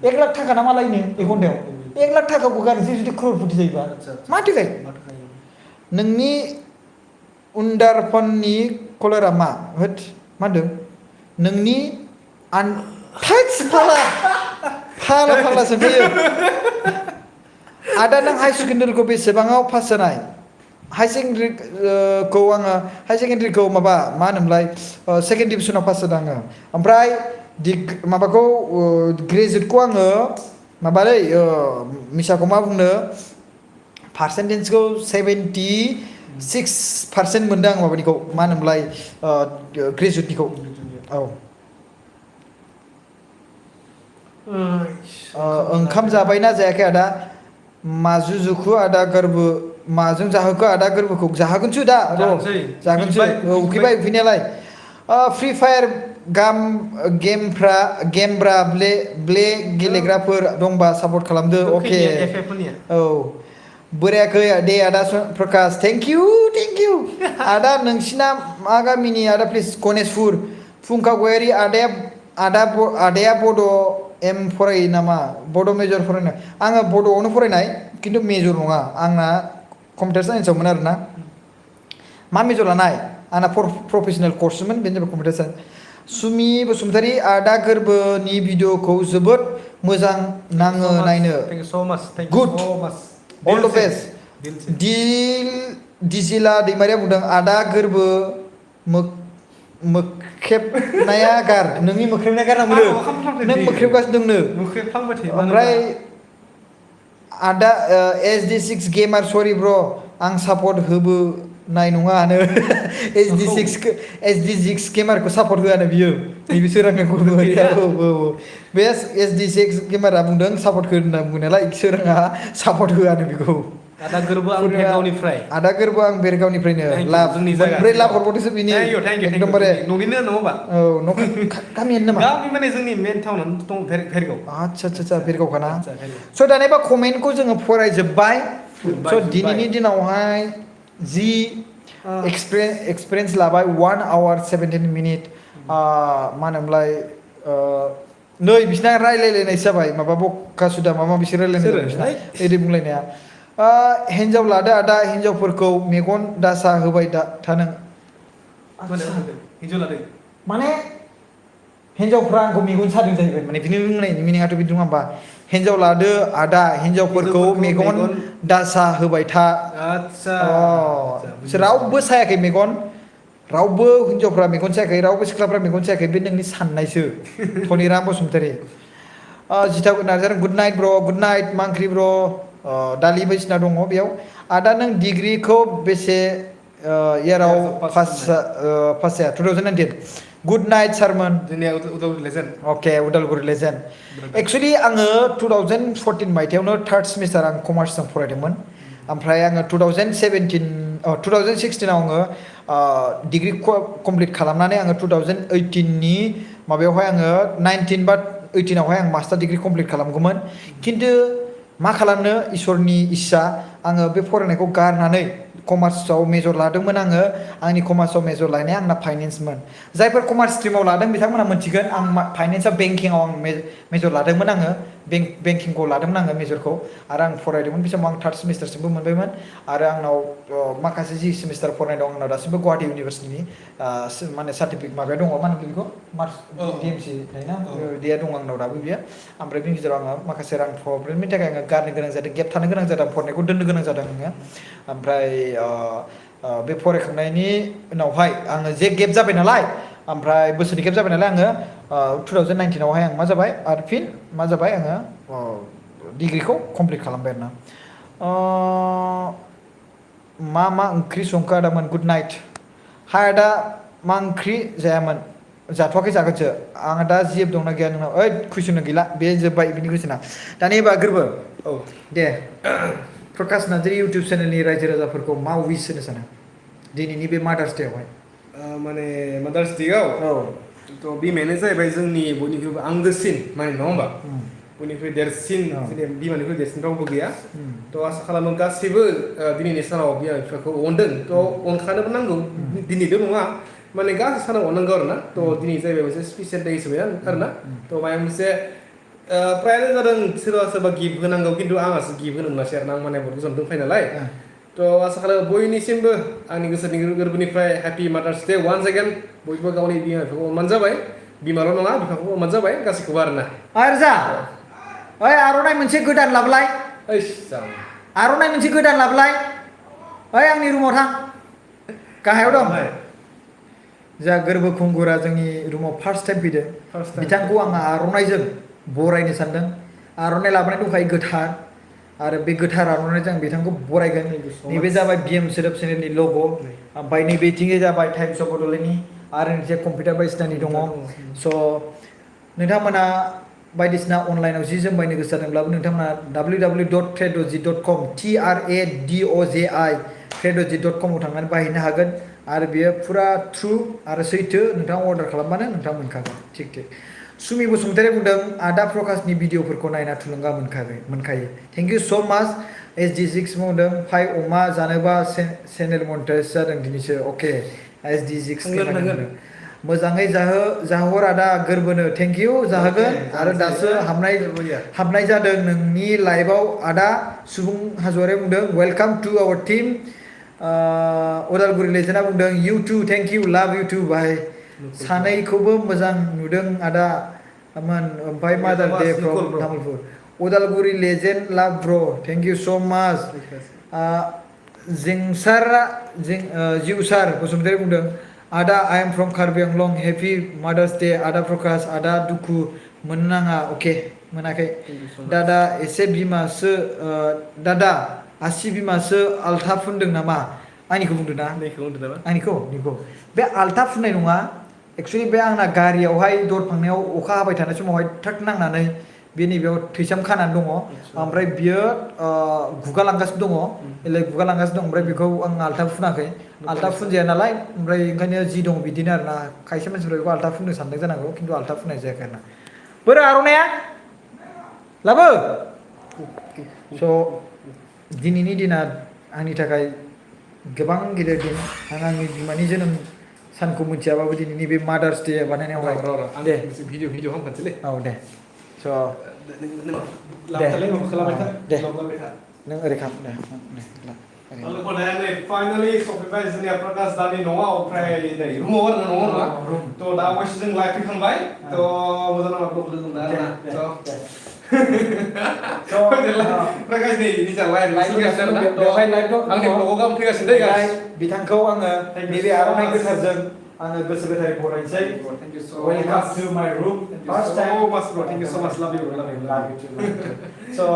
1 लाख थाखा ना मा लायनो एक घन्टायाव 1 लाख थाखाखौ गारनोसै जुदि क्ररपति जायोबा माथो गाय नोंनि उन्दारफननि कलरा मा होद मा होनदों नोंनि फाग्लासो फैयो आदा नों हाई सेकेन्डारिखौ बेसेबाङाव पास जानाय हाई सेकेन्डारिखौ माबा मा होनोमोनलाय सेकेन्ड डिभिजनाव पास जादों आङो ओमफ्राय माबाखौ ग्रेजुवेटखौ आङो माबालै मिसाखौ मा बुंनो पार्सेन्टेजखौ 76% मोनदों आं माबानिखौ मा होनोमोनलाय ग्रेजुवेटनिखौ औ ओंखाम जाबायना जायाखै आदा माजों जाहोखो आदा गोरबोखौ जाहोगोनसो दा जागोनसो उखैबाय उखैनायालाय फ्रि फायार गेमब्रा ब्ले गेलेग्राफोर दंबा सापर्ट खालामदो अके औ बोरायाखै दे आदा प्रकाश थेंक इउ आदा नोंसिना मा गामिनि आदा प्लिज गनेशपुर फुंखा गयारि आदाया बड' एम फरायो नामा बड' मेजर फरायनाय आङो बड'आवनो फरायनाय खिन्थु मेजर नङा आंना कम्पिउटार साइन्सआवमोन आरोना मा मेजर लानाय आंना प्रफेसनेल कर्समोन बेनो जाबाय कम्पिउटार साइन्स सुमि बसुमतारी आदा गोरबोनि भिडिअखौ जोबोद मोजां नाङो नायनो good all the best दिजिला Daimaria बुंदों आदा गोरबो मोख्रेबनाया गार नोंनि मोख्रेबनाया गारनांगौ नों मोख्रेबगासिनो दंनो ओमफ्राय आदा SD6 गेमार सरि ब्र आं सापर्ट होबोनाय नङानो SD6 गेमारखौ सापर्ट होआनो बियो नैबे सोरांनि गरबोया औ बे SD6 गेमारा बुंदों सापर्ट हो होनना बुंनायालाय सोराङा सापर्ट होआनो बेखौ आदा गोरबो आं बेरगावनिफ्रायनो मोनब्रै लाभ हरबावदोंसो बिनि एकदमबारे न'निनो नङाबा औ गामियानो नामा गामि माने जोंनि मेन टाउनानो दं भेरगाव आच्छा भेरगावखाना स' दानिया कमेन्टखौ जोङो फरायजोब्बाय स' दिनैनि दिनावहाय जि एक्सपिरियेन्स लाबाय 1 hour 17 minute मा होनोमोनलाय नै बिसिना रायलायलायनायसो जाबाय माबा बक्का सुदा माबा बिसोर रायलायनाय बिसिना ओरै बुंलायनाया हिन्जाव लादो आदा हिन्जावफोरखौ मेगन दासा होबाय थानो माने हिन्जावफ्रा आंखौ मेगन सादों जाहैबाय माने बिनि बुंनायनि मिनिङाथ' बिदि नङा होमबा हिन्जाव लादो आदा हिन्जावफोरखौ मेगन दासा होबाय था रावबो सायाखै मेगन रावबो हिन्जावफ्रा मेगन सायाखै रावबो सिख्लाफ्रा मेगन सायाखै बे नोंनि साननायसो धनिराम बसुमतारी जिथा नार्जारि गुड नाइट ब्र गुड नाइट मा ओंख्रि ब्र दालि बायदिसिना दङ बेयाव आदा नों डिग्रिखौ बेसे इयाराव पास जाया 2019 गुड नाइट सारमोन जोंनिया उदालगुरि लेजेन्ड अके उदालगुरि लेजेन्ड एक्सुवेलि आङो 2014 मायथाइयावनो 3rd सेमिस्टार आं कमार्सजों फरायदोंमोन ओमफ्राय आङो 2016 आव आङो डिग्रि कमप्लिट खालामनानै आङो 2018नि माबायावहाय आङो 19 बा 18 आवहाय आं मास्टार डिग्रि कमप्लिट खालामगौमोन खिन्थु मा खालामनो इसोरनि इस्सा आङो बे फरायनायखौ गारनानै कमार्सआव मेजर लादोंमोन आङो आंनि कमार्सआव मेजर लानाया आंना फाइनेन्समोन जायफोर कमार्स स्ट्रिमाव लादों बिथांमोना मोनथिगोन आं फाइनेन्सआव बेंकिंआव आं मेजर लादोंमोन आङो बेंकिंखौ लादोंमोन आङो मेजरखौ आरो आं फरायदोंमोन बे समाव आं थार्ड सेमिस्टारसिमबो मोनबायमोन आरो आंनाव माखासे जि सेमिस्टार फरायनाय दं आंनाव दासिमबो गुवाहाटि इउनिभारसिटिनि माने सार्टिफिकेट माबाया दङ मा होनो बेखौ मार्कस डिएमसि थायोना बेयो दं आंनाव दाबो बियो ओमफ्राय बेनि गेजेराव आङो माखासे रां प्रब्लेमनि थाखाय आङो गारनो गोनां जादों गेप थानो गोनां जादों फरायनायखौ दोननो गोनां जादों आङो ओमफ्राय बे फरायखांनायनि उनावहाय आङो जे गेप जाबाय नालाय ओमफ्राय बोसोरनि गेप जाबाय नालाय आङो 2019आवहाय आं मा जाबाय आरो फिन मा जाबाय आङो डिग्रिखौ कमप्लिट खालामबाय आरोना मा ओंख्रि संखो आदामोन गुड नाइट हाय आदा मा ओंख्रि जायामोन जाथ'वाखै जागोनसो आंहा दा जिएफ दंना गैया नोंनाव ओइ कुइसना गैला बे जोब्बाय बिनि कुइसना दानि एबा गोरबो औ दे प्रकाश नार्जारि इउटुब चेनेलनि रायजो राजाफोरखौ मा उइस होनो सानो दिनैनि बे मादार्स डेआवहाय माने मादार्स डेआव औ थ' बिमायानो जाहैबाय जोंनि बयनिख्रुइबो आंगोसिन माने नङा होमबा बयनिख्रुइ देरसिन बिमानिख्रुइ देरसिन रावबो गैया थ' आसा खालामो गासैबो दिनैनि सानाव बिमा बिफाखौ अनदों थ' अनखानोबो नांगौ दिनैल' नङा माने गासै सानाव अननांगौ आरो ना थ' दिनै जाहैबाय मोनसे स्पेसियेल डे हिसाबै आरो ना थ' माबा मोनसे प्रायानो जादों सोरबा गिफ्ट होनांगौ खिन्थु आंहासो गिफ्ट होनो मोनासै आरो ना आं माने बहुत गोजान दंखायो नालाय थ' आसा खालामो बयनिसिमबो आंनि गोसोनि गोरबोनिफ्राय happy mothers day once again बयबो गावनि बिमा बिफाखौ अनबानो जाबाय बिमाल' नङा बिफाखौबो अनबानो जाबाय गासैखौबो आरो ना आरजा ओइ आर'नाइ मोनसे गोदान लाबोलाय आर'नाइ मोनसे गोदान लाबोलाय ओइ आंनि रुमाव थां गाहायाव दं जा गोरबो खुंगुरा जोंनि रुमाव फार्स्ट टाइम फैदों बिथांखौ आङो आर'नाइजों बरायनो सानदों आर'नाइ लाबोनाय दंखायो गोथार आरो बे गोथार आर'नाइजों आं बिथांखौ बरायगोन नैबे जाबाय बिएम सोदोब चेनेलनि लग' ओमफ्राय नैबेथिंजाय जाबाय टाइम्स अफ बड'लेण्डनि आरो मोनसे कम्पिउटार बायदिसिनानि दङ स' नोंथांमोना बायदिसिना अनलाइनाव जि जोम बायनो गोसो जादोंब्लाबो नोंथांमोना www.tradoji.com TRADOJI tradoji.com आव थांनानै बायहैनो हागोन आरो बेयो फुरा ट्रु आरो सैथो नोंथाङा अर्डार खालामबानो नोंथाङा मोनखागोन थिग सुमि बसुमतारी बुंदों आदा प्रकाशनि भिडिअफोरखौ नायना थुलुंगा मोनखायो थेंक इउ स' माच SD6 बुंदों फाइ अमा जानोबा चेनेल मनिटाइज जादों दिनैसो अके SD6 मोजाङै जाहोहर आदा गोरबोनो थेंक इउ जाहोगोन आरो दासो हाबनाय जादों नोंनि लाइभआव आदा सुबुं हाज'वारि बुंदों welcome to our team Udalguri लेजेन्डआ बुंदों you to thank you love you too bye सानैखौबो मोजां नुदों आदा ओमफ्राय mother day from Tamulpur Udalguri legend love bro thank you so' माच जिउसार बसुमतारी बुंदों आदा I am from Karbi Anglong happy mothers day आदा प्रकाश आदा दुखु मोननो नाङा अके मोनाखै दादा एसे बिमासो दादा आसि बिमासो आल्था फुनदों नामा आंनिखौ बुंदों ना आंनिखौ बे आल्था फुननाय नङा एक्सुवेलि बे आंना गारियावहाय दर फांनायाव अखा हाबाय थानाय समावहाय थाक नांनानै बे नैबेयाव थैसाम खानानै दङ ओमफ्राय बियो गुगालांगासिनो दङ गुगालांगासिनो दं ओमफ्राय बेखौ आं आल्था फुनाखै आल्था फुनजाया नालाय ओमफ्राय ओंखायनो जि दं बिदिनो आरो ना खायसे मानसिफ्रा बेखौ आल्था फुननो सानदों जानांगौ खिन्थु आल्था फुननाय जायाखै आरो ना बोरो आर'नाइया लाबो स' दिनैनि दिना आंनि थाखाय गोबां गिदिर दिन आंनि बिमानि जोनोम सानखौ मिथियाबाबो दिनैनि बे मादार्स डे बानायनायावहाय दे भिडिअ खालामखानोसैलै औ दे स' दे नों ओरै खाम दे फाइनालि सफैबाय जोंनिया प्रकाश दानि न'आव ओमफ्राय नै रुमाव आरो न'आव नङा थ' दा अबयस्से जों लाइभ फैखांबाय थ' मोजां नामा लोगो मोनदों आरो ना प्रकाश नै निजा लाइभ फैगासिनो आरो ना बेवहाय लाइभ दं आंनि ब्लगाव गाबोन फैगासिनो दै गाइस बिथांखौ आङो नैबे आर'नाइ गोथारजों आङो गोसो गोथारै बरायनोसै वेलकाम टु माय room first time thank you so' माच लाभ इउ स'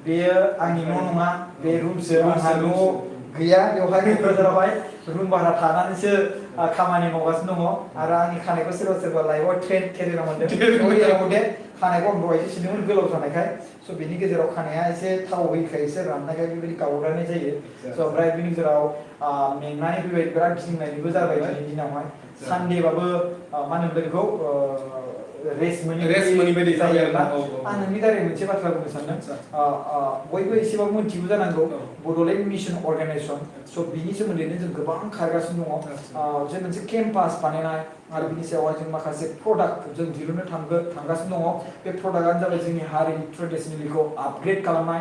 बेयो आंनि न' नङा बे रुमसो आंहा न' गैया बेवहाय क'क्राझारावहाय रुम भारा थानानैसो खामानि मावगासिनो दङ आरो आंनि खानायखौ सोरबा लाइभआव केरियाराव मोनदों दे खानायखौ आं दहायसो सिनदोंमोन गोलाव जानायखाय स' बेनि गेजेराव खानाया एसे थाव होयैखाय एसे राननायखाय बेबायदि गावलायनाय जायो स' ओमफ्राय बेनि गेजेराव मेंनानै फैबाय बिराद गिदिंनायनिबो जाबाय दिनैनि दिनावहाय सानडेबाबो मा होनो बेखौ रेस्ट मोनि बायदि जायो आरोना आं नोंनि दारै मोनसे बाथ्रा बुंनो सानदों बयबो एसेबाबो मिथिगौ जानांगौ बड'लेण्ड मिशन अर्गानाइजेसन स' बिनि सोमोन्दैनो जों गोबां खारगासिनो दङ जे मोनसे केम्पास बानायनाय आरो बिनि सायावहाय जों माखासे प्रडाक्ट जों दिहुननो थांगासिनो दङ बे प्रडाक्टआनो जाबाय जोंनि हारिनि ट्रेडिसनेलखौ आपग्रेड खालामनाय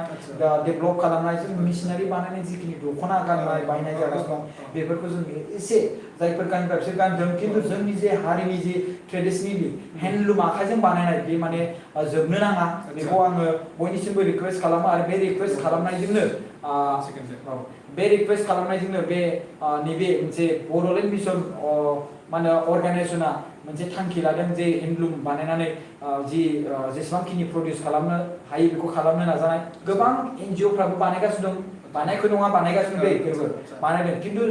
डेभेलप खालामनाय जों मेसिनारि बानायनाय जिखिनि दख'ना गाननाय बायनाय जागासिनो दं बेफोरखौ जों एसे जायफोर गानग्रा बिसोर गानदों खिन्थु जोंनि जे हारिनि जे ट्रेडिसनेलि हेन्दलुम आखाइजों बानायनाय बे माने जोबनो नाङा बेखौ आङो बयनिसिमबो रिक्वेस्ट खालामो आरो बे रिक्वेस्ट खालामनायजोंनो बे रिक्वेस्ट खालामनायजोंनो बे नैबे मोनसे बड'लेण्ड मिशन मा होनो अर्गानाइजेसना मोनसे थांखि लादों जे हेन्दलुम बानायनानै जेसेबांखिनि प्रडिउस खालामनो हायो बेखौ खालामनो नाजानाय गोबां NGO फ्राबो बानायगासिनो दं बानायखौ नङा बानायगासिनो दं बेफोरबो बानायदों खिन्थु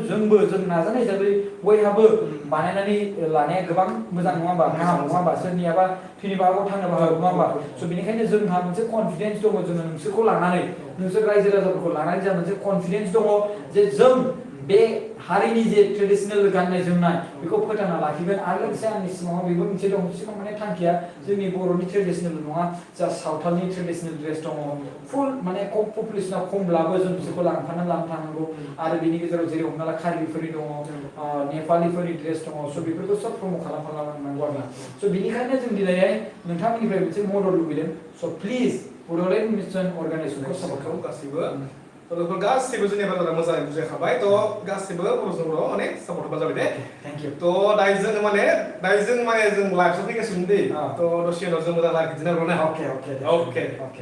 जों नाजानाय हिसाबै बयहाबो बानायनानै लानाया गोबां मोजां नङा होमबा गाहाम नङा होमबा सोरनियाबा थैनोबो हागौ थांनोबो हागौ नङा होमबा स' बेनिखायनो जोंहा मोनसे कनफिडेन्स दङ जोङो नोंसोरखौ लानानै नोंसोर रायजो राजाफोरखौ लानानै जोंहा मोनसे कनफिडेन्स दङ जे जों बे हारिनि जे ट्रेडिसनेल गाननाय जोमनाय बेखौ फोथांना लाखिगोन आरो लोगोसे आंनि सिगाङाव बेबो मोनसे दं सिगां माने थांखिया जोंनि बर'नि ट्रेडिसनेल नङा जा सावथालनि ट्रेडिसनेल ड्रेस दङ फुल माने पपुलेसना खमब्लाबो जों बिसोरखौ लांनो थांनांगौ आरो बेनि गेजेराव जेरै हमना ला कार्बिफोरनि दङ नेपालिफोरनि ड्रेस दङ स' बेफोरखौ सब प्रम'ट खालामलांनांगौ आरोना स' बेनिखायनो जों दिनैहाय नोंथांमोननिफ्राय मोनसे मदद लुबैदों स' प्लिज बड'लेण्ड मिशन अर्गानाइजेसनखौ सापर्ट खालाम गासिबो गासिबो जोंनि बाजारा मोजाङै बुजायखाबाय थ' गासिबो बर'जों बर' माने सापर्ट होबा जाबाय दे थेंक इउ थ' दायो जों माने जों लाइभआव फैगासिनो दे थ' दसे उनाव जों मोजां लाइभ बिदिनो आरोना अके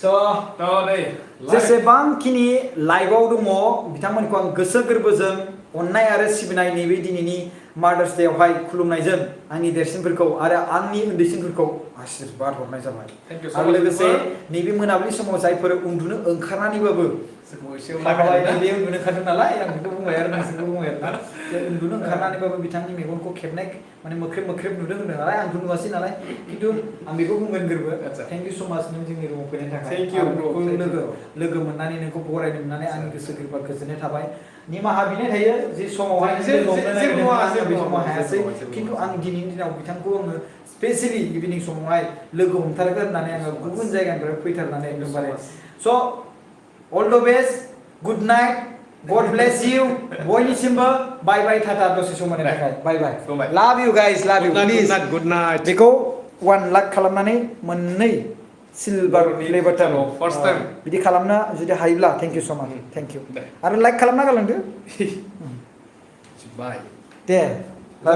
स' जेसेबांखिनि लाइभआव दङ बिथांमोनखौ आं गोसो गोरबोजों अननाय आरो सिबिनाय नैबे दिनैनि मादार्स डेआवहाय खुलुमनायजों आंनि देरसिनफोरखौ आरो आंनि उन्दैसिनफोरखौ आशीर्बाद हरनाय जाबाय आरो लोगोसे नैबे मोनाबिलि समाव जायफोर उन्दुनो ओंखारनानैबाबो नैबे उन्दुनो ओंखारदों नालाय आं बेखौ बुंबाय आरो नोंसोरखौ बुंबाय आरोना जे उन्दुनो ओंखारनानैबाबो बिथांनि मेगनखौ खेबनाय माने मोख्रेब नुदों होनदों नालाय आंथ' नुवासै नालाय खिन्थु आं बेखौ बुंगोन गोरबो थेंक इउ स' माच नों जोंनि रुमाव फैनायनि थाखाय थेंक इउ लोगो मोननानै नोंखौ बरायनो मोननानै आंनि गोसो गोरबोआ गोजोननाय थाबाय निमाहा बिनाय थायो जे समावहाय बे समाव हायासै खिन्थु आं दिनैनि दिनाव बिथांखौ आङो स्पेसियेलि इभिनिं समावहाय लोगो हमथारगोन होननानै आङो गुबुन जायगानिफ्राय फैथारनानै एकदमबारे so' all the best good night God bless you बयनिसिमबो बाय बाय टाटा दसे समनि थाखाय bye bye love you guys love you please good night बेखौ 1 लाख खालामनानै मोननै silver play button first time बिदि खालामना जुदि हायोब्ला थेंक इउ स' माच थेंक इउ आरो लाइक खालामना गालांदो बाय दे